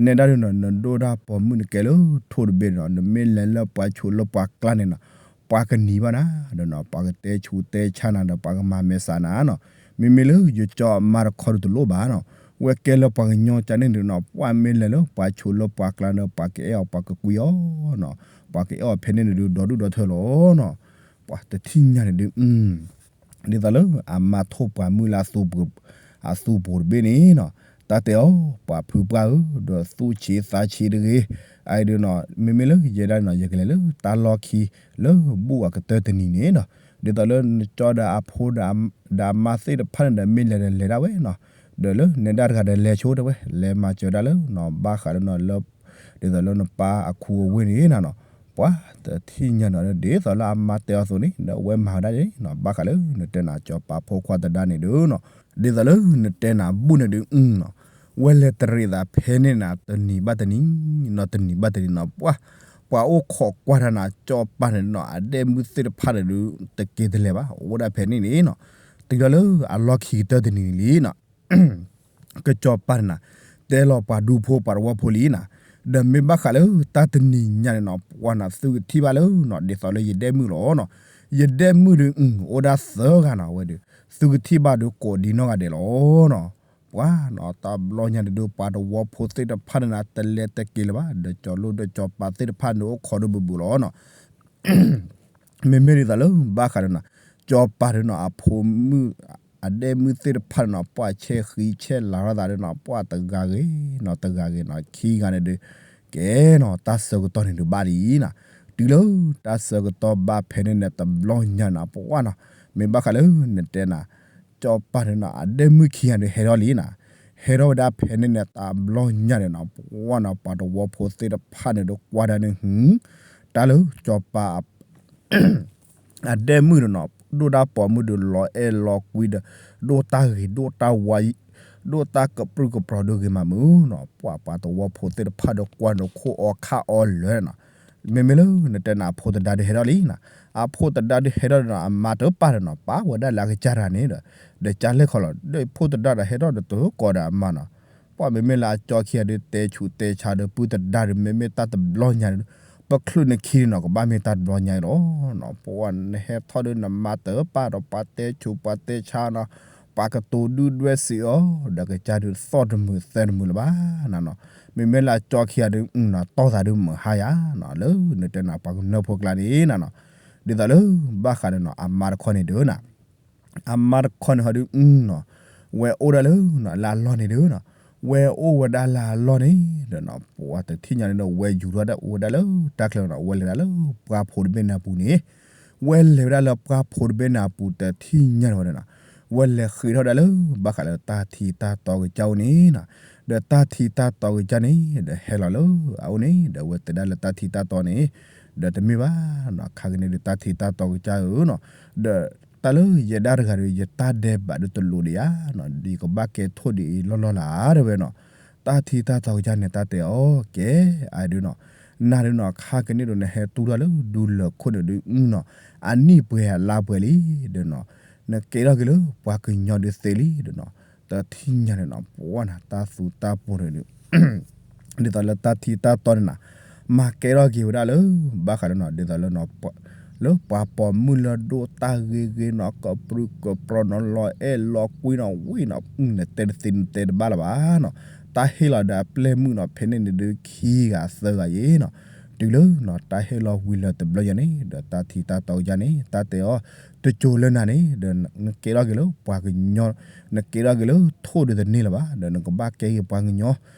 နဲဒၣ်ဒုးနီၤ နဒိၣ်ဒၣ်ပိာ်မုၣ်နကဲလၢထိၣ်တဘ့ၣ်နီၤ နမ့ၢ်လဲၤလၢပှၤဆိးလၢပှၤကျါန့ၣ်နီၤ ပှၤကနံၤဘၣ်နၤဒီးနီၤ ပှၤကတဲဆူးတဲဆါနၤဒီး ပှၤကမၤမဲာ်ဆှးနၤနီၤ, မ့မ့ၢ်လၢယကၠီအမါတခီဒုးတလိၣ်ဘၣ်နီၤ, ဝဲကဲလၢပှၤကညီကန့ၣ်ဒုးနီၤ ပှၤမ့ၢ်လဲၤလၢပှၤဆိးလၢပှၤကျါဒီး ပှၤကအဲၣ်အီၤပှၤကကွံအီၤနီၤ, ပှၤကအဲၣ်အီၤဖဲန့ၣ်န့ၣ်ဒုး ဒီဒူၣ်ဒီထၢလီၤနီၤ, ပှၤတထံၣ်ညါန့ၣ်ဒုး ဒ်သိးလၢအမါထိၣ်ပှၤမုၣ်လၢအသူပူၤတဘ့ၣ်န့ၣ်နီၤ, တၢ်တဲအီၤ ပှၤဖုပှၢ်ဧၢ ဒီးသူၣ်ဆံးသးဆံးတဂ့ၤ, အအံၤဒုးနီၤ မ့မ့ၢ်လၢယဲဒၣ်နီၤ ယကလဲၤလၢတၢ်လီၢ်ခံလၢဘူၣ်အကတၢၢ်တနံၤန့ၣ်နီၤ, ဒ်သိးလၢနကၠီဒီးအဖိ ဒီးအမါသ့ၣ်တဖၣ်န့ၣ်ဒီး မ့ၢ်လဲၤဒီးလဲၤဒၣ်ဝဲနီၤ, ဒီးလၢနဲဒၣ်တဂၤဒီးလဲၤဆိတဲဝဲ လဲၤမၤစၢၤဒၣ်လၢနီၤ ဘၣ်ဃးလၢနီၤလၢ ဒ်သိးလၢနပၢ်အခူအဝ့ၢ်န့ၣ်နၤနီၤ, ပှၤတထံၣ်ညါနီၤ ဒ်သိးလၢအမါတဲအီၤအသိးန့ၣ် ဒီးအဝဲမၤဝဲဒၣ်န့ၣ်နီၤ ဘၣ်ဃးလၢနတဲနၤစီၤပၤဖိခွါသဒါန့ၣ်ဒုးနီၤ, ဒ်သိးလၢနတဲနၤဘူၣ်န့ၣ်ဒုးနီၤ, ဝဲလဲၤတရံးသးဖဲန့ၣ်နၤ တနံၤဘၣ်တနံၤနီၤ တနံၤဘၣ်တနံၤနီၤ ပှၤ ပှၤအိၣ်ခိးကွၢ်တၢ်နၤ စီၤပၤန့ၣ်နီၤ အဒဲမုၣ်သ့ၣ်တဖၣ်န့ၣ်ဒုး တက့ၤတလဲၤဘၣ် အိၣ်ဒၣ်ဖဲန့ၣ်န့ၣ်နီၤ, တုၤဒီးလၢအလီၢ်ခံကတၢၢ်တနံၤန့ၣ်လံနီၤ ကစီၤပၤန့ၣ်နၤ တဲလီၤပှၤဒူဖိပှၤတဝီဖိလံနၤ, ဒီးမ့ၢ်ဘၣ်ဃးလၢတၢ်တနံၤညါန့ၣ်နီၤ ပှၤနၤ သုကထံၣ်ဘၣ်လၢနီၤ ဒ်သိးလၢယဒဲမုၣ်လီၤနီၤ, ယဒဲမုၣ်ဒုး အိၣ်ဒၣ်သၢဂၤနီၤ အဝဲဒုး သုကထံၣ်ဘၣ်ဒုးကိးဒံနီၢ်ဂၤဒဲးလီၤနီၤ, ပှၤနီၤ တဘျီညါန့ၣ်ဒုး ပှၤတဝီဖိသ့ၣ်တဖၣ်န့ၣ်နၤ တလဲၤတက့ၤလၢၤဘၣ် ဒီးစီၤလိၣ်ဒီးစီၤပၤသ့ၣ်တဖၣ်န့ၣ် အိၣ်ခိးဒိၣ်ဘူးဘူးလီၤနီၤ မ့မ့ၢ်ဒ်သိးလၢဘၣ်ဃးဒီးနၤ စီၤပၤဒုးနီၤ အဖိမုၣ် အဒဲမုၣ်သ့ၣ်တဖၣ်န့ၣ်နီၤ ပှၤဆဲးဃံဆဲးလၤထီၣ်သးဒုးနီၤ ပှၤတဂၤဂ့ၤနီၤ တဂၤဂ့ၤနီၤ ခံဂၤန့ၣ်ဒုး ကဲနီၤ တၢ်ဆၢကတီၢ်န့ၣ်ဒုးဘၣ်လံနၤ, တုၤလၢတၢ်ဆၢကတီၢ်ဘၣ်ဖဲန့ၣ်န့ၣ် တဘျီညါနၤ ပှၤနီၤ မ့ၢ်ဘၣ်ဃးလၢနတဲနၤ စီၤပၤဒုးနီၤ အဒဲမုၣ်ခံဂၤဒုးဟဲထီၣ်လံနၤ, ဟဲထီၣ်ဝဲဒၣ်ဖဲန့ၣ်န့ၣ် တဘျီညါန့ၣ်နီၤ ပှၤနီၤ ပှၤတဝီဖိသ့ၣ်တဖၣ်န့ၣ်ဒုးကွၢ်ဒၣ်န့ၣ် ဟူ တၢ်လၢစီၤပၤ အဒဲမုၣ်န့ၣ်နီၤ ဒိၣ်တၢ်ပိာ်မုၣ်ဒုးလီၤအဲၣ်လီၤကွံဒီး ဒိၣ်တၢ်ဂ့ၤဒိၣ်တၢ်ဝါ ဒိၣ်တၢ်ကပြုၢ်ကပြီၤဒုးဂ့ၤမးမုၢ်နီၤ ပှၤပှၤတဝီဖိသ့ၣ်တဖၣ်ဒီးကွၢ်ဒီးခိၣ်အီခၣ်အီလၢာ်နီၤ, မ့မ့ၢ်လၢနတဲနၤအဖိသဒါဒုးဟဲထီၣ်လံနီၤ, အဖိသဒါဒုးဟဲထီၣ်ဒီးနီၤ အမါတပာ်ဒီးနီၤ ပာ်ဝဲဒၣ်လၢအကစၢ်တဂၤန့ၣ်ဒီး, ဒီးကလဲၣ်ခီလီၤ ဒီးဖိသဒါဒီးဟဲထီၣ်ဒီးတကိးဒီးအမါနီၤ, ပှၤမ့မ့ၢ်လၢအကၠီခံဂၤဒုး တဲဆူးတဲဆါဒီး ပုၢ်သဒါဒုး မ့မ့ၢ်တၢ်တဘျီညါဒီး ပချုးနခံဒီးနီၤ ကဘၣ်မ့ၢ်တၢ်တဘျီညါအံၤလီၤ. ပှၤနဟဲထီၣ်ဒီးနမါတ ပာ်ဒီးပှၤတဲဆူးပှၤတဲဆါနီၤ, ပှၤကတိၤဒုၣ်ဒွဲၣ်စံးအီၤ ဒီးကစၢ်ဒုးသီၣ်တမုာ်သဲတမုာ်လၢၤဘၣ်နီၤနီၤ, မ့မ့ၢ်လၢအကၠီခံဂၤဒုးနီၤ တီၢ်သးဒုးမုာ်ဟါယၤနီၤ လၢနတဲနၤပှၤကနၢဖိကျါန့ၣ်နီၤနီၤ, ဒ်သိးလၢ ဘၣ်ဃးဒီးနီၤ အမါတခီန့ၣ်ဒုးနီၤ အမါတခီန့ၣ်ဟီဒုးနီၤ, ဝဲအိၣ်ဒၣ်လၢနီၤ လၢအလီၢ်န့ၣ်ဒုးနီၤ, ဝဲအိၣ်ဝဲဒၣ်လၢအလီၢ်န့ၣ်ဒီးနီၤ ပှၤတထံၣ်ညါန့ၣ်ဒီး ဝဲယူၤထီၣ်ဝဲဒၣ်လၢတၢ်ချၢနီၤ ဝဲလဲၤဒၣ်လၢပှၢ်ဖိတဘ့ၣ်န့ၣ်အပူၤန့ၣ်, ဝဲလဲၤဝဲဒၣ်လၢပှၢ်ဖိတဘ့ၣ်န့ၣ်အပူၤတထံၣ်ညါန့ၣ်ဝဲဒၣ်နီၤ, ဝဲလဲၤဃ့ထီၣ်ဝဲဒၣ်လၢ ဘၣ်ဃးလၢတၢ်ထံတၢ်တီကစၢ်အိၣ်န့ၣ်နီၤ, ဒီးတၢ်ထံတၢ်တီကစၢ်န့ၣ် ဒီးဟဲလီၤလၢအအိၣ်န့ၣ် ဒီးဝဲတဲဒၣ်လၢတၢ်ထံတၢ်တီန့ၣ် ဒီးတမ့ၢ်ဘၣ်နီၤ ခါကန့ၣ်ဒုးတၢ်ထံတၢ်တီကစၢ်ဧၢနီၤ, ဒီးတၢ်လၢယဲဒၣ်တဂၤဒီး ယတၢ်ဒဲးဘးဒုးတလိၤဒံးဧါနီၤ, ယကဘၣ်ကဲထိၣ်ဒံးအံၤလီၢ်လီၢ်လၢၤ တဲဝဲနီၤ, တၢ်ထံတၢ်တီကစၢ်န့ၣ် တၢ်တဲအီၤကဲ အဒုးနီၤ, နၤဒုးနီၤ ခါကန့ၣ်ဒီးနဟဲတူၢ်ထီၣ်လၢဒူလၢၢ်ခိၣ်န့ၣ်ဒုးနီၤ, အနံၣ်ပှဲၤအလါပှဲၤလံဒီးနီၤ, နကဲထီၣ်က့ၤလၢပှၤကညီဒုးသ့လံဒီးနီၤ, တထံၣ်ညါန့ၣ်နီၤ ပှၤနၤတၢ်သူတၢ်ပူၤန့ၣ်ဒုး ဒ်သိးလၢတၢ်ထံတၢ်တီန့ၣ်နီၤ, မၤကဲထီၣ်က့ၤဝဲဒၣ်လၢ ဘၣ်ဃးလၢနီၤ ဒ်သိးလၢ လၢပှၤပိာ်မုၣ်လၢဒိၣ်တၢ်ဂ့ၤဂ့ၤနီၤ ကပြုၢ်ကပြီၤနီၤ လီၤအဲၣ်လီၤကွံနီၤ ဝံၤနီၤ နတဲတသ့နတဲတဘၣ်လၢၤဘၣ်နီၤ, တၢ်ဟ့ၣ်လီၤဒီးအပျဲၢ်မုၣ်နီၤ ဖဲန့ၣ်န့ၣ်ဒုးခံဂၤသၢဂၤယံၤနီၤ, တုၤလၢနီၤ တၢ်ဟ့ၣ်လီၤဝံၤလၢၤတဘျီညါန့ၣ် ဒီးတၢ်ထံတၢ်တီကစၢ်န့ၣ် တၢ်တဲအီၤ တစိၤလၢနၤန့ၣ် ဒီးနကဲထီၣ်က့ၤလၢပှၤကညီ နကဲထီၣ်က့ၤလၢထိၣ်ဒုးတန့ၢ်လၢၤဘၣ် ဒီးနကဘၣ်ကဲက့ၤပှၤကညီ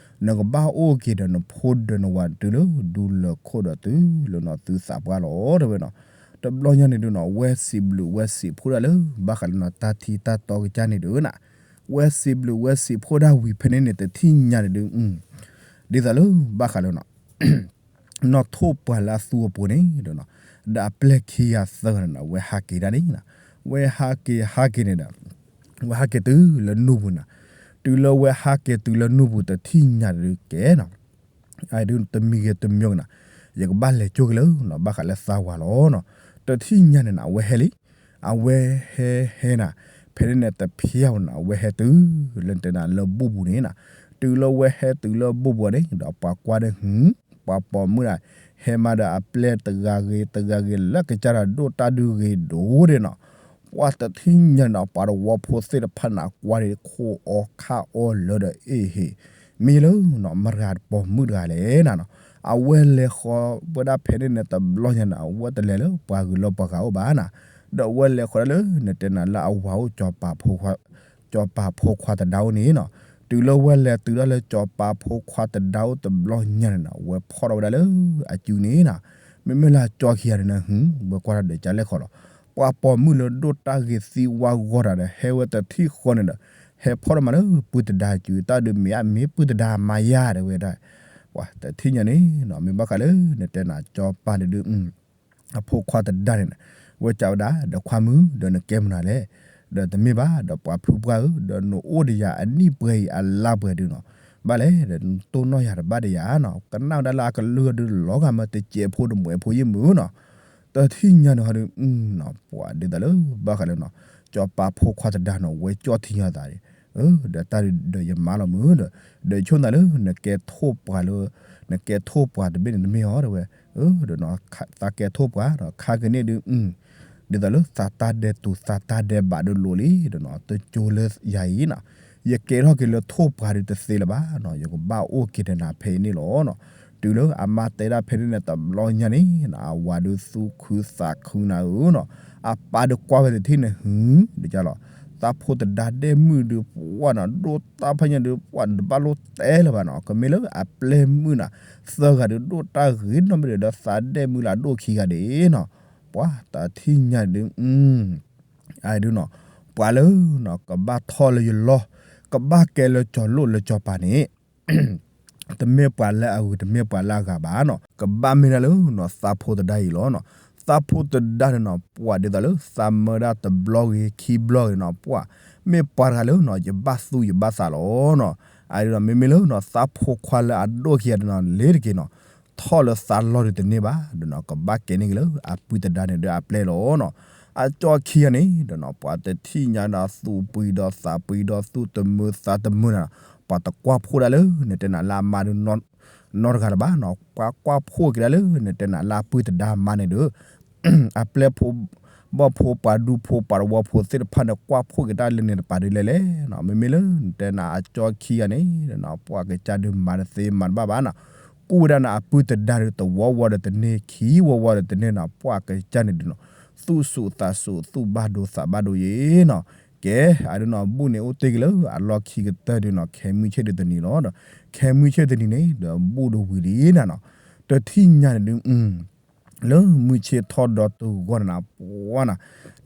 နကဘၣ်အိၣ်က့ၤဒီးနဖိဒီးနဝၤတုၤလၢဒူလၢၢ်ခိၣ်ဒီးတုၤလၢနီၤသုသးပှၢ်လီၤ တဲဝဲနီၤ, တဘျီညါန့ၣ်ဒုးနီၤ ဝဲစံးဘျုးဝဲစံးဖှိၣ်ဒၣ်လၢ ဘၣ်ဃးလၢနီၤ တၢ်ထံတၢ်တီကစၢ်န့ၣ်ဒုးနီၤ, ဝဲစံးဘျုးဝဲစံးဖှိၣ်ဒၣ်ဝံၤဖဲန့ၣ်န့ၣ် တထံၣ်ညါန့ၣ်ဒုး ဒ်သိးလၢ ဘၣ်ဃးလၢနီၤ နီၢ်ထိၣ်ပှၤလၢအသူအပူၤန့ၣ်ဒီးနီၤ, ဒီးအပျဲၢ်ခံဂၤသၢဂၤန့ၣ်နီၤ ဝဲဟးက့ၤဒၣ်န့ၣ်နီၤ, ဝဲဟးက့ၤဟးက့ၤန့ၣ်ဒီး ဝဲဟးက့ၤတုၤလၢနူၢ်ပူၤနီၤ, တုၤလၢဝဲဟးက့ၤတုၤလၢနူၢ်ပူၤတထံၣ်ညါဒုးကဲနီၤ, အဒုးတမံၤဂ့ၤတမံၤဂ့ၤနီၤ, ယကဘၣ်လဲၤကၠိက့ၤလၢနီၤ ဘၣ်ဃးလၢသးဝၤလီၤနီၤ, တထံၣ်ညါန့ၣ်နီၤ အဝဲဟဲလံ အဝဲဟဲဟဲနၤ, ဖဲန့ၣ်န့ၣ်တဖျါဝဲနီၤ အဝဲဟဲတုၤလၢနတဲနၤလၢဘူၣ်ပူၤန့ၣ်နီၤ, တုၤလၢဝဲဟဲတုၤလၢဘူၣ်ပူၤန့ၣ် ဒီးပှၤကွၢ်ဒီး ပှၤပိာ်မုၣ်ဒၣ် ဟဲမၤဒီးအပျဲၢ်တဂၤဂ့ၤတဂၤဂ့ၤ လၢကစၢ်တၢ်ဒိၣ်တၢ်ဒုးဂ့ၤဒိၣ်ဒဲးနီၤ, ပှၤတထံၣ်ညါန့ၣ်နီၤ ပှၤတဝီဖိသ့ၣ်တဖၣ်န့ၣ် ကွၢ်ဒီးခိၣ်အီခၣ်အီလၢဒီး အ့ၣ်ဟ့ၣ် မ့ၢ်လၢနီၤ မတၤပိာ်မုၣ်တဂၤလဲၣ်နၤနီၤ, အဝဲလဲၤဃီၤဝဲဒၣ်ဖဲန့ၣ်န့ၣ် တဘျီညါန့ၣ် အဝဲတလဲၤလၢပှၤဂုၤလၢပှၤဂၤအိၣ်ဘၣ်နၤ, ဒီးအဝဲလဲၤဃီၤဒၣ်လၢ နတဲနၤလၢအဝၤအိၣ် ကၠီၤပၤဖိခွါတဒါအိၣ်န့ၣ်နီၤ, တုၤလၢဝဲလဲၤတုၤဒၣ်လၢကၠီၤပၤဖိခွါတဒါအိၣ်တဘျီညါန့ၣ်နီၤ ဝဲဖီၣ်ထီၣ်ဝဲဒၣ်လၢအစုန့ၣ်နီၤ, မ့မ့ၢ်လၢအကၠီခံဂၤန့ၣ်နီၤ ဝဲကွၢ်တၢ်ဒီးကလဲၣ်ခီလီၤ, ပှၤပိာ်မုၣ်လၢဒိၣ်တၢ်ဂ့ၤသံဝါဂီၢ်တၢ်ဒီး ဟဲဝဲတထံၣ်ဃီန့ၣ်ဒီး ဟဲဖီၣ်ထီၣ်မးလၢပုၢ်တဒါစု တၢ်ဒုးမ့ၢ်အမ့ၢ်ပုၢ်တဒါမါယၤတဲဝဲဒၣ်, ပှၤတထံၣ်ညါန့ၣ်နီၤ မ့ၢ်ဘၣ်ဃးလၢ နတဲနၤကၠီၤပၤန့ၣ်ဒုး အဖိခွါတဒါန့ၣ်နီၤ, ဝဲစံးဝဲဒၣ် ဒီးခွါမုၣ် ဒီးနကဲမနုၤလဲၣ်, ဒီးတမ့ၢ်ဘၣ် ဒီးပှၤဖုပှၢ်ဧၢ ဒီးနအိၣ်ဒီးယၤအနံၣ်ပှဲၤအံၤအလါပှဲၤဒုးနီၤ, ဘၣ်လဲၣ် ဒီးနတိၢ်နီၣ်ယၤတဘၣ်ဒီးယၤနီၤ, ကနၣ်ဝဲဒၣ်လၢအကလုၢ်ဒုးလီၤဂာ်မး တစဲးဖိတမှဲးဖိယ့ၢ်မုၢ်နီၤ, တထံၣ်ညါန့ၣ်ဟီဒုး ပှၤဒ်သိးလၢ ဘၣ်ဃးလၢနီၤ ကၠီၤပၤဖိခွါတဒါနီၤ ဝဲကၠီၣ်ထံညါသးန့ၣ်, ဒီးတၢ်ဒုးဒီးယမါလီၤမုၢ်ဒီး, ဒီးဆိၣ်နၤလၢ နကဲထိၣ်ပှၤလၢ နကဲထိၣ်ပှၤတဘ့ၣ်န့ၣ်တမ့ၢ်အီၤတဲဝဲ, ဒီးနီၤ သးကဲထိၣ်ပှၤဒီး ခါကန့ၣ်ဒုး ဒ်သိးလၢသးတၢ်ဒဲးတူာ်သးတၢ်ဒဲးဘးဒုးလိၤလံဒီးနီၤ တကၠိလၢယၤအံၤနီၤ, ယကဲထီၣ်က့ၤလၢထိၣ်ပှၤဒုးတသ့လၢၤဘၣ်နီၤ, ယကဘၣ်အိၣ်က့ၤဒီးနၤဖဲအံၤန့ၣ်လီၤနီၤ. တုၤလၢအမါတဲဒၣ်ဖဲန့ၣ်န့ၣ် တဘျီညါန့ၣ်နီၤ အဝၤဒုးသူၣ်ခုသးခုနၤဧၢနီၤ, အပၢ်ဒုးကွၢ်ဝဲတထံၣ်န့ၣ် ဟု ဒ်ကလီၤ, သးဖိတဒါဒဲၣ်မုၣ်ဒုးပှၢ်နီၤ ဒိၣ်တၢ်ဖဲညါဒုးပှၢ် တဘၣ်လိၣ်တဲလၢၤဘၣ်နီၤ, ကမ့ၢ်လၢအပျဲၢ်မုၣ်နီၤ သၢဂၤဒုးဒိၣ်တၢ်ဂ့ၤနီတမံၤဒီး ဒီးသးဒဲၣ်မုၣ်လၢအဒိၣ်ခံဂၤဒဲးနီၤ, ပှၤတထံၣ်ညါဒုး အဒုးနီၤ, ပှၤလၢနီၤ ကဘၣ်ထီၣ်လၢယလီၢ်, ကဘၣ်ကဲလၢကၠီၤလိၣ်လၢကၠီၤပၤန့ၣ် တမ့ၢ်ပှၤလၢအဂုၤ တမ့ၢ်ပှၤလၢအဂၤဘၣ်နီၤ, ကဘၣ်မ့ၢ်ဒၣ်လၢနီၤ သးဖိတဒါအံၤလီၤနီၤ. သးဖိတဒါန့ၣ်နီၤ ပှၤဒ်သိးလၢသးမၢဒၣ်တဘျီဂ့ၤ ခံဘျီဂ့ၤနီၤ ပှၤမ့ၢ်ပှၤတဂၤလၢနီၤ ယဘၣ်သူယဘၣ်သးလီၤနီၤ. အဒုးနီၤ မ့မ့ၢ်လၢနီၤ သးဖိခွါလၢအဒိၣ်ခံဂၤဒုးနီၤ လ့ၤတက့ၤနီၤ ကဘၣ်ထီၣ်လၢသးလီၢ်ဒုးတန့ၢ်ဘၣ် ဒီးနီၤ ကဘၣ်ကဲန့ၢ်က့ၤလၢအပုၢ်သဒါန့ၣ်ဒီးအပျဲၢ်လီၤနီၤ. အကၠီခံဂၤန့ၣ်ဒီးနီၤ ပှၤတထံၣ်ညါဒီးသူၣ်ပှံၤဒီးသးပှံၤဒီး သူၣ်တမုာ်သးတမုာ်နၤ, ပှၤတကွၢ်ဖှိၣ်ဒၣ်လၢနတဲနၤလၢအမါဒုး နီတဂၤလၢၤဘၣ်နီၤ. ပှၤကွၢ်ဖှိၣ်က့ၤဒၣ်လၢနတဲနၤလၢအပုၢ်သဒါမါန့ၣ်ဒီး အပျဲၢ်ဖိ ဘီၣ်ဖိ ပှၤဒူဖိ ပှၤတဝီဖိသ့ၣ်တဖၣ်န့ၣ် ကွၢ်ဖှိၣ်က့ၤတၢ်လၢန့ၣ်တပၤဒုးလဲၣ်လဲၣ်နီၤ. မ့မ့ၢ်လၢနတဲနၤအကၠီခံဂၤန့ၣ်ဒီးနီၤ ပှၤကစၢ်ဒုးမၤတသ့မၤတဘၣ်ဘၣ်နီၤ. ကူၣ်ဝဲဒၣ်နၤအပုၢ်သဒါဒုး တဝီဝီဒီးတန့ၢ် ခံဝီဝီဒီးတန့ၢ်နီၤ, ပှၤကစၢ်န့ၣ်ဒုးနီၤ သူၣ်ဆူၣ်သးဆူၣ် သူၣ်ဘၣ်ဒိသးဘၣ်ဒိယ့နီၤ. ကဲ အဒုးနီၤ ဘူၣ်န့ၣ်အိၣ်တ့ၢ်က့ၤလၢအလီၢ်ခံကတၢၢ်ဒုးနီၤ ခဲမုၢ်ဆ့ၣ်ဒုးတနံၤလီၤဒီး ခဲမုၢ်ဆ့ၣ်တနံၤန့ၣ်ဒီး ဘူၣ်ဒုးဝံၤလံနၤနီၤ. တထံၣ်ညါန့ၣ်ဒုး လၢမုၢ်ဆ့ၣ်ထီၣ်ဒီးတုၤဂီၢ်န့ၣ်နၤ ပှၤနၤ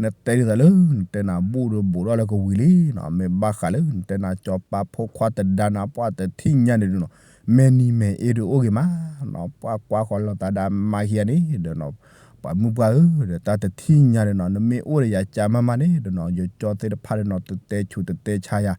နတဲဒ်သိးလၢ နတဲနၤဘူၣ်ဒီးဘူးထီၣ်လၢကဝံၤလံနီၤ. မ့ၢ်ဘၣ်ဃးလၢ နတဲနၤစီၤပၤဖိခွါသဒါနၤ ပှၤတထံၣ်ညါန့ၣ်ဒုးနီၤ မဲာ်နံၤမဲာ်အ့ဒုးအိၣ်ဂ့ၤမးနီၤ. ပှၤကွၢ်ဃီၤလီၤသးဒီးအမါခံဂၤန့ၣ်ဒီးနီၤ ပှၤမုၢ်ပှၢ်ဧၢ ဒီးတၢ်တထံၣ်ညါန့ၣ်နီၤ နမ့ၢ်အိၣ်ဒီးယၤကၢ်မးမးန့ၣ်ဒီးနီၤ ယကၠီသ့ၣ်တဖၣ်န့ၣ်နီၤ တတဲဆူးတတဲဆါယၤ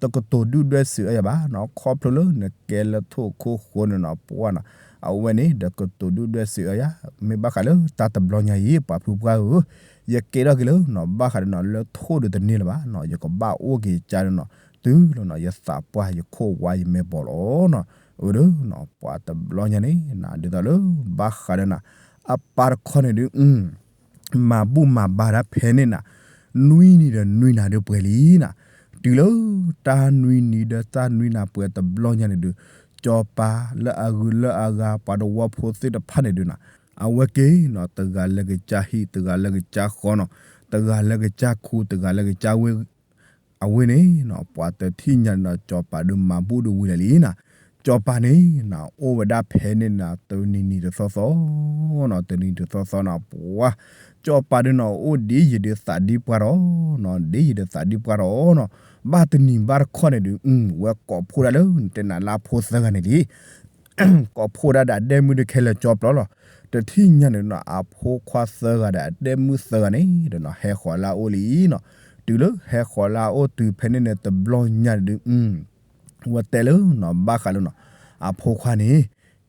တကတိၤဒုၣ်ဒွဲၣ်စံးအၢယၤဘၣ်နီၤ. ခီဖျိလၢနကဲလၢထိၣ်ခိၣ်ဃိန့ၣ်နီၤ ပှၤနီၤ အဝဲန့ၣ်ဒီးကတိၤဒုၣ်ဒွဲၣ်စံးအၢယၤ. မ့ၢ်ဘၣ်ဃးလၢတၢ်တဘျီညါအံၤ ပှၤဖုပှၢ်ဧၢ ယကဲထီၣ်က့ၤလၢနီၤ ဘၣ်ဃးဒီးနီၤ လၢထိၣ်ဒုးတန့ၢ်လၢၤဘၣ်နီၤ ယကဘၣ်အိၣ်က့ၤကၢ်ဒီးနီၤ တုၤလီၤနီၤ ယသးပှၢ်ယခိၣ်ဝါယမဲာ်ဘီးလီၤနီၤ. အၢဒီးနီၤ ပှၤတဘျီညါန့ၣ်နၤ ဒ်သိးလၢ ဘၣ်ဃးဒီးနၤ အပၢ်တခီန့ၣ်ဒုး မၤဘူၣ်မၤဘါဒၣ်ဖဲန့ၣ်နၤ နွံနံၤဒီးနွံနၤဒုးပှဲၤလံနၤ. တုၤလၢတၢ်နွံနံၤဒီးတၢ်နွံနၤပှဲၤတဘျီညါန့ၣ်ဒုး စီၤပၤလၢအဂုၤလၢအဂၤ ပှၤတဝီဖိသ့ၣ်တဖၣ်န့ၣ်ဒုးနၤ အဝဲက့ၤနီၤ တဂၤလၢကစၢ်ဟံၣ် တဂၤလၢကစၢ်ဃီနီၤ တဂၤလၢကစၢ်ခူ တဂၤလၢကစၢ်ဝ့ၢ် အဝဲန့ၣ်နီၤ ပှၤတထံၣ်ညါန့ၣ်ဒီး စီၤပၤဒုးမၤဘူၣ်ဒုးဝံၤလၢာ်လံနၤ. စီၤပၤန့ၣ်နၤ အိၣ်ဝဲဒၣ်ဖဲန့ၣ်နၤ တနံၤနံၤတသီသီနီၤ တနံၤတသီသီနီၤ ပှၤ စီၤပၤဒုးနီၤ အိၣ်ဒ်ယံၤဒုးသးဒ်ပှၢ်ဒီးနီၤ ဒ်ယံၤဒုးသးဒ်ပှၢ်ဒီးနီၤ ဘၣ်တနံၤဘၣ်တခီန့ၣ်ဒုး ဝဲကိးဖှိၣ်ဒၣ်လၢနတဲနၤလၢအဖိသၢဂၤန့ၣ်လံ ကိးဖှိၣ်ဒၣ်ဒီးအဒဲမုၣ်ဒုးခဲလၢာ်ကၠီပျီလီၤ. တထံၣ်ညါန့ၣ်နီၤ အဖိခွါသၢဂၤဒီးအဒဲမုၣ်သၢဂၤန့ၣ်ဒီးနီၤ ဟဲဃီၤလၢအအိၣ်လံနီၤ. တုၤလၢဟဲဃီၤလၢအအိၣ်တုၤဖဲန့ၣ်န့ၣ် တဘျီညါန့ၣ်ဒုး ဝဲတဲလၢနီၤ ဘၣ်ဃးလၢနီၤ အဖိခွါန့ၣ်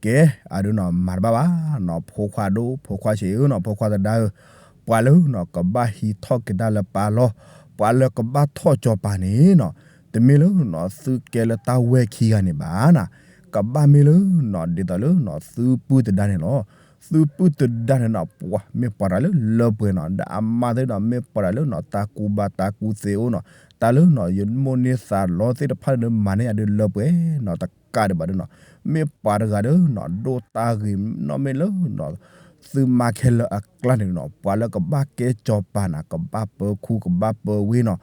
ကဲ အဒုးနီၤ မၤတဘၣ်ဘၣ်နီၤ ဖိခွါဒိၣ် ဖိခွါဆံးဧၢနီၤ ဖိခွါသဒါဧၢ, ပှၤလၢနီၤ ကဘၣ်ဟံးထီၣ်က့ၤတၢ်လၢပၢ်လီၢ်, ပှၤလၢကဘၣ်ထီၣ်စီၤပၤန့ၣ်နီၤ တမ့ၢ်လၢနီၤ သုကဲလၢတၢ်ဝဲၢ်ခံဂၤန့ၣ်ဘၣ်နီၤ, ကဘၣ်မ့ၢ်လၢနီၤ ဒ်သိးလၢနီၤ သုပုၢ်သဒါန့ၣ်လီၤ. သုပုၢ်သဒါန့ၣ်နီၤ ပှၤမ့ၢ်ပှၤတဂၤလၢလၢပှဲၤနီၤ ဒီးအမါသ့ၣ်နီၤ မ့ၢ်ပှၤတဂၤလၢနီၤ တၢ်ကူဘါတၢ်ကူသ့အိၣ်နီၤ, တၢ်လၢနီၤ ယမိၢ်န့ၢ်သးလီသ့ၣ်တဖၣ်န့ၣ် မၤန့ၢ်ယၤဒုးလၢပှဲၤနီၤ တကးဒံးဘၣ်ဒုးနီၤ, မ့ၢ်ပှၤတဂၤဒီးနီၤ ဒိၣ်တၢ်ဂ့ၤနီၢ်မ့ၢ်လၢနီၤ သုမါခဲလၢာ်အကျါန့ၣ်နီၤ ပှၤလၢကဘၣ်ကဲစီၤပၤနၤ ကဘၣ်ပၢခူကဘၣ်ပၢဝ့ၢ်နီၤ,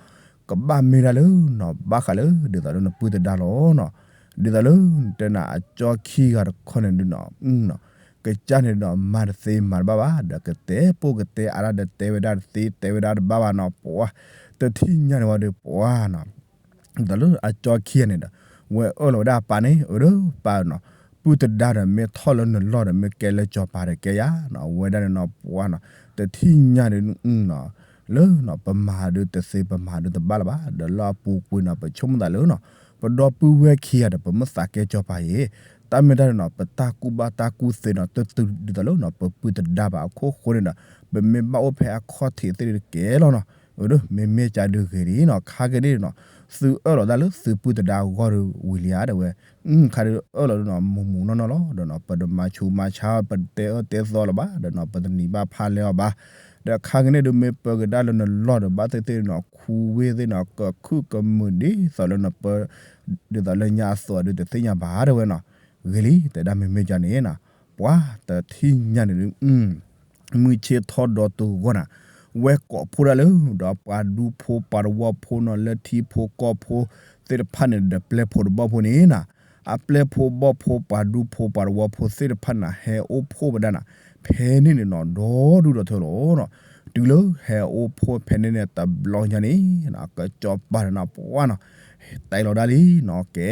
ကဘၣ်မ့ၢ်ဒၣ်လၢနီၤ ဘၣ်ဃးလၢ ဒ်သိးလၢနပုၢ်သဒါလီၤနီၤ, ဒ်သိးလၢနတဲနၤအကၠီခံဂၤတခီန့ၣ်ဒုးနီၤ ကစၢ်န့ၣ်နီၤ မၤတသ့မၤတဘၣ်ဘၣ် ဒီးကတဲပိၢ်ကတဲအါဒၣ်ဒီး တဲဝဲဒၣ်တသ့ တဲဝဲဒၣ်တဘၣ်ဘၣ်နီၤ ပှၤ တထံၣ်ညါန့ၣ်ဝဲဒီးပှၤနီၤ ဒ်သိးလၢအကၠီခံဂၤန့ၣ်ဒီး ဝဲအၢၣ်လီၤဝဲဒၣ်အပၢ်န့ၣ် အၢဒီးပၢ်နီၤ, ပုၢ်သဒါဒီး မ့ၢ်ထီၣ်လၢနလီၢ်ဒီး မ့ၢ်ကဲလၢစီၤပၤဒီးကဲယၤနီၤ, ဝဲဒၣ်န့ၣ်နီၤ ပှၤနီၤ, တထံၣ်ညါန့ၣ်နီၤ လၢနီၤ ပမၤဒုးတသ့ ပမၤဒုးတဘၣ်လၢၤဘၣ်, ဒီးလၢအပူၤကွံာ်နီၤ ပဆိကမိၣ်သးလၢနီၤ ပဒီပုၢ်ဝဲၢ်ခံဂၤဒီး ပမ့ၢ်သးကဲစီၤပၤအံၤ တၢ်မ့ၢ်တၢ်န့ၣ်နီၤ ပတၢ်ကူၣ်ဘၣ်တၢ်ကူၣ်သ့နီၤ တတုၤဒ်သိးလၢနီၤ ပပုၢ်သဒါဘၣ်အခိၣ်ဃိန့ၣ်ဒီး ပမ့ၢ်ဘၣ်အိၣ်ဖဲအခီၣ်ထံးသ့ၣ်တကဲလီၤနီၤ, အၢဒီး မ့မ့ၢ်ကၢ်ဒုးဂ့ၤလံနီၤ, ခါက့ၤန့ၣ်နီၤ သုအၢၣ်လီၤဒၣ်လၢသုပုၢ်သဒါအဂီၢ်ဒီးဝံၤလံဧါ ဒီးဝဲ ခါဒုးအၢၣ်လီၤဒုးနီၤ မူးမူးနီၢ်နီၢ်လီၤ ဒီးနီၤ ပတမၤဆူးမၤဆါ ပတတဲအၢတဲသီလၢၤဘၣ် ဒီးနီၤ ပတနံၤဘၣ်ဖးလဲအီၤဘၣ်, ဒီးခါက့ၤန့ၣ်ဒုး မ့ၢ်ပၢကဒါလၢနလီၢ်ဒီး ဘၣ်သ့ၣ်သ့ၣ်နီၤ ခူဝ့ၢ်သ့ၣ်နီၤ ကခုၣ်ကမုာ်ဒ်သိးလၢနပၢ ဒ်သိးလၢညါအသိးဒုး တသ့ၣ်ညါဘၣ် တဲဝဲနီၤ, ဂ့ၤလံ တဲဒၣ်မ့မ့ၢ်ကၢ်န့ၣ်နီၤ, ပှၤတထံၣ်ညါန့ၣ်ဒုး မုၢ်ဆ့ၣ်ထီၣ်ဒီးတုၤဂီၢ်နၤ, ဝဲကိးဖှိၣ်ဒၣ်လၢ ဒီးပှၤဒူဖိပှၤတဝီဖိနီၤ လၢထံဖိကီၢ်ဖိသ့ၣ်တဖၣ်န့ၣ်ဒီး ပျဲၢ်ဖိတဘီၣ်ဖိန့ၣ်နီၤ, အပျဲၢ်ဖိဘီၣ်ဖိ ပှၤဒူဖိပှၤတဝီဖိသ့ၣ်တဖၣ်န့ၣ် ဟဲအိၣ်ဖှိၣ်ဝဲဒၣ်နၤ ဖဲန့ၣ်န့ၣ်နီၤ ဒီဒူၣ်ဒီထၢလီၤနီၤ, တုၤလၢဟဲအိၣ်ဖှိၣ်ဖဲန့ၣ်န့ၣ် တဘျီညါန့ၣ် ကစီၤပၤန့ၣ်နီၤ ပှၤနီၤ တဲလီၤဒၣ်လံနီၤ ကဲ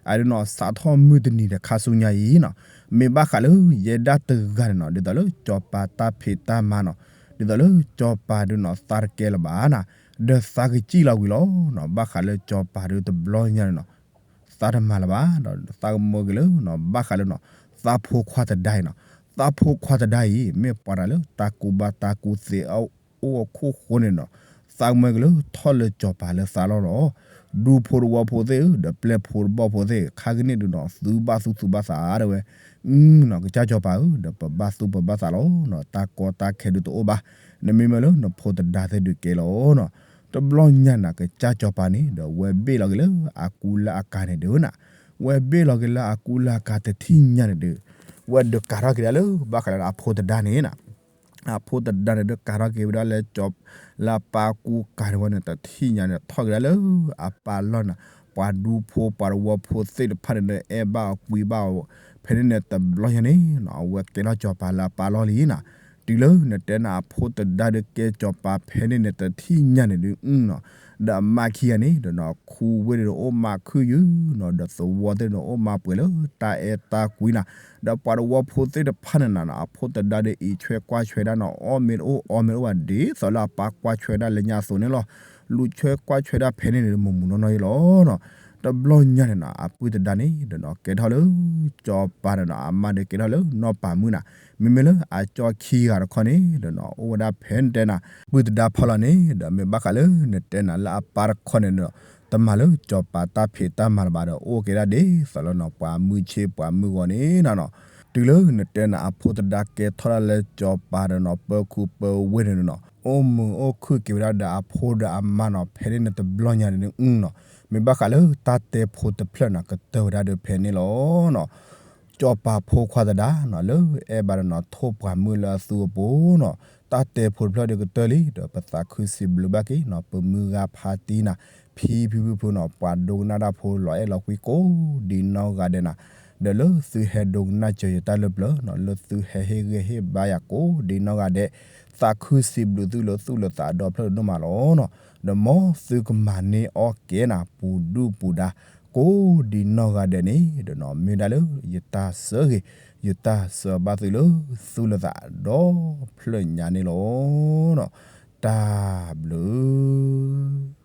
အဒုးနီၤ စးထီၣ်မုၢ်တနံၤဒီးခါဆူညါအံၤနီၤ, မ့ၢ်ဘၣ်ဃးလၢယဲဒၣ်တဂၤန့ၣ်နီၤ ဒ်သိးလၢစီၤပၤတၢ်ဖံးတၢ်မၤနီၤ, ဒ်သိးလၢစီၤပၤဒုးနီၤ သးတကဲလၢၤဘၣ်နၤ, ဒီးသးကစံၣ်လီၤဝံၤလီၤနီၤ, ဘၣ်ဃးလၢစီၤပၤဒုးတဘျီညါန့ၣ်နီၤ သးတမၤလၢၤဘၣ်, ဒီးသးကမၢက့ၤလၢနီၤ ဘၣ်ဃးလၢနီၤ သးဖိခွါတဒါအံၤနီၤ, သးဖိခွါတဒါအံၤ မ့ၢ်ပှၤတၢ်လၢတၢ်ကူၣ်ဘၣ်တၢ်ကူၣ်သ့အအိၣ်အခိၣ်ဃိန့ၣ်နီၤ, သးကမၢက့ၤလၢထီၣ်လၢစီၤပၤလၢသးလီၢ်လီၤ. ဒူဖိတဝီဖိသ့ၣ်ဧၢ, ဒီးပျဲၢ်ဖိတဘီၣ်ဖိသ့ၣ် ခါကန့ၣ်ဒုးနီၤ သုဘၣ်သူၣ်သုဘၣ်သးတဲဝဲ, အကစၢ်စီၤပၤဧၢ, ဒီးပဘၣ်သူၣ်ပဘၣ်သးလီၤနီၤ, တၢ်ကီတၢ်ခဲဒုးတအိၣ်ဘၣ်, နမ့မ့ၢ်လၢနဖိတဒါသ့ၣ်ဒုးကဲလီၤနီၤ. တဘျီညါန့ၣ် ကစၢ်စီၤပၤန့ၣ် ဒီးဝဲဘ့ၣ်လီၤက့ၤလၢအကူလၢအကၤန့ၣ်ဒုးနီၤ, ဝဲဘ့ၣ်လီၤက့ၤလၢအကူလၢအကၤတထံၣ်ညါန့ၣ်ဒုး, ဝဲဒုးကၤထီၣ်က့ၤဒၣ်လၢဘၣ်ဃးလၢအဖိတဒါန့ၣ်နီၤ အဖိတဒါန့ၣ်ဒုးကၤထီၣ်က့ၤဝဲဒၣ်လၢကၠီ, လၢအပၢ်ကူကၤန့ၣ်ဝဲန့ၣ် တထံၣ်ညါန့ၣ် ထီၣ်က့ၤဒၣ်လၢအပၢ်လီၢ်န့ၣ်, ပှၤဒူဖိပှၤတဝီဖိသ့ၣ်တဖၣ်န့ၣ်ဒီး အဲၣ်ဘၣ်အီၤကွံဘၣ်အီၤ, ဖဲန့ၣ်န့ၣ်တဘျီညါန့ၣ်နီၤ အဝဲကဲထီၣ်ကၠီၤပၤလၢအပၢ်လီၢ်လံနီၤ. တုၤလၢနတဲန့ၣ်အဖိတဒါဒုးကဲကၠီၤပၤဖဲန့ၣ်န့ၣ် တထံၣ်ညါန့ၣ်ဒုးနီၤ, ဒီးအမါခံဂၤန့ၣ်ဒီးနီၤ ခူဝ့ၢ်န့ၣ်ဒီးအိၣ်မးခုၣ်ယုၢ်နီၤ, ဒီးသဝီသ့ၣ်န့ၣ်အိၣ်မးပှဲၤလၢတၢ်အဲၣ်တၢ်ကွံနီၤ, ဒီးပှၤတဝီဖိသ့ၣ်တဖၣ်န့ၣ်နီၤ အဖိတဒါဒီးအံးဆွဲကွၢ်ဆွဲဒၣ်နီၤ အီၣ်မ့ၤတအိၣ်အီမ့ၤတအိၣ်ဘၣ် ဒ်သိးလၢအပၢ်ကွၢ်ဆွဲဒၣ်လၢညါအသိးန့ၣ်လီၤ. လူၤဆွဲကွၢ်ဆွဲဒၣ်ဖဲန့ၣ်န့ၣ် မုာ်မုာ်နီၢ်နီၢ်ယဲလီၤနီၤ. တဘျီညါန့ၣ်နီၤ အပုၢ်တဒါန့ၣ်ဒီးနီၤ ကဲထီၣ်လၢကၠီၤပၤန့ၣ်နီၤ အမါဒီးကဲထီၣ်လၢနီၢ်ပၤမုၣ်နီၤ, မ့မ့ၢ်လၢအကၠီခံဂၤတခီန့ၣ်ဒီးနီၤ အိၣ်ဝဲဒၣ်ဖဲနတဲန့ၣ် ပုၢ်တဒါဖီလာ်န့ၣ်ဒီး မ့ၢ်ဘၣ်ဃးလၢနတဲန့ၣ်လၢအပၢ်တခီန့ၣ်ဒီး တမၤလၢကၠီၤပၤတၢ်ဖံးတၢ်မၤလၢၤဘၣ်ဒီး အိၣ်က့ၤဒၣ်ဒ်သိးလၢနီၤ ပှၤမုၢ်ဆ့ၣ်ပှၤမုၢ်ဂီၤန့ၣ်နီၤ. တုၤလၢနတဲန့ၣ် အဖိတဒါကဲထီၣ်ဒၣ်လၢကၠီၤပၤဒီးနီၤ ပၢခူပၢဝ့ၢ်န့ၣ်နီၤ အိၣ်မုာ်အိၣ်ခုၣ်က့ၤဝဲဒၣ်ဒီးအဖိဒီးအမါနီၤ ဖဲန့ၣ်န့ၣ်တဘျီညါန့ၣ်နီၤ, မ့ၢ်ဘၣ်ဃးလၢတၢ်တဲဖိတဖျၢၣ်န့ၣ် ကတၢၢ်ဝဲဒၣ်ဒီးဖဲန့ၣ်လီၤနီၤ. ကၠီၤပၤဖိခွါသဒါနီၤ လၢအဲၣ်ဘၣ်ဒီးနီၤ ထိၣ်ပှၤမုၣ်လၢအသူအပူၤနီၤ, တၢ်တဲဖိတဖျၢၣ်ဒီးကတၢၢ်လံ ဒီးပသးခုစံးဘျုးဘၣ်က့ၤနီၤ ပမုၢ်ဂၤဖါတံၢ်နီၤ ဖံဖုဖုဖုနီၤ ပှၤဒိကနၣ်တၢ်ဖိလီၤအဲၣ်လီၤကွံကိးဒ်နီၢ်ဂၤဒဲးနီၤ, ဒီးလၢသုဟဲဒိကနၣ်စၢၤယတၢ်လၢပျၢၤနီၤ လၢသုဟဲဟ့ၣ်ဂံၢ်ဟ့ၣ်ဘါယၤကိးဒ်နီၢ်ဂၤဒဲး, သးခုစံးဘျုးသုလၢသူၣ်လၢသးဒီဖျၢၣ်ဒိၣ်မးလီၤနီၤ. ဒီးမ်သုကမၤန့ၢ်အီၣ်ကဲနၤ ပူၤဒူၣ်ပူၤဒါ ကိးဒ်နီၢ်ဂၤဒဲးန့ၣ်ဒီးနီၤ မ့ၢ်ဒၣ်လၢယတၢ်ဆၢဂ့ၤ ယတၢ်ဆၢဘၣ်သုလၢသူၣ်လၢသးဒီဖျၢၣ်ညါန့ၣ်လီၤ. တၢ်ဘျုး